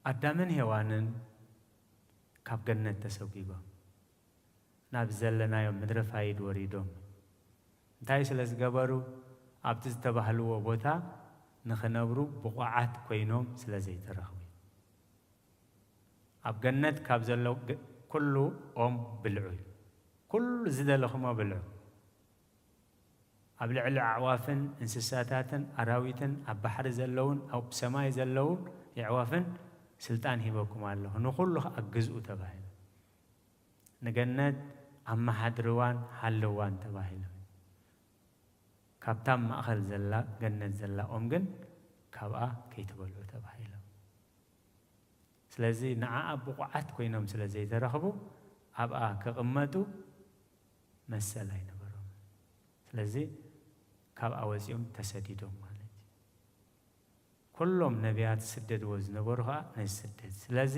ኣዳምን ሄዋንን ካብ ገነት ተሰጒጎም ናብ ዘለናዮ ምድረ ፋይድ ወሪዶም። እንታይ ስለ ዝገበሩ? ኣብቲ ዝተባህልዎ ቦታ ንኽነብሩ ብቑዓት ኮይኖም ስለ ዘይተረኽቡ። ኣብ ገነት ካብ ዘሎ ግ-፣ ኩሉ ኦም ብልዑ እዩ። ኩሉ ዝደለኹሞ ብልዑ። ኣብ ልዕሊ ኣዕዋፍን እንስሳታትን ኣራዊትን ኣብ ባሕሪ ዘለውን ኣብ ሰማይ ዘለዉ ኣዕዋፍን ስልጣን ሂበኩም ኣለኹ፣ ንኹሉ ኸኣ ግዝኡ ተባሂሉ። ንገነት ኣመሓድርዋን ሓልዋን ተባሂሎም። ካብታ ኣብ ማእኸል ዘላ ገነት ዘላ ኦም ግን ካብኣ ከይትበልዑ ተባሂሎም። ስለዚ ንዓኣ ብቑዓት ኮይኖም ስለ ዘይተረኽቡ ኣብኣ ክቕመጡ መሰል ኣይነበሮም። ስለዚ ካብኣ ወፂኦም ተሰዲዶም ማለት እዩ። ኩሎም ነቢያት ዝስደድዎ ዝነበሩ ኸዓ ነዚ ስደት። ስለዚ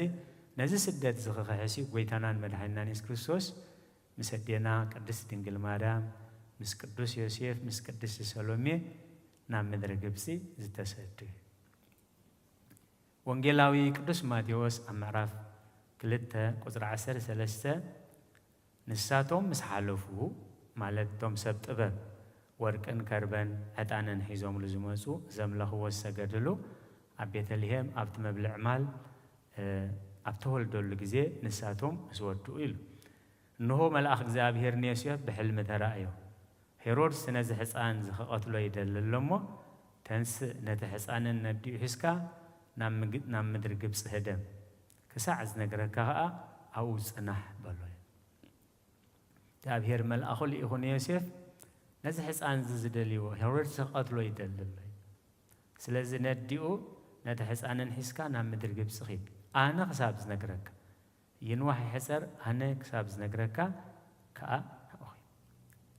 ነዚ ስደት እዚ ክኽሕስ እዩ ጎይታናን መድሓኒናን የሱስ ክርስቶስ ምስ ኣዴና ቅድስት ድንግል ማርያም፣ ምስ ቅዱስ ዮሴፍ፣ ምስ ቅድስት ሰሎሜ ናብ ምድሪ ግብፂ ዝተሰዱ። ወንጌላዊ ቅዱስ ማቴዎስ ኣብ ምዕራፍ ክልተ ቁፅሪ ዓሰርተ ሰለስተ፣ ንሳቶም ምስ ሓለፉ፣ ማለት እቶም ሰብ ጥበብ፣ ወርቅን ከርበን ዕጣንን ሒዞምሉ ዝመፁ፣ ዘምለኽዎ ዝሰገድሉ፣ ኣብ ቤተልሔም ኣብቲ መብልዕ ማል፣ እ፣ ኣብ ተወልደሉ ግዜ ንሳቶም ምስ ወድኡ ኢሉ። እንሆ መልኣኽ እግዚኣብሔር ንዮሴፍ ብሕልሚ ተራእዮ። ሄሮድስ ነዚ ሕፃን እዚ ክቐትሎ ይደሊ ኣሎ እሞ፣ ተንስእ፣ ነቲ ሕፃንን ነዲኡ ሒዝካ ናብ ምግ-፣ ናብ ምድሪ ግብፂ ህደም። ክሳዕ ዝነግረካ ኸዓ ኣብኡ ጽናሕ በሎ። እግዚኣብሔር መልኣኹ ልኢኹ ንዮሴፍ፣ ነዚ ሕፃን እዚ ዝደልይዎ ሄሮድስ ክቐትሎ ይደሊ ኣሎ። ስለዚ ነዲኡ ነቲ ሕፃንን ሒዝካ ናብ ምድሪ ግብፂ ኺድ። ኣነ ክሳብ ዝነግረካ። ይንዋሕ ይሕፀር፣ ኣነ ክሳብ ዝነግረካ ከኣ ንዕኡ ኺድ።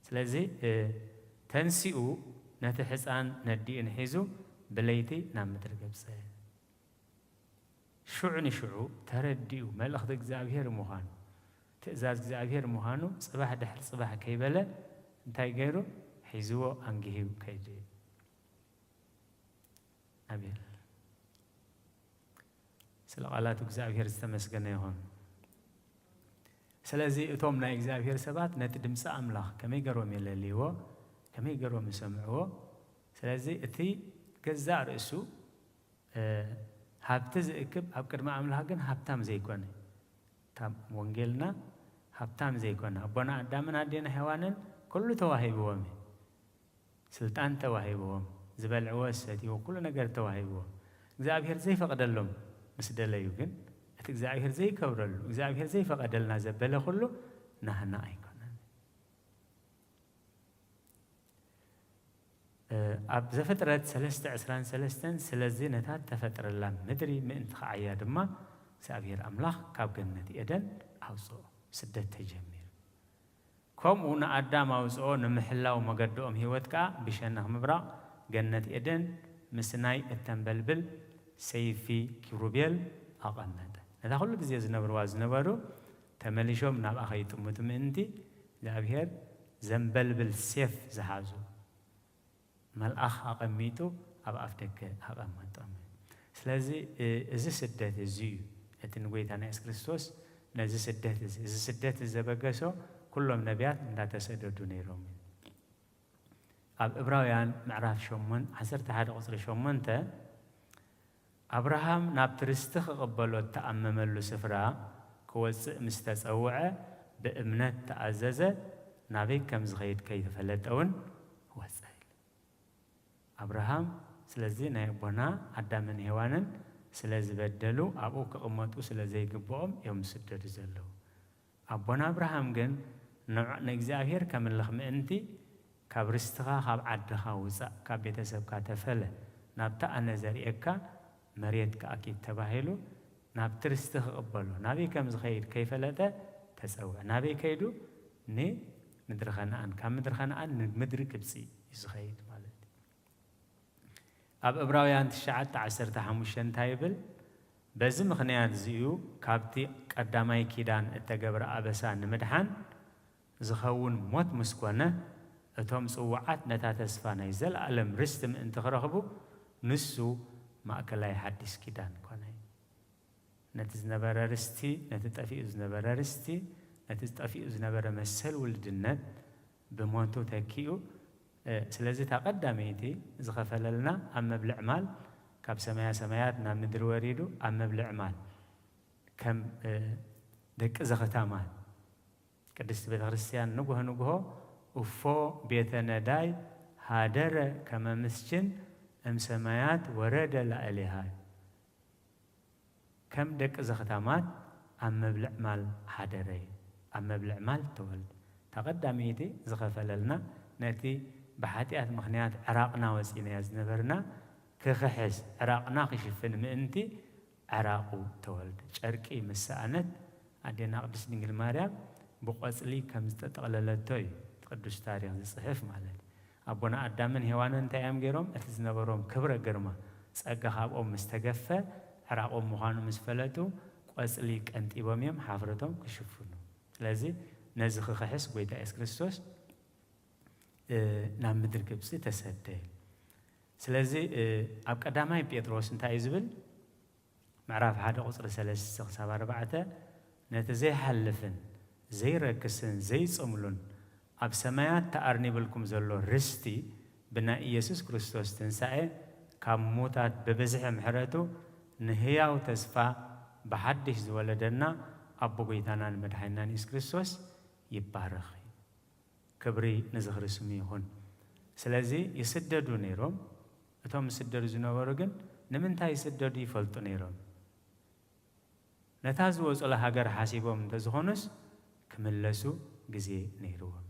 ስለዚ፣ እ፣ ተንሲኡ ነቲ ሕፃን ነዲኡን ሒዙ ብለይቲ ናብ ምድሪ ግብፂ። ሽዑ ንሽዑ ተረዲኡ መልእኽቲ እግዚኣብሔር ምዃኑ፣ ትእዛዝ እግዚኣብሔር ምዃኑ፣ ጽባሕ ድሕሪ ጽባሕ ከይበለ እንታይ ገይሩ? ሒዝዎ ኣንጊሁ ከይዱ እዩ። ኣሜን። ስለ ቃላቱ እግዚኣብሔር ዝተመስገነ ይኹን። ስለዚ እቶም ናይ እግዚኣብሔር ሰባት ነቲ ድምፂ ኣምላኽ ከመይ ገይሮም የለልይዎ? ከመይ ገይሮም ይሰምዕዎ? ስለዚ እቲ ገዛእ ርእሱ፣ እ፣ ሃብቲ ዝእክብ ኣብ ቅድሚ ኣምላኽ ግን ሃብታም ዘይኮነ። እታ ወንጌልና ሃብታም ዘይኮነ። ኣቦና ኣዳምን ኣዴና ሔዋንን ኩሉ ተዋሂብዎም እዩ። ስልጣን ተዋሂብዎም፣ ዝበልዕዎ ዝሰትይዎ ኩሉ ነገር ተዋሂብዎም። እግዚኣብሔር ዘይፈቐደሎም ምስ ደለዩ ግን፣ እቲ እግዚኣብሔር ዘይከብረሉ፣ እግዚኣብሔር ዘይፈቐደልና ዘበለ ኩሉ ናህና ኣይኮነን። እ፣ ኣብ ዘፍጥረት ሰለስተ ዕስራን ሰለስተን፣ ስለዚ ነታ እተፈጥረላ ምድሪ ምእንቲ ኸዓያ ድማ እግዚኣብሔር ኣምላኽ ካብ ገነት ኤደን ኣውፅኦ። ስደት ተጀሚሩ። ከምኡ ንኣዳም ኣውፅኦ፣ ንምሕላው መገድኦም ህይወት ከኣ ብሸነኽ ምብራቕ ገነት ኤደን ምስ ናይ እተንበልብል ሰይፊ ኪሩቤል ኣቐመጠ። ነታ ኩሉ ግዜ ዝነብርዋ ዝነበሩ ተመሊሾም ናብኣ ኸይጥምቱ ምእንቲ እግዚኣብሔር ዘንበልብል ሴፍ ዝሓዙ መልኣኽ ኣቐሚጡ ኣብ ኣፍ ደገ ኣቐመጦም። ስለዚ፣ እ፣ እዚ ስደት እዚ እዩ እቲ ንጎይታና የሱስ ክርስቶስ ነዚ ስደት እዚ፣ እዚ ስደት እዚ ዘበገሶ ኩሎም ነቢያት እንዳተሰደዱ ነይሮም እዩ። ኣብ ዕብራውያን ምዕራፍ ሸሞን-፣ ዓሰርተ ሓደ ቁጽሪ ሸሞንተ፣ ኣብርሃም ናብቲ ርስቲ ክቕበሎ እተኣመመሉ ስፍራ ክወጽእ ምስ ተጸውዐ ብእምነት ተኣዘዘ፣ ናበይ ከም ዝኸይድ ከይተፈለጠ እውን ወጸ። ኣብርሃም ስለዚ ናይ ኣቦና ኣዳምን ሄዋንን ስለ ዝበደሉ ኣብኡ ክቕመጡ ስለ ዘይግብኦም እዮም ዝስደዱ ዘለዉ። ኣቦና ኣብርሃም ግን ንዕ-፣ ንእግዚኣብሔር ከምልኽ ምእንቲ ካብ ርስትኻ፣ ካብ ዓድኻ ውጻእ፣ ካብ ቤተሰብካ ተፈለ፣ ናብቲ ኣነ ዘርእየካ መሬት ከኣ ኪድ ተባሂሉ ናብቲ ርስቲ ክቕበሎ ናበይ ከም ዝኸይድ ከይፈለጠ ተጸውዐ። ናበይ ከይዱ? ንምድሪ ኸነኣን። ካብ ምድሪ ኸነኣን ንምድሪ ግብጺ እዩ ዝኸይድ ማለት እዩ። ኣብ ዕብራውያን ትሽዓተ ዓሰርተ ሓሙሽተ እንታይ ይብል? በዚ ምኽንያት እዚ እዩ ካብቲ ቀዳማይ ኪዳን እተገብረ ኣበሳ ንምድሓን ዝኸውን ሞት ምስ ኮነ፣ እቶም ጽዉዓት ነታ ተስፋ ናይ ዘለኣለም ርስቲ ምእንቲ ክረኽቡ፣ ንሱ ማእከላይ ሓድሽ ኪዳን ኮነ። ነቲ ዝነበረ ርስቲ፣ ነቲ ጠፊኡ ዝነበረ ርስቲ፣ ነቲ ጠፊኡ ዝነበረ መሰል ውልድነት ብሞቱ ተኪኡ። እ፣ ስለዚ እታ ቀዳመይቲ ዝኸፈለልና ኣብ መብልዕ ማል፣ ካብ ሰማያ ሰማያት ናብ ምድሪ ወሪዱ ኣብ መብልዕ ማል ከም፣ እ፣ ደቂ ዘኽታማት ቅድስቲ ቤተ ክርስቲያን ንጉሆ ንጉሆ እፎ ቤተ ነዳይ ሃደረ ከመ ምስኪን እምሰማያት ወረደ ላዕሌሃ። ከም ደቂ ዘኽታማት ኣብ መብልዕ ማል ሓደረ፣ ኣብ መብልዕ ማል ተወልደ። ቀዳመይቲ ዝኸፈለልና፣ ነቲ ብሓጢኣት ምኽንያት ዕራቕና ወጺእናዮ ዝነበርና ክኽሕስ፣ ዕራቕና ክሽፍን ምእንቲ ዕራቑ ተወልደ። ጨርቂ ምስ ሰኣነት ኣዴና ቅድስት ድንግል ማርያም ብቆጽሊ ከም ዝተጠቕለለቶ እዩ እቲ ቅዱስ ታሪኽ ዝጽሕፍ ማለት እዩ። ኣቦና ኣዳምን ሄዋንን እንታይ እዮም ገይሮም? እቲ ዝነበሮም ክብረ ግርማ ጸጋ ካብኦም ምስ ተገፈ፣ ዕራቖም ምዃኑ ምስ ፈለጡ፣ ቆጽሊ ቀንጢቦም እዮም ሓፍረቶም ክሽፍኑ። ስለዚ ነዚ ክኽሕስ ጎይታ የሱስ ክርስቶስ፣ እ፣ ናብ ምድሪ ግብጺ ተሰደ። ስለዚ፣ እ፣ ኣብ ቀዳማይ ጴጥሮስ እንታይ እዩ ዝብል? ምዕራፍ ሓደ ቁጽሪ ሰለስተ ክሳብ ኣርባዕተ፣ ነቲ ዘይሓልፍን ዘይረክስን ዘይጽምሉን ኣብ ሰማያት ተኣርኒብልኩም ዘሎ ርስቲ ብናይ ኢየሱስ ክርስቶስ ትንሳኤ ካብ ሙታት ብብዝሒ ምሕረቱ ንህያው ተስፋ ብሓድሽ ዝወለደና ኣቦ ጎይታናን መድሓኒናን ኢየሱስ ክርስቶስ ይባረኽ። ክብሪ ንዝኽሪ ስሙ ይኹን። ስለዚ ይስደዱ ነይሮም። እቶም ዝስደዱ ዝነበሩ ግን ንምንታይ ይስደዱ ይፈልጡ ነይሮም። ነታ ዝወጹላ ሃገር ሓሲቦም እንተዝኾኑስ ክምለሱ ግዜ ነይርዎም።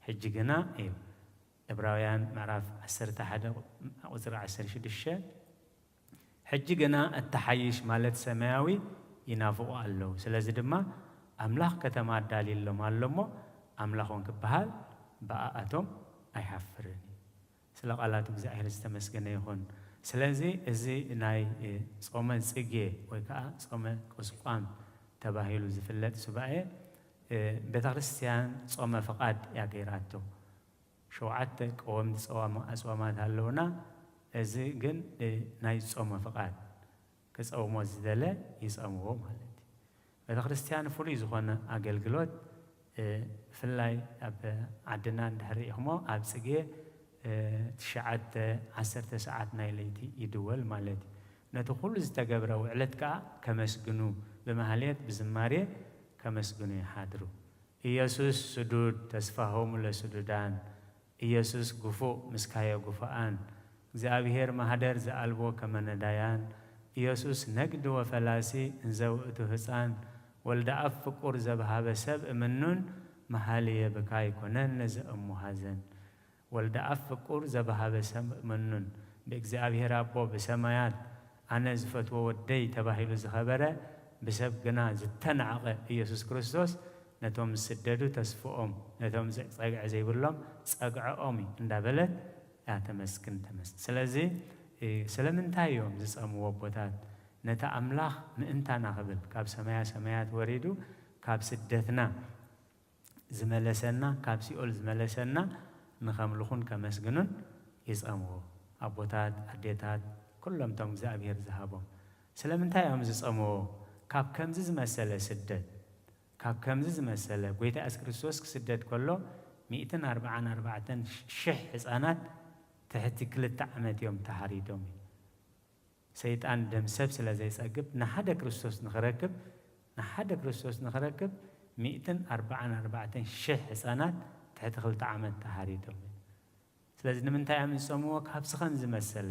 ሕጂ ግና እዩ። ዕብራውያን ምዕራፍ ዓሰርተ ሓደ ቁጽሪ ዓሰርተ ሽዱሽተ፣ ሕጂ ግና እተሓይሽ ማለት ሰማያዊ ይናፍቑ ኣለዉ። ስለዚ ድማ ኣምላኽ ከተማ ኣዳልየሎም ኣሎ እሞ፣ ኣምላኾም ክበሃል ብኣኣቶም ኣይሓፍርን እዩ። ስለ ቃላት እግዚኣብሔር ዝተመስገነ ይኹን። ስለዚ እዚ ናይ፣ እ፣ ጾመ ጽጌ ወይ ከዓ ጾመ ቁስቋም ተባሂሉ ዝፍለጥ ሱባኤ፣ እ፣ ቤተ ክርስቲያን ጾመ ፍቓድ እያ ገይራቶ። ሸውዓተ ቀወምቲ ጸዋማ-፣ ኣጽዋማት ኣለውና። እዚ ግን፣ እ፣ ናይ ጾመ ፍቓድ ክጸውሞ ዝደለ ይጸምዎ ማለት እዩ። ቤተ ክርስቲያን ፍሉይ ዝኾነ ኣገልግሎት፣ እ፣ ብፍላይ ኣብ ዓድና እንድሕር ርኢኹሞ ኣብ ጽጌ፣ እ፣ ትሽዓተ፣ ዓሰርተ ሰዓት ናይ ለይቲ ይድወል ማለት እዩ። ነቲ ኩሉ ዝተገብረ ውዕለት ከኣ ከመስግኑ ብማህሌት ብዝማሬ ከመስግኑ ይሓድሩ። ኢየሱስ ስዱድ ተስፋሆሙ ለስዱዳን፣ ኢየሱስ ግፉእ ምስካየ ግፉኣን፣ እግዚኣብሔር ማህደር ዘኣልቦ ከመ ነዳያን፣ ኢየሱስ ነግድ ወፈላሲ እንዘ ውእቱ ህፃን፣ ወልደ ኣብ ፍቁር ዘብሃበ ሰብ እምኑን መሃልየ ብካ ኣይኮነን ነዘ እሙ ሐዘን። ወልደ ኣብ ፍቁር ዘብሃበ ሰብ እምኑን ብእግዚኣብሔር ኣቦ ብሰማያት ኣነ ዝፈትዎ ወደይ ተባሂሉ ዝኸበረ ብሰብ ግና ዝተናዕቐ ኢየሱስ ክርስቶስ ነቶም ዝስደዱ ተስፍኦም፣ ነቶም ዘ-፣ ጸግዒ ዘይብሎም ጸግዕኦም እዩ እንዳበለት እያ ተመስግን ተመስግን። ስለዚ፣ እ፣ ስለምንታይ እዮም ዝጸምዎ ኣቦታት? ነቲ ኣምላኽ ምእንታና ክብል ካብ ሰማያ ሰማያት ወሪዱ ካብ ስደትና ዝመለሰና፣ ካብ ሲኦል ዝመለሰና ንኸምልኹን ከመስግኑን ይጸምዎ። ኣቦታት፣ ኣዴታት፣ ኩሎም እቶም እግዚኣብሔር ዝሃቦም። ስለምንታይ እዮም ዝጸምዎ? ካብ ከምዚ ዝመሰለ ስደት፣ ካብ ከምዚ ዝመሰለ፣ ጎይታ የሱስ ክርስቶስ ክስደድ ከሎ ሚእትን ኣርባዓን ኣርባዕተን ሽሕ ህጻናት ትሕቲ ክልተ ዓመት እዮም ተሓሪዶም። ሰይጣን ደም ሰብ ስለ ዘይጸግብ፣ ንሓደ ክርስቶስ ንኽረክብ፣ ንሓደ ክርስቶስ ንኽረክብ፣ ሚእትን ኣርባዓን ኣርባዕተን ሽሕ ህጻናት ትሕቲ ክልተ ዓመት ተሓሪዶም። ስለዚ ንምንታይ እዮም ዝጸምዎ? ካብዚ ከም ዝመሰለ፣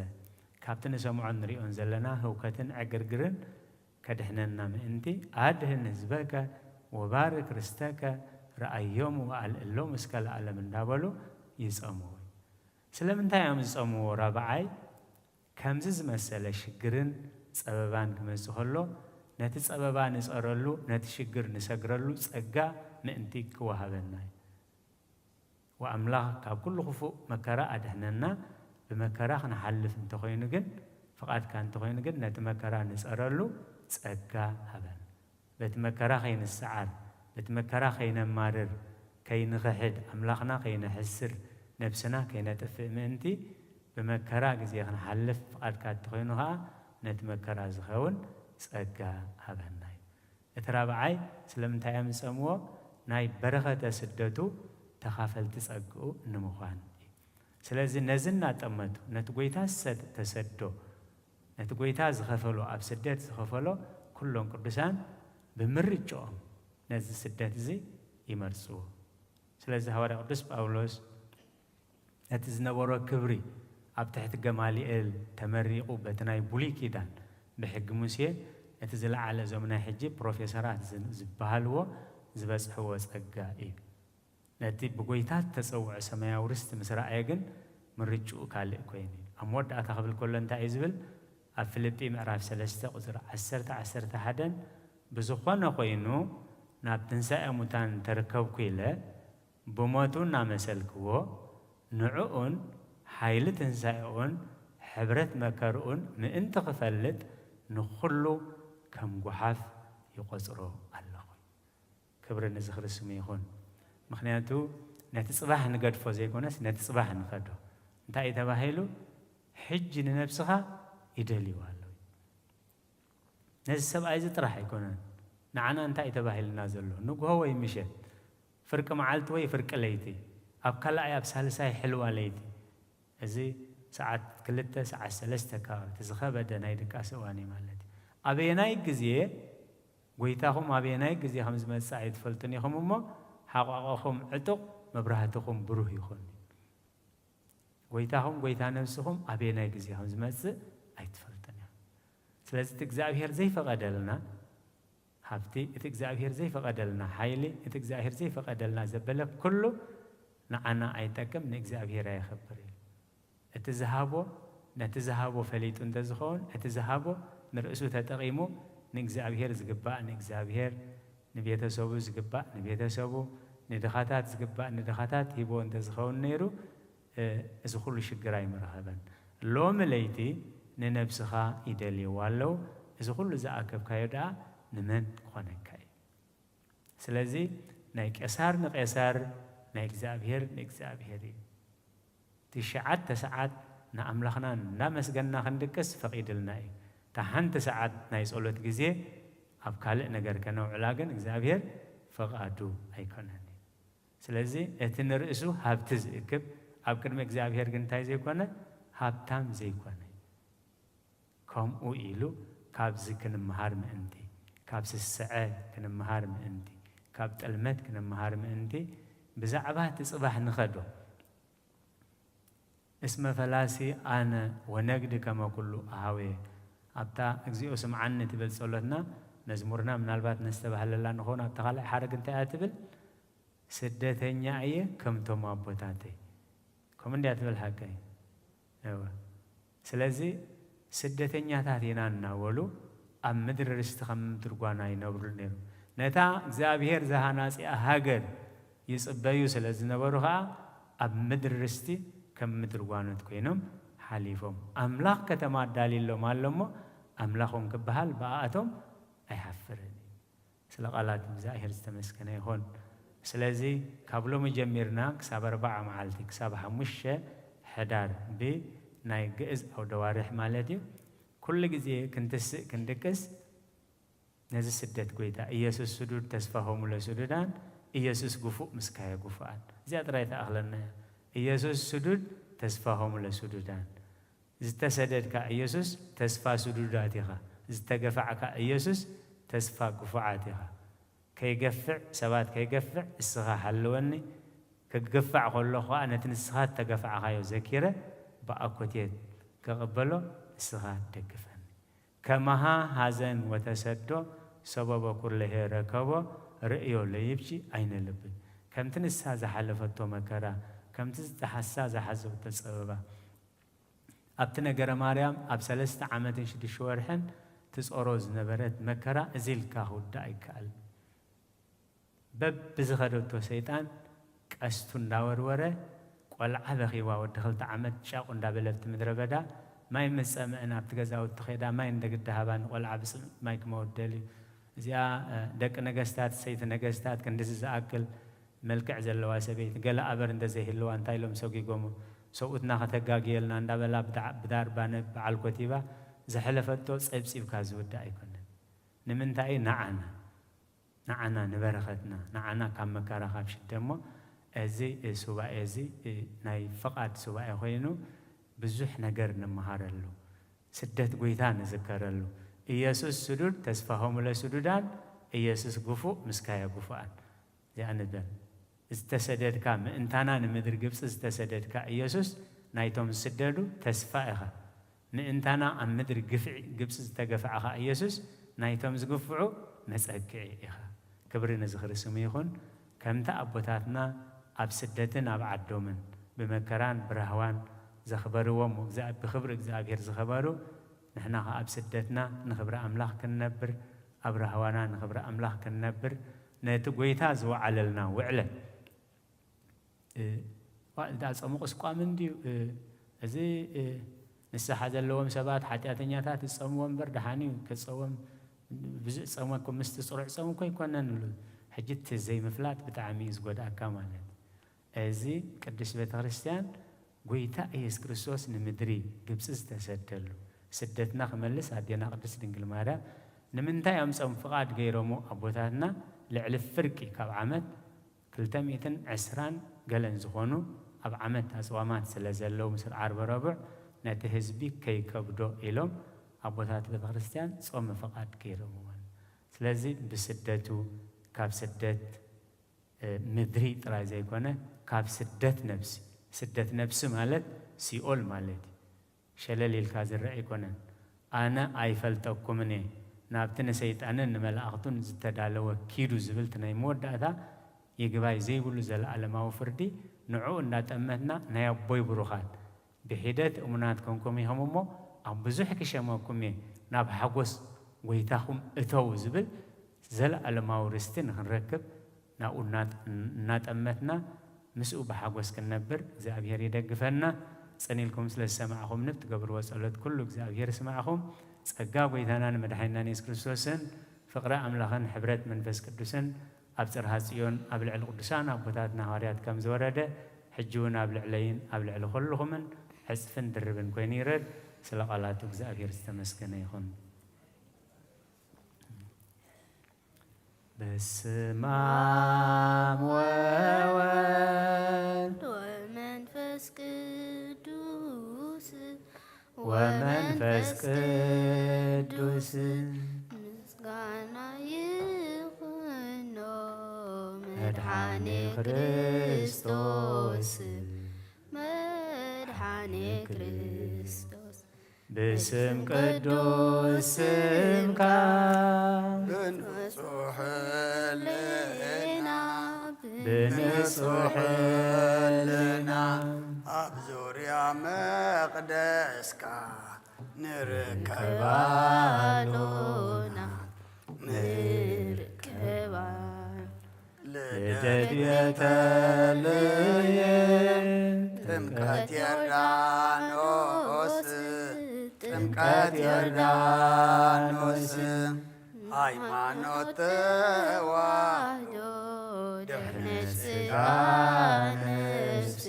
ካብቲ ንሰምዖን ንሪኦን ዘለና ህውከትን ዕግርግርን ከድሕነና ምእንቲ፣ ኣድህን ህዝበከ ወባርክ ርስተከ ረኣዮሙ ወኣልዕሎም እስከ ለዓለም እንዳበሉ ይጸምዉ። ስለምንታይ እዮም ዝጸምዎ? ራብዓይ፣ ከምዚ ዝመሰለ ሽግርን ጸበባን ክመጽእ ከሎ፣ ነቲ ጸበባ ንጸረሉ፣ ነቲ ሽግር ንሰግረሉ ጸጋ ምእንቲ ክወሃበና እዩ። ወኣምላኽ ካብ ኩሉ ክፉእ መከራ ኣድሕነና፣ ብመከራ ክንሓልፍ እንተኾይኑ ግን፣ ፍቓድካ እንተኾይኑ ግን፣ ነቲ መከራ ንጸረሉ ጸጋ ሃበና። በቲ መከራ ከይንሰዓር፣ በቲ መከራ ከይነማርር፣ ከይንኽሕድ፣ ኣምላኽና ከይነሕስር፣ ነብስና ከይነጥፍእ ምእንቲ፣ ብመከራ ግዜ ክንሓልፍ ፍቓድካ እንተኾይኑ ኸኣ፣ ነቲ መከራ ዝኸውን ጸጋ ሃበና እዩ። እቲ ራብዓይ፣ ስለምንታይ እዮም ዝጸምዎ? ናይ በረኸተ ስደቱ ተኻፈልቲ ጸግኡ ንምዃን እዩ። ስለዚ ነዚ እናጠመቱ፣ ነቲ ጐይታ ዝሰድ-፣ ተሰዶ፣ ነቲ ጐይታ ዝኸፈሎ፣ ኣብ ስደት ዝኸፈሎ፣ ኩሎም ቅዱሳን ብምርጫኦም ነዚ ስደት እዚ ይመርጽዎ። ስለዚ ሃዋርያ ቅዱስ ጳውሎስ ነቲ ዝነበሮ ክብሪ፣ ኣብ ትሕቲ ገማልኤል ተመሪቑ፣ በቲ ናይ ብሉይ ኪዳን ብሕጊ ሙሴ እቲ ዝለዓለ፣ እዞም ናይ ሕጂ ፕሮፌሰራት ዝ-፣ ዝበሃልዎ ዝበጽሕዎ ጸጋ እዩ። ነቲ ብጎይታ እተጸውዐ ሰማያዊ ርስቲ ምስ ረኣየ ግን፣ ምርጭኡ ካልእ ኰይኑ እዩ። ኣብ መወዳእታ ክብል ከሎ እንታይ እዩ ዝብል? ኣብ ፊልጲ ምዕራፍ ሰለስተ ቁጽሪ ዓሰርተ፣ ዓሰርተ ሓደን፣ ብዝኾነ ኾይኑ ናብ ትንሳኤ ሙታን ተርከብኩ ኢለ ብሞቱ እናመሰልክዎ፣ ንዕኡን ሓይሊ ትንሳኤኡን ሕብረት መከርኡን ምእንቲ ክፈልጥ ንኹሉ ከም ጓሓፍ ይቖጽሮ ኣለኹ። ክብሪ ንዝኽሪ ስሙ ይኹን። ምኽንያቱ ነቲ ጽባሕ ንገድፎ ዘይኮነስ ነቲ ጽባሕ ንኸዶ። እንታይ እዩ ተባሂሉ? ሕጂ ንነብስኻ ይደልይዋ ኣለዉ። ነዚ ሰብኣይ እዚ ጥራሕ ኣይኮነን። ንዓና እንታይ እዩ ተባሂልና ዘሎ? ንግሆ ወይ ምሸት፣ ፍርቂ መዓልቲ ወይ ፍርቂ ለይቲ፣ ኣብ ካልኣይ ኣብ ሳልሳይ ሕልዋ ለይቲ። እዚ ሰዓት ክልተ፣ ሰዓት ሰለስተ ከባቢ፣ እቲ ዝኸበደ ናይ ድቃስ እዋን እዩ ማለት እዩ። ኣበየናይ ግዜ ጎይታኹም ኣበየናይ ግዜ ከም ዝመጽእ ኣይትፈልጡን ኢኹም እሞ፣ ሓቋቋኹም ዕጡቕ፣ መብራህትኹም ብሩህ ይኹን። ጎይታኹም፣ ጎይታ ነብስኹም ኣበየናይ ግዜ ከም ዝመጽእ ኣይትፈልጡን ኢኹም። ስለዚ እቲ እግዚኣብሄር ዘይፈቐደልና ሃብቲ፣ እቲ እግዚኣብሄር ዘይፈቐደልና ሓይሊ፣ እቲ እግዚኣብሄር ዘይፈቐደልና ዘበለ ኩሉ ንዓና ኣይጠቅም፣ ንእግዚኣብሄር ኣየኸብር እዩ። እቲ ዝሃቦ፣ ነቲ ዝሃቦ ፈሊጡ እንተ ዝኸውን፣ እቲ ዝሃቦ ንርእሱ ተጠቒሙ ንእግዚኣብሄር ዝግባእ ንእግዚኣብሄር፣ ንቤተሰቡ ዝግባእ ንቤተሰቡ፣ ንድኻታት ዝግባእ ንድኻታት ሂብዎ እንተ ዝኸውን ነይሩ፣ እ፣ እዚ ኩሉ ሽግር ኣይምረኸበን። ሎሚ ለይቲ ንነብስኻ ይደልይዋ ኣለዉ። እዚ ኩሉ ዝኣከብካዮ ደኣ ንመን ክኾነካ እዩ? ስለዚ ናይ ቄሳር ንቄሳር፣ ናይ እግዚኣብሄር ንእግዚኣብሄር እዩ። ትሽዓተ ሰዓት ንኣምላኽና እናመስገንና ክንድቅስ ፈቒድልና እዩ። እታ ሓንቲ ሰዓት ናይ ጸሎት ግዜ ኣብ ካልእ ነገር ከነውዕላ ግን እግዚኣብሄር ፈቓዱ ኣይኮነን እዩ። ስለዚ እቲ ንርእሱ ሃብቲ ዝእክብ ኣብ ቅድሚ እግዚኣብሄር ግን እንታይ ዘይኮነ? ሃብታም ዘይኮነ። ከምኡ ኢሉ ካብዚ ክንምሃር ምእንቲ፣ ካብ ስስዐ ክንምሃር ምእንቲ፣ ካብ ጥልመት ክንምሃር ምእንቲ፣ ብዛዕባ እቲ ጽባሕ ንኸዶ። እስመ ፈላሲ ኣነ ወነግዲ ከመ ኩሉ ኣሃውየ። ኣብታ እግዚኦ ስምዓኒ ትብል ጸሎትና፣ መዝሙርና ምናልባት ነስተባህለላ ንኸውን፣ ኣብታ ካልኣይ ሓረግ እንታይ እያ ትብል? ስደተኛ እየ ከምቶም ኣቦታተይ። ከምኡ እንድያ ትብል ሓቀይ? እወ። ስለዚ ስደተኛታት ኢና እናበሉ ኣብ ምድሪ ርስቲ ከም ምድሪ ጓና ይነብሩ ነይሩ። ነታ እግዚኣብሄር ዝሃናጺኣ ሃገር ይጽበዩ ስለ ዝነበሩ ኸኣ ኣብ ምድሪ ርስቲ ከም ምድሪ ጓኖት ኮይኖም ሓሊፎም። ኣምላኽ ከተማ ኣዳልዩሎም ኣሎ እሞ ኣምላኾም ክበሃል ብኣኣቶም ኣይሓፍርን እዩ። ስለ ቃላት እግዚኣብሔር ዝተመስገነ ይኹን። ስለዚ ካብ ሎሚ ጀሚርና ክሳብ ኣርብዓ መዓልቲ፣ ክሳብ ሓሙሽተ ሕዳር ብናይ ግእዝ ኣውደዋርሕ ማለት እዩ፣ ኩሉ ግዜ ክንትስእ ክንድቅስ ነዚ ስደት ጎይታ፣ ኢየሱስ ስዱድ ተስፋሆሙ ለስዱዳን፣ ኢየሱስ ግፉእ ምስካየ ግፉኣን። እዚኣ ጥራይ ትኣኽለና እያ። ኢየሱስ ስዱድ ተስፋሆሙ ለስዱዳን። ዝተሰደድካ ኢየሱስ ተስፋ ስዱዳት ኢኻ። ዝተገፋዕካ ኢየሱስ ተስፋ ግፉዓት ኢኻ። ከይገፍዕ፣ ሰባት ከይገፍዕ እስኻ ሃልወኒ። ክግፋዕ ከለኹ ኸኣ ነቲ ንስኻ እተገፋዕካዮ ዘኪረ ብኣኮቴት ክቕበሎ እስኻ ደግፈኒ። ከማሃ ሐዘን ወተሰዶ ሰበበ ኩለሄ ረከቦ ርእዮ ለይብኪ ዓይነ ልብ። ከምቲ ንሳ ዝሓለፈቶ መከራ፣ ከምቲ ዝጠሓሳ ዝሓዘቶ ጸበባ፣ ኣብቲ ነገረ ማርያም ኣብ ሰለስተ ዓመትን ሽዱሽተ ወርሕን ትጾሮ ዝነበረት መከራ እዚ ኢልካ ክውዳእ ኣይከኣልን። በብዝኸደቶ ሰይጣን ቀስቱ እንዳወርወረ፣ ቆልዓ በኺዋ፣ ወዲ ክልተ ዓመት ጫቑ እንዳበለ ኣብቲ ምድረ በዳ ማይ ምስ ጸምአን ኣብቲ ገዛውቲ ኸይዳ ማይ እንደግዳ ሃባ፣ ንቆልዓ ብጽምእ ማይ ክመውት ደልዩ። እዚኣ፣ እ፣ ደቂ ነገስታት፣ ሰይቲ ነገስታት ክንድዚ ዝኣክል መልክዕ ዘለዋ ሰበይቲ፣ ገለ ኣበር እንተዘይህልዋ እንታይ ኢሎም ሰጒጎሞ? ሰብኡትና ከተጋግየልና እንዳበላ ብዳ-፣ ብዳርባ ነብ በዓል ኮቲባ ዘሕለፈቶ ጸብጺብካ ዝውዳእ ኣይኮነን። ንምንታይ? ንዓና፣ ንዓና ንበረኸትና፣ ንዓና ካብ መከራ ካብ ሽደ እሞ፣ እዚ ሱባኤ እዚ ናይ ፍቓድ ሱባኤ ኮይኑ ብዙሕ ነገር ንምሃረሉ፣ ስደት ጎይታ ንዝከረሉ። ኢየሱስ ስዱድ ተስፋሆሙ ለስዱዳን፣ ኢየሱስ ግፉእ ምስካየ ግፉኣን። እዚኣ ንበል። ዝተሰደድካ፣ ምእንታና ንምድሪ ግብጺ ዝተሰደድካ ኢየሱስ፣ ናይቶም ዝስደዱ ተስፋ ኢኻ። ምእንታና ኣብ ምድሪ ግፍዒ ግብጺ ዝተገፍዕኻ ኢየሱስ፣ ናይቶም ዝግፍዑ መጸግዒ ኢኻ። ክብሪ ንዝኽሪ ስሙ ይኹን። ከምቲ ኣቦታትና ኣብ ስደትን ኣብ ዓዶምን ብመከራን ብራህዋን ዘኽበርዎም፣ ብእግዚኣ-፣ ብኽብሪ እግዚኣብሔር ዝኸበሩ፣ ንሕና ኸዓ ኣብ ስደትና ንኽብሪ ኣምላኽ ክንነብር፣ ኣብ ራህዋና ንኽብሪ ኣምላኽ ክንነብር፣ ነቲ ጐይታ ዝወዓለልና ውዕለት፣ እ፣ ዋ-፣ እንዳ ጸሙ ቁስቋምን ድዩ? እ፣ እዚ፣ እ፣ ንስሓ ዘለዎም ሰባት፣ ሓጢኣተኛታት ዝጸምዎ እምበር፣ ደሓን እዩ። ክጸዎም፣ ብዙሕ ጸመኩም ምስቲ ጽሩዕ ጸም እኮ ኣይኮነን እሉ። ሕጂ እቲ ዘይምፍላጥ ብጣዕሚ እዩ ዝጎድኣካ ማለት። እዚ ቅድስት ቤተ ክርስቲያን፣ ጐይታ ኢየሱስ ክርስቶስ ንምድሪ ግብጺ ዝተሰደሉ፣ ስደትና ክመልስ ኣዴና ቅድስት ድንግል ማርያም ንምንታይ እዮም ጾም ፍቓድ ገይሮሞ ኣቦታትና? ልዕሊ ፍርቂ ካብ ዓመት ክልተ ሚእትን ዕስራን ገለን ዝኾኑ ኣብ ዓመት ኣጽዋማት ስለ ዘለዉ፣ ምስል ዓርበ ረቡዕ ነቲ ህዝቢ ከይከብዶ ኢሎም ኣቦታት ቤተ ክርስቲያን ጾመ ፍቓድ ገይሮምዎን። ስለዚ ብስደቱ፣ ካብ ስደት፣ እ፣ ምድሪ ጥራይ ዘይኮነ፣ ካብ ስደት ነፍሲ፣ ስደት ነፍሲ ማለት ሲኦል ማለት እዩ። ሸለል ኢልካ ዝረአ ኣይኮነን። ኣነ ኣይፈልጠኩምን እየ፣ ናብቲ ንሰይጣንን ንመላእኽቱን ዝተዳለወ ኪዱ ዝብል እቲ ናይ መወዳእታ ይግባይ ዘይብሉ ዘለኣለማዊ ፍርዲ፣ ንዕኡ እንዳጠመትና፣ ናይ ኣቦይ ብሩኻት፣ ብሒደት እሙናት ኮንኩም ኢኹም እሞ፣ ኣብ ብዙሕ ክሸመኩም እየ፣ ናብ ሓጎስ ጐይታኹም እተዉ ዝብል ዘለኣለማዊ ርስቲ ንኽንረክብ ናብኡ እናጠ-፣ እናጠመትና ምስኡ ብሓጎስ ክንነብር እግዚኣብሔር ይደግፈና። ጽን ኢልኩም ስለ ዝሰማዕኹምኒ ብትገብርዎ ጸሎት ኩሉ እግዚኣብሔር ይስማዕኹም። ጸጋ ጐይታናን መድሓኒናን የሱስ ክርስቶስን ፍቕሪ ኣምላኽን ሕብረት መንፈስ ቅዱስን ኣብ ጽርሃ ጽዮን ኣብ ልዕሊ ቅዱሳን ኣቦታትና ሃዋርያት ከም ዝወረደ፣ ሕጂ እውን ኣብ ልዕለይን ኣብ ልዕሊ ኩልኹምን ዕጽፍን ድርብን ኮይኑ ይረድ። ስለ ቃላቱ እግዚኣብሔር ዝተመስገነ ይኹን። በስመ አብ ወወልድ ወመንፈስ ቅዱስ ወመንፈስ ቅዱስ ምስጋና ይኹኖ መድኃኔ ክርስቶስ መድኃኔ ክርስቶስ ብስም ቅዱስ ስምካ ብንጹሕ ሕልና ብንጹሕ ሕልና ኣብ ዙርያ መቕደስካ ንርከብ ኣሎና ንርከብ ኣሎና። ልደት ቤተልሔም ጥምቀት ዮርዳኖስ ጥምቀት ዮርዳኖስ ሃይማኖት ተዋህዶ ድሕነት ሥጋ ነፍስ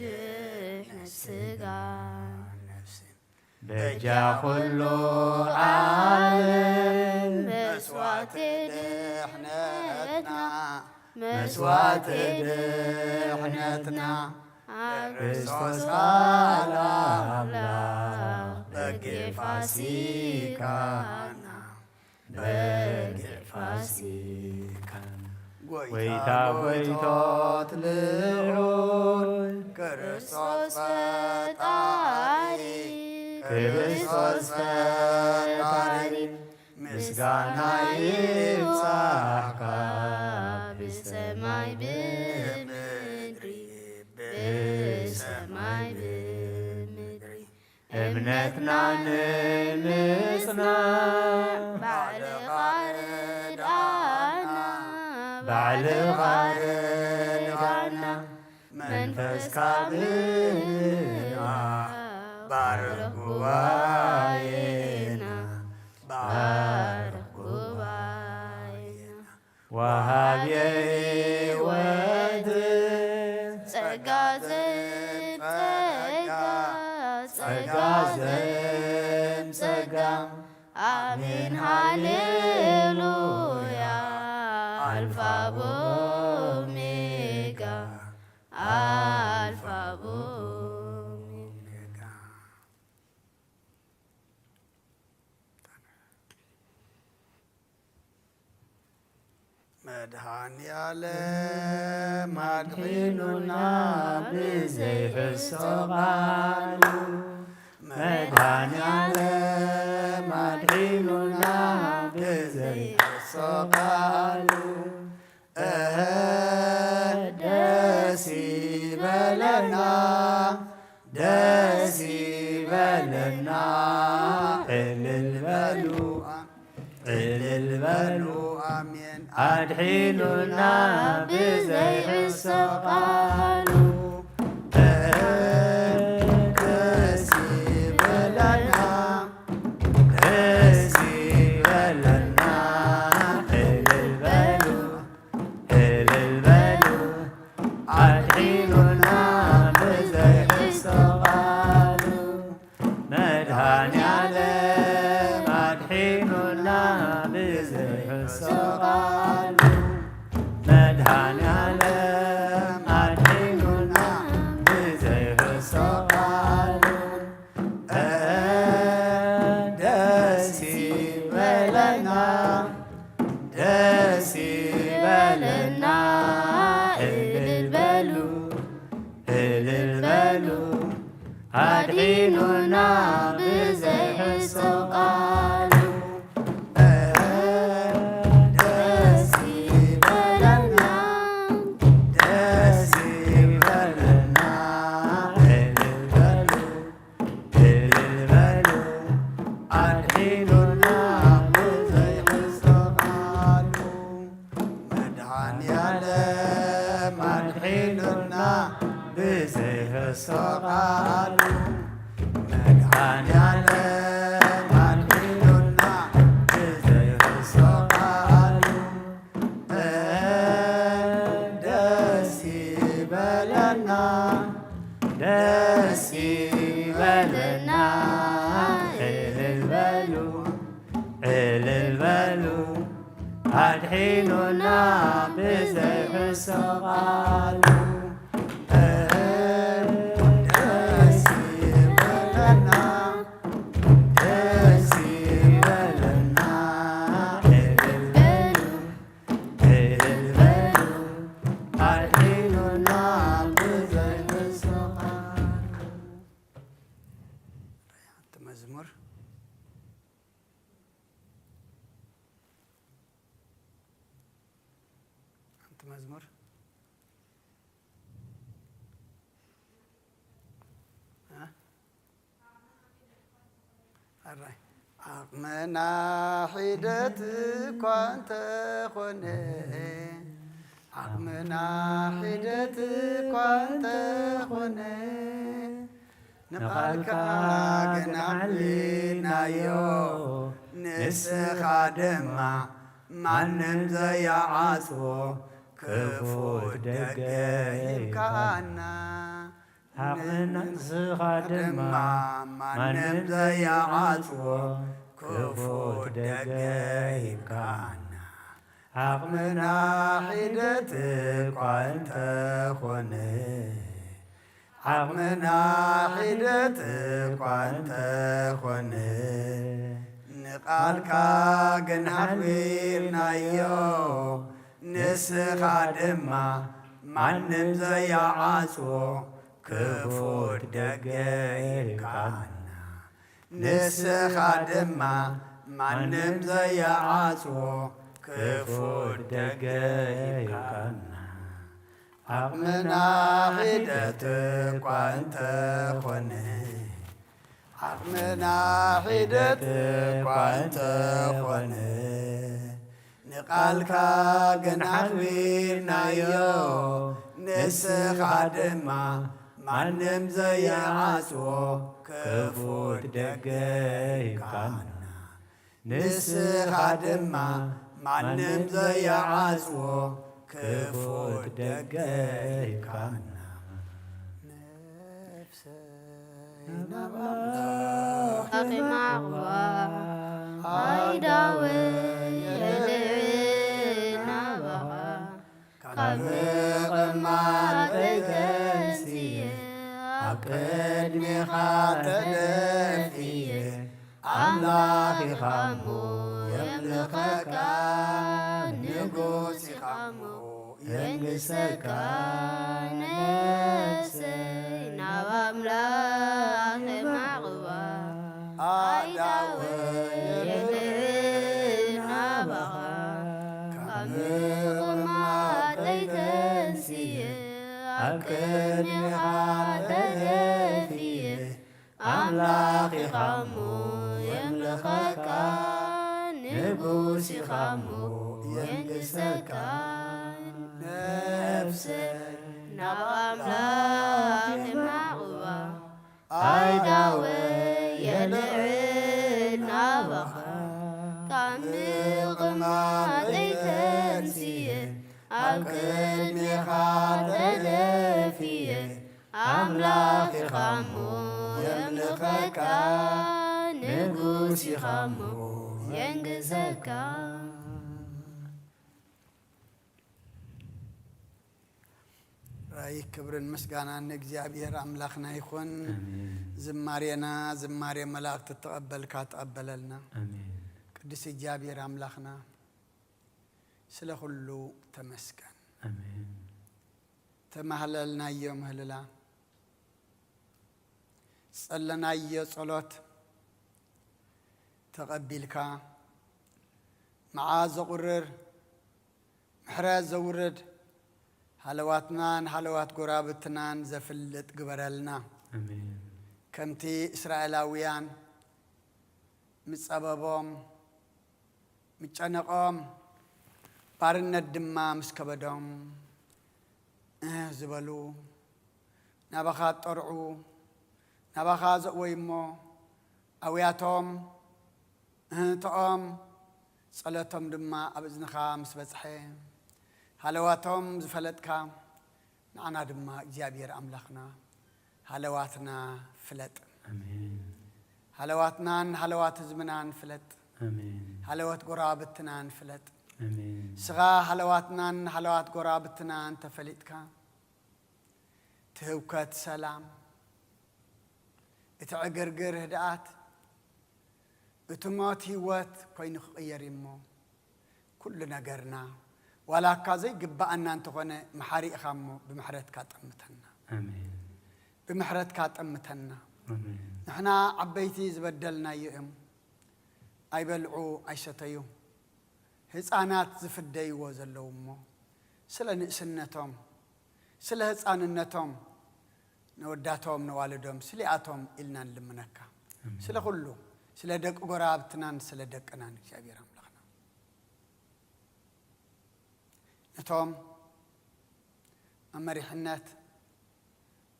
ድሕነት ሥጋ ነፍስ በጃ ኩሉ ዓለም መስዋዕቲ ድሕነትና መስዋዕቲ ድሕነትና ኣብ ክርስቶስ ቃል ኣምላኽ በጊዕ ፋሲካና በጊዕ ፋሲካና ጐይታ ጐይቶት ልዑል ክርስቶስ ፈጣሪ ክርስቶስ ፈጣሪ ምስጋና ይብጻሕካ ብሰማይ ብምድሪ ብሰማይ ብምድሪ እምነትና ንምጽናዕ ባዕልኻ ርድኣና ባዕልኻ ርድኣና መንፈስካ ብምልኣኽ ባርኽ ጉባኤና ባርኽ ጉባኤና ወሃብየ ሕይወት ጸጋ ዘጸጋ ጸጋ ዘጸጋ ኣሜን ሃሌሉያ ኣልፋ ኦሜጋ ኣልፋ ኦሜጋ መድኃኔዓለም ኣድሒኑና ብዘይሕሶ ቃሉ መድኃኔዓለም ኣድሒኑና ብዘይሕሶ ቃሉ እህ ደስ ይበለና። እልል በሉ፣ እልል በሉ፣ ኣሜን። ኣድሒኑና ብዘይሕሰብ ቃሉ። ደስ ይበለና፣ ደስ ይበለና። እልል በሉ፣ እልል በሉ፣ ኣድሒኑና ብዘይሕሰብ ቃሉ። መድኃኔዓለም ኣድሒኑና ብዘይሕሰብ ቃሉ። መድኃኔዓለም ኣድሒኑና ብዘይሕሰብ ቃሉ። ደስ ይበለና፣ ደስ ይበለና። እልል በሉ፣ እልል በሉ፣ ኣድሒኑና ብዘይሕሰብ ቃሉ። ደስ ይበለና፣ ደስ ይበለና። እልል በሉ፣ እልል በሉ፣ ኣድሒኑና ብዘይሕሰብ ቃሉ። መድኃኔዓለም ኣድሒኑና ብዘይሕሰብ ቃሉ። መድኃኔዓለም ኣድሒኑና ብዘይሕሰብ ቃሉ። ደስ ይበለና፣ ደስ ይበለና። እልል በሉ፣ እልል በሉ፣ ኣድሒኑና ብዘይሕሰብ ቃሉ። ደስ ይበለና፣ ደስ ይበለና። እልል በሉ፣ እልል በሉ፣ ኣድሒኑና ብዘይሕሰብ ቃሉ። ሓንቲ መዝሙር፣ ሓንቲ መዝሙር። እ? ኣራይ። ዓቕምና ሒደት እኳ እንተኾነ፣ ዓቕምና ሒደት እኳ እንተኾነ፣ ንቓልካ ግን ዓሊናዮ፣ ንስኻ ድማ ማንም ዘይዓጽዎ ክፉት ደገ ሂብካና። ዓቕምና ንስኻ ድማ ማንም ዘይዓጽዎ ክፉት ደገ ሂብካና። ዓቕምና ሒደት እኳ እንተኾነ፣ ዓቕምና ሒደት እኳ እንተኾነ፣ ንቓልካ ግን ኣኽቢርናዮ፣ ንስኻ ድማ ማንም ዘይዓጽዎ ክፉት ደገ ሂብካና። ንስኻ ድማ ማንም ዘይዓጽዎ ክፉት ደገ ሂብካና። ዓቕምና ሒደት እኳ እንተኾነ፣ ዓቕምና ሒደት እኳ እንተኾነ፣ ንቓልካ ግን ኣኽቢርናዮ፣ ንስኻ ድማ ማንም ዘይዓጽዎ ክፉት ደገ ሂብካና። ንስኻ ድማ ማንም ዘይዓጽዎ ክፉት ደገ ሂብካና። ነፍሰይ ናብ ኣምላኽ የማዕዋ፣ ኣይዳወይ የልዕል ናባኻ። ካብ ምቕማጠይ ተንስየ፣ ኣብ ቅድሜኻ ተደፍየ፣ ኣምላኽ ኢኻ እሞ የምልኸካ፣ ንጉስ ኢኻ እሞ የንግሰካ። ነፍሰይ ናብ ኣምላኽ የማዕዋ፣ ኣይዳወይ የልዕል ናባኻ። ካብ ምቕማጠይ ተንስየ፣ ኣብ ቅድሜኻ ኣምላኽ ኢኻ እሞ የምልኸካ፣ ንጉስ ኢኻ እሞ የንግሰካ። ነፍሰይ ናብ ኣምላኽ የማቕባ፣ ኣእዳወይ የልዕል ናባኻ። ካብ ምቕማጠይ ተንስየ፣ ኣብ ቅድሜኻ ተደፊየ፣ ኣምላኽ ኢኻ እሞ የምልኸካ፣ ንጉስ ኢኻ እሞ የንግሰካ። ራይ ክብርን ምስጋናን ንእግዚኣብሔር ኣምላኽና ይኹን። ኣሜን። ዝማሬና ዝማሬ መላእክቲ ተቐበልካ ተቐበለልና። ኣሜን። ቅዱስ እግዚኣብሔር ኣምላኽና ስለ ኩሉ ተመስገን። ኣሜን። ተማህለልናዮ ምህልላ፣ ጸለናዮ ጸሎት ተቐቢልካ፣ መዓ ዘቑርር ምሕረት ዘውርድ፣ ሃለዋትናን ሃለዋት ጎራብትናን ዘፍልጥ ግበረልና። ኣሜን። ከምቲ እስራኤላውያን ምጸበቦም፣ ምጨነቖም፣ ባርነት ድማ ምስ ከበዶም፣ እህ ዝበሉ፣ ናባኻ ጠርዑ፣ ናባኻ ዘእወዩ እሞ፣ ኣውያቶም፣ እህንቶኦም፣ ጸሎቶም ድማ ኣብ እዝንኻ ምስ በጽሐ፣ ሃለዋቶም ዝፈለጥካ፣ ንዓና ድማ እግዚኣብሔር ኣምላኽና፣ ሃለዋትና ፍለጥ። ኣሜን። ሃለዋትናን ሃለዋት ህዝብናን ፍለጥ። ኣሜን። ሃለዋት ጎረባብትናን ፍለጥ። ኣሜን። ንስኻ ሃለዋትናን ሃለዋት ጎረባብትናን ተፈሊጥካ፣ እቲ ህውከት ሰላም፣ እቲ ዕግርግር ህድኣት፣ እቲ ሞት ህይወት ኮይኑ ክቕየር እዩ እሞ፣ ኩሉ ነገርና፣ ዋላ እካ ዘይግብኣና እንተኾነ፣ መሓሪ ኢኻ እሞ፣ ብምሕረትካ ጠምተና። ኣሜን። ብምሕረትካ ጠምተና። ኣሜን። ንሕና ዓበይቲ ዝበደልናዮ እዮም። ኣይበልዑ፣ ኣይሰተዩ። ህፃናት ዝፍደይዎ ዘለዉ እሞ፣ ስለ ንእስነቶም፣ ስለ ህፃንነቶም፣ ነወዳቶም፣ ነዋልዶም፣ ስሊኣቶም ኢልና ንልምነካ። ኣሜን። ስለ ኩሉ፣ ስለ ደቂ ጎረባብትናን ስለ ደቅናን እግዚኣብሔር ኣምላኽና። ነቶም ኣብ መሪሕነት፣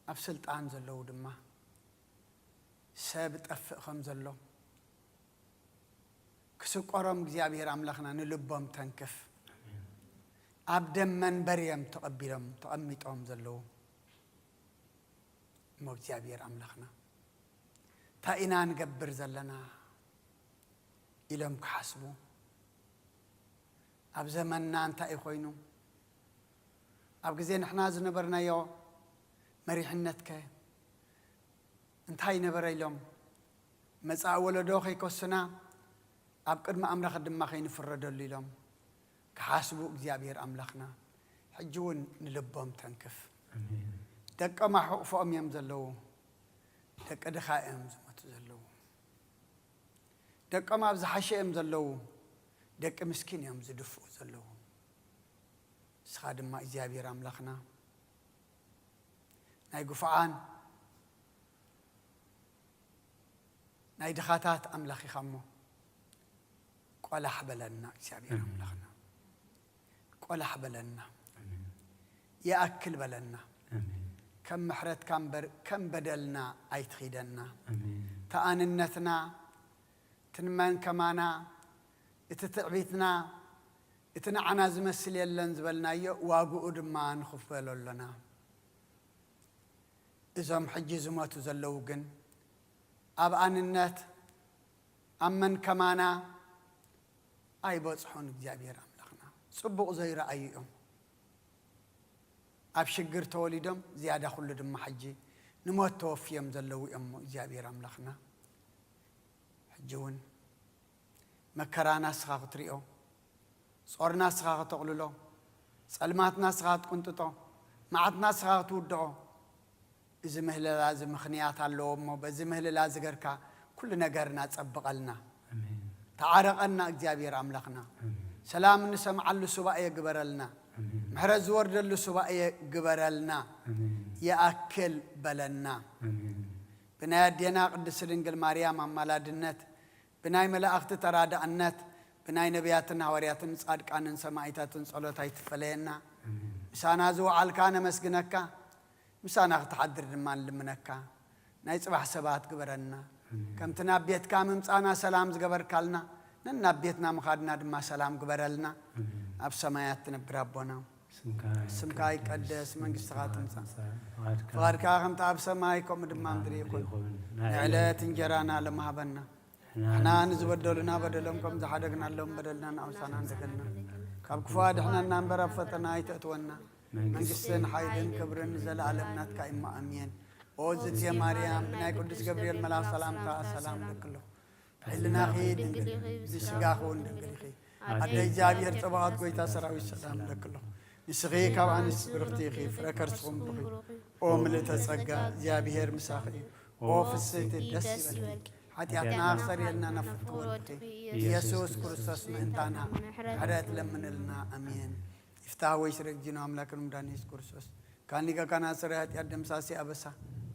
ኣብ ስልጣን ዘለዉ ድማ፣ ሰብ ጠፍእ ከም ዘሎ ክስቆሮም እግዚኣብሔር ኣምላኽና ንልቦም ተንክፍ። ኣሜን። ኣብ ደም መንበር እዮም ተቐቢሎም፣ ተቐሚጦም ዘለዉ። እሞ እግዚኣብሔር ኣምላኽና፣ እንታይ ኢና ንገብር ዘለና ኢሎም ክሓስቡ፣ ኣብ ዘመንና እንታይ እዩ ኮይኑ፣ ኣብ ግዜ ንሕና ዝነበርናዮ መሪሕነትከ እንታይ ነበረ ኢሎም፣ መጻኢ ወለዶ ከይከሱና፣ ኣብ ቅድሚ ኣምላኽ ድማ ከይንፍረደሉ ኢሎም ክሓስቡ እግዚኣብሔር ኣምላኽና፣ ሕጂ እውን ንልቦም ተንክፍ። ኣሜን። ደቆም ኣብ ሕቑፎኦም እዮም ዘለዉ፣ ደቂ ድኻ እዮም ዝሞቱ ዘለዉ። ደቆም ኣብ ዝሓሸ እዮም ዘለዉ፣ ደቂ ምስኪን እዮም ዝድፍኡ ዘለዉ። ንስኻ ድማ እግዚኣብሔር ኣምላኽና፣ ናይ ግፉዓን ናይ ድኻታት ኣምላኽ ኢኻ እሞ፣ ቆላሕ በለና እግዚኣብሔር ኣሜን። ኣምላኽና። ቆላሕ በለና። ኣሜን። ይኣክል በለና። ኣሜን። ከም ምሕረትካ እምበር ከም በደልና ኣይትኺደና። ኣሜን። እቲ ኣንነትና፣ እቲ ንመን ከማና፣ እቲ ትዕቢትና፣ እቲ ንዓና ዝመስል የለን ዝበልናዮ ዋግኡ ድማ ንኽፈሎ ኣሎና። እዞም ሕጂ ዝሞቱ ዘለዉ ግን ኣብ ኣንነት፣ ኣብ መን ከማና ኣይበጽሑን እግዚኣብሔር ኣምላኽና። ጽቡቕ ዘይረኣዩ እዮም። ኣብ ሽግር ተወሊዶም ዝያዳ ኩሉ ድማ ሕጂ ንሞት ተወፍዮም ዘለዉ እዮም እሞ እግዚኣብሔር ኣምላኽና። ሕጂ እውን መከራና ንስኻ ክትሪኦ፣ ጾርና ንስኻ ከተቕልሎ፣ ጸልማትና ንስኻ ክትቅንጥጦ፣ መዓትና ንስኻ ክትውድኦ፣ እዚ ምህለላ እዚ ምኽንያት ኣለዎ እሞ፣ በዚ ምህለላ እዚ ገርካ ኩሉ ነገርና ጸብቐልና። ኣሜን። ተዓረቐና እግዚኣብሔር ኣምላኽና። ኣሜን። ሰላም እንሰምዓሉ ሱባኤ ግበረልና። ኣሜን። ምሕረት ዝወርደሉ ሱባኤ ግበረልና። ኣሜን። ይኣክል በለና። ኣሜን። ብናይ ኣዴና ቅድስቲ ድንግል ማርያም ኣማላድነት፣ ብናይ መላእኽቲ ተራዳእነት፣ ብናይ ነቢያትን ሃዋርያትን ጻድቃንን ሰማዕታትን ጸሎት ኣይትፈለየና። ምሳና ዝወዓልካ ነመስግነካ፣ ምሳና ክትሓድር ድማ ንልምነካ። ናይ ጽባሕ ሰባት ግበረና። ከምቲ ናብ ቤትካ ምምጻና ሰላም ዝገበርካልና፣ ነናብ ቤትና ምኻድና ድማ ሰላም ግበረልና። ኣብ ሰማያት ትነብር ኣቦና፣ ስምካ ይቀደስ፣ መንግስትኻ ትምጻእ፣ ፍቓድካ ከምቲ ኣብ ሰማይ ከምኡ ድማ ምድሪ ይኹን። ንዕለት እንጀራና ሎም ሃበና። ንሕና ንዝበደሉና በደሎም ከም ዝሓደግናሎም በደልና ንኣውሳና እንደገና፣ ካብ ክፉ ኣድሕነና እምበር ኣብ ፈተና ኣይተእትወና። መንግስትን ሓይልን ክብርን ንዘለኣለም ናትካ እሞ ኣሜን። ኦ ዝትየ ማርያም፣ ብናይ ቅዱስ ገብርኤል መልኣኽ ሰላምታ ሰላም እብለኪ ኣለኹ። ብሕልናኺ ድንግል፣ ብስጋኺ እውን ድንግል ኢኺ። ኣደ እግዚኣብሔር ጸባኦት፣ ጎይታ ሰራዊት ሰላም እብለኪ ኣለኹ። ንስኺ ካብ ኣንስቲ ብርኽቲ ኢኺ፣ ፍረ ከርስኹም ብሩኽ እዩ። ኦ ምልእተ ጸጋ፣ እግዚኣብሔር ምሳኺ እዩ። ኦ ፍስሕቲ ደስ ይበልኪ፣ ሓጢኣትና ክሰርየልና ናብ ፍትሒ ወልድኺ ኢየሱስ ክርስቶስ ምእንታና ምሕረት ለምንልና። ኣሜን። ይፍታህ ወይ ስረጅኖ ኣምላክን ምዳን ኢየሱስ ክርስቶስ ካኒ ከካና ስረ ኃጢአት ደምሳሴ አበሳ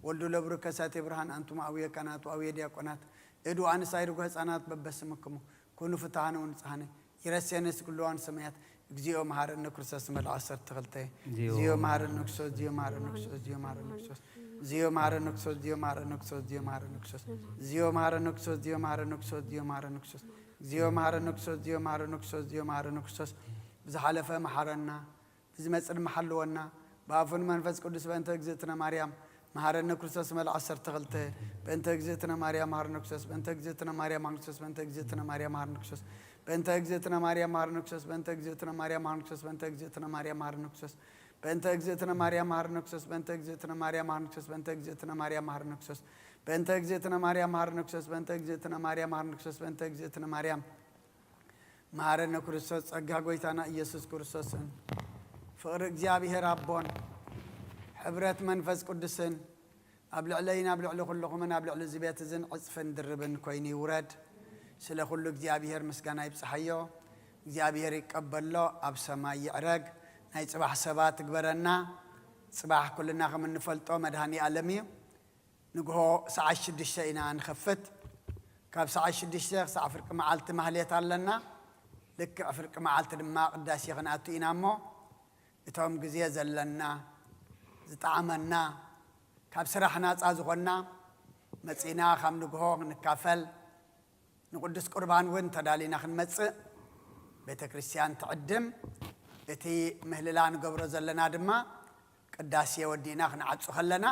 ወልዱ ለብሩ ከሳቴ ብርሃን አንቱም አብየ ካህናት ወአብየ ዲያቆናት እዱ አንሳይ ርጉ ህፃናት በበስምክሙ ኩኑ ፍትሐነ ወንጽሐነ ይረሴነ ስግሉዋን ሰማያት እግዚኦ መሐረነ ክርስቶስ መልዓ ሰርተ ክልተ። እግዚኦ መሐረነ ክርስቶስ፣ እግዚኦ መሐረነ ክርስቶስ፣ እግዚኦ መሐረነ ክርስቶስ፣ እግዚኦ መሐረነ ክርስቶስ፣ እግዚኦ መሐረነ ክርስቶስ፣ እግዚኦ መሐረነ ክርስቶስ፣ እግዚኦ መሐረነ ክርስቶስ፣ እግዚኦ መሐረነ ክርስቶስ፣ እግዚኦ መሐረነ ክርስቶስ፣ እግዚኦ መሐረነ ክርስቶስ፣ እግዚኦ መሐረነ ክርስቶስ፣ ብዝሓለፈ መሐረና፣ ብዝመጽእ ድማ ሓልወና። ብኣፉን መንፈስ ቅዱስ በእንተ እግዝእትነ ማርያም መሐረነ ክርስቶስ መልዓ ዓሰርተ ክልተ። በእንተ እግዝእትነ ማርያም መሐረነ ክርስቶስ፣ በእንተ እግዝእትነ ማርያም መሐረነ ክርስቶስ፣ በእንተ እግዝእትነ ማርያም መሐረነ ክርስቶስ፣ በእንተ እግዝእትነ ማርያም መሐረነ ክርስቶስ፣ በእንተ እግዝእትነ ማርያም መሐረነ ክርስቶስ፣ በእንተ እግዝእትነ ማርያም መሐረነ ክርስቶስ፣ በእንተ እግዝእትነ ማርያም መሐረነ ክርስቶስ፣ በእንተ እግዝእትነ ማርያም መሐረነ ክርስቶስ፣ በእንተ እግዝእትነ ማርያም መሐረነ ክርስቶስ፣ በእንተ እግዝእትነ ማርያም መሐረነ ክርስቶስ፣ በእንተ እግዝእትነ ማርያም መሐረነ ክርስቶስ፣ በእንተ እግዝእትነ ማርያም መሐረነ ክርስቶስ፣ ጸጋ ጎይታና ኢየሱስ ክርስቶስን ፍቕሪ እግዚኣብሔር ኣቦን ሕብረት መንፈስ ቅዱስን ኣብ ልዕለይን ኣብ ልዕሊ ኩልኹምን ኣብ ልዕሊ እዚ ቤት እዝን ዕጽፍን ድርብን ኮይኑ ይውረድ። ስለ ኩሉ እግዚኣብሔር ምስጋና ይብጽሓዮ። እግዚኣብሔር ይቀበሎ፣ ኣብ ሰማይ ይዕረግ። ናይ ጽባሕ ሰባት ትግበረና። ጽባሕ ኩልና ከም እንፈልጦ መድኃኔ ዓለም እዩ። ንግሆ ሰዓት ሽዱሽተ ኢና ንኸፍት። ካብ ሰዓት ሽዱሽተ ክሳዕ ፍርቂ መዓልቲ ማህሌት ኣለና። ልክዕ ፍርቂ መዓልቲ ድማ ቅዳሴ ክንኣቱ ኢና እሞ፣ እቶም ግዜ ዘለና፣ ዝጠዓመና፣ ካብ ስራሕ ናጻ ዝኾንና፣ መጺና ካብ ንግሆ ክንካፈል፣ ንቅዱስ ቁርባን እውን ተዳሊና ክንመጽእ ቤተ ክርስቲያን ትዕድም። እቲ ምህልላ ንገብሮ ዘለና ድማ ቅዳሴ ወዲእና ክንዓጹ ከለና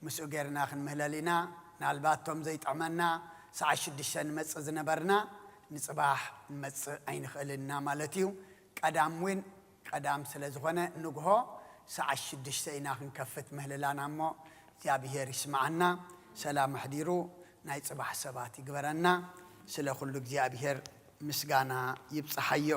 ምስኡ ጌርና ክንምህለል ኢና። ምናልባት እቶም ዘይጥዕመና ሰዓት ሽዱሽተ ንመጽእ ዝነበርና ንጽባሕ ንመጽእ ኣይንኽእልን ኢና ማለት እዩ። ቀዳም እውን ቀዳም ስለ ዝኾነ ንግሆ ሰዓት ሽዱሽተ ኢና ክንከፍት ምህልላና እሞ እግዚኣብሔር ይስምዓና። ሰላም ኣሕዲሩ ናይ ጽባሕ ሰባት ይግበረና። ስለ ኩሉ እግዚኣብሔር ምስጋና ይብጽሓዮ።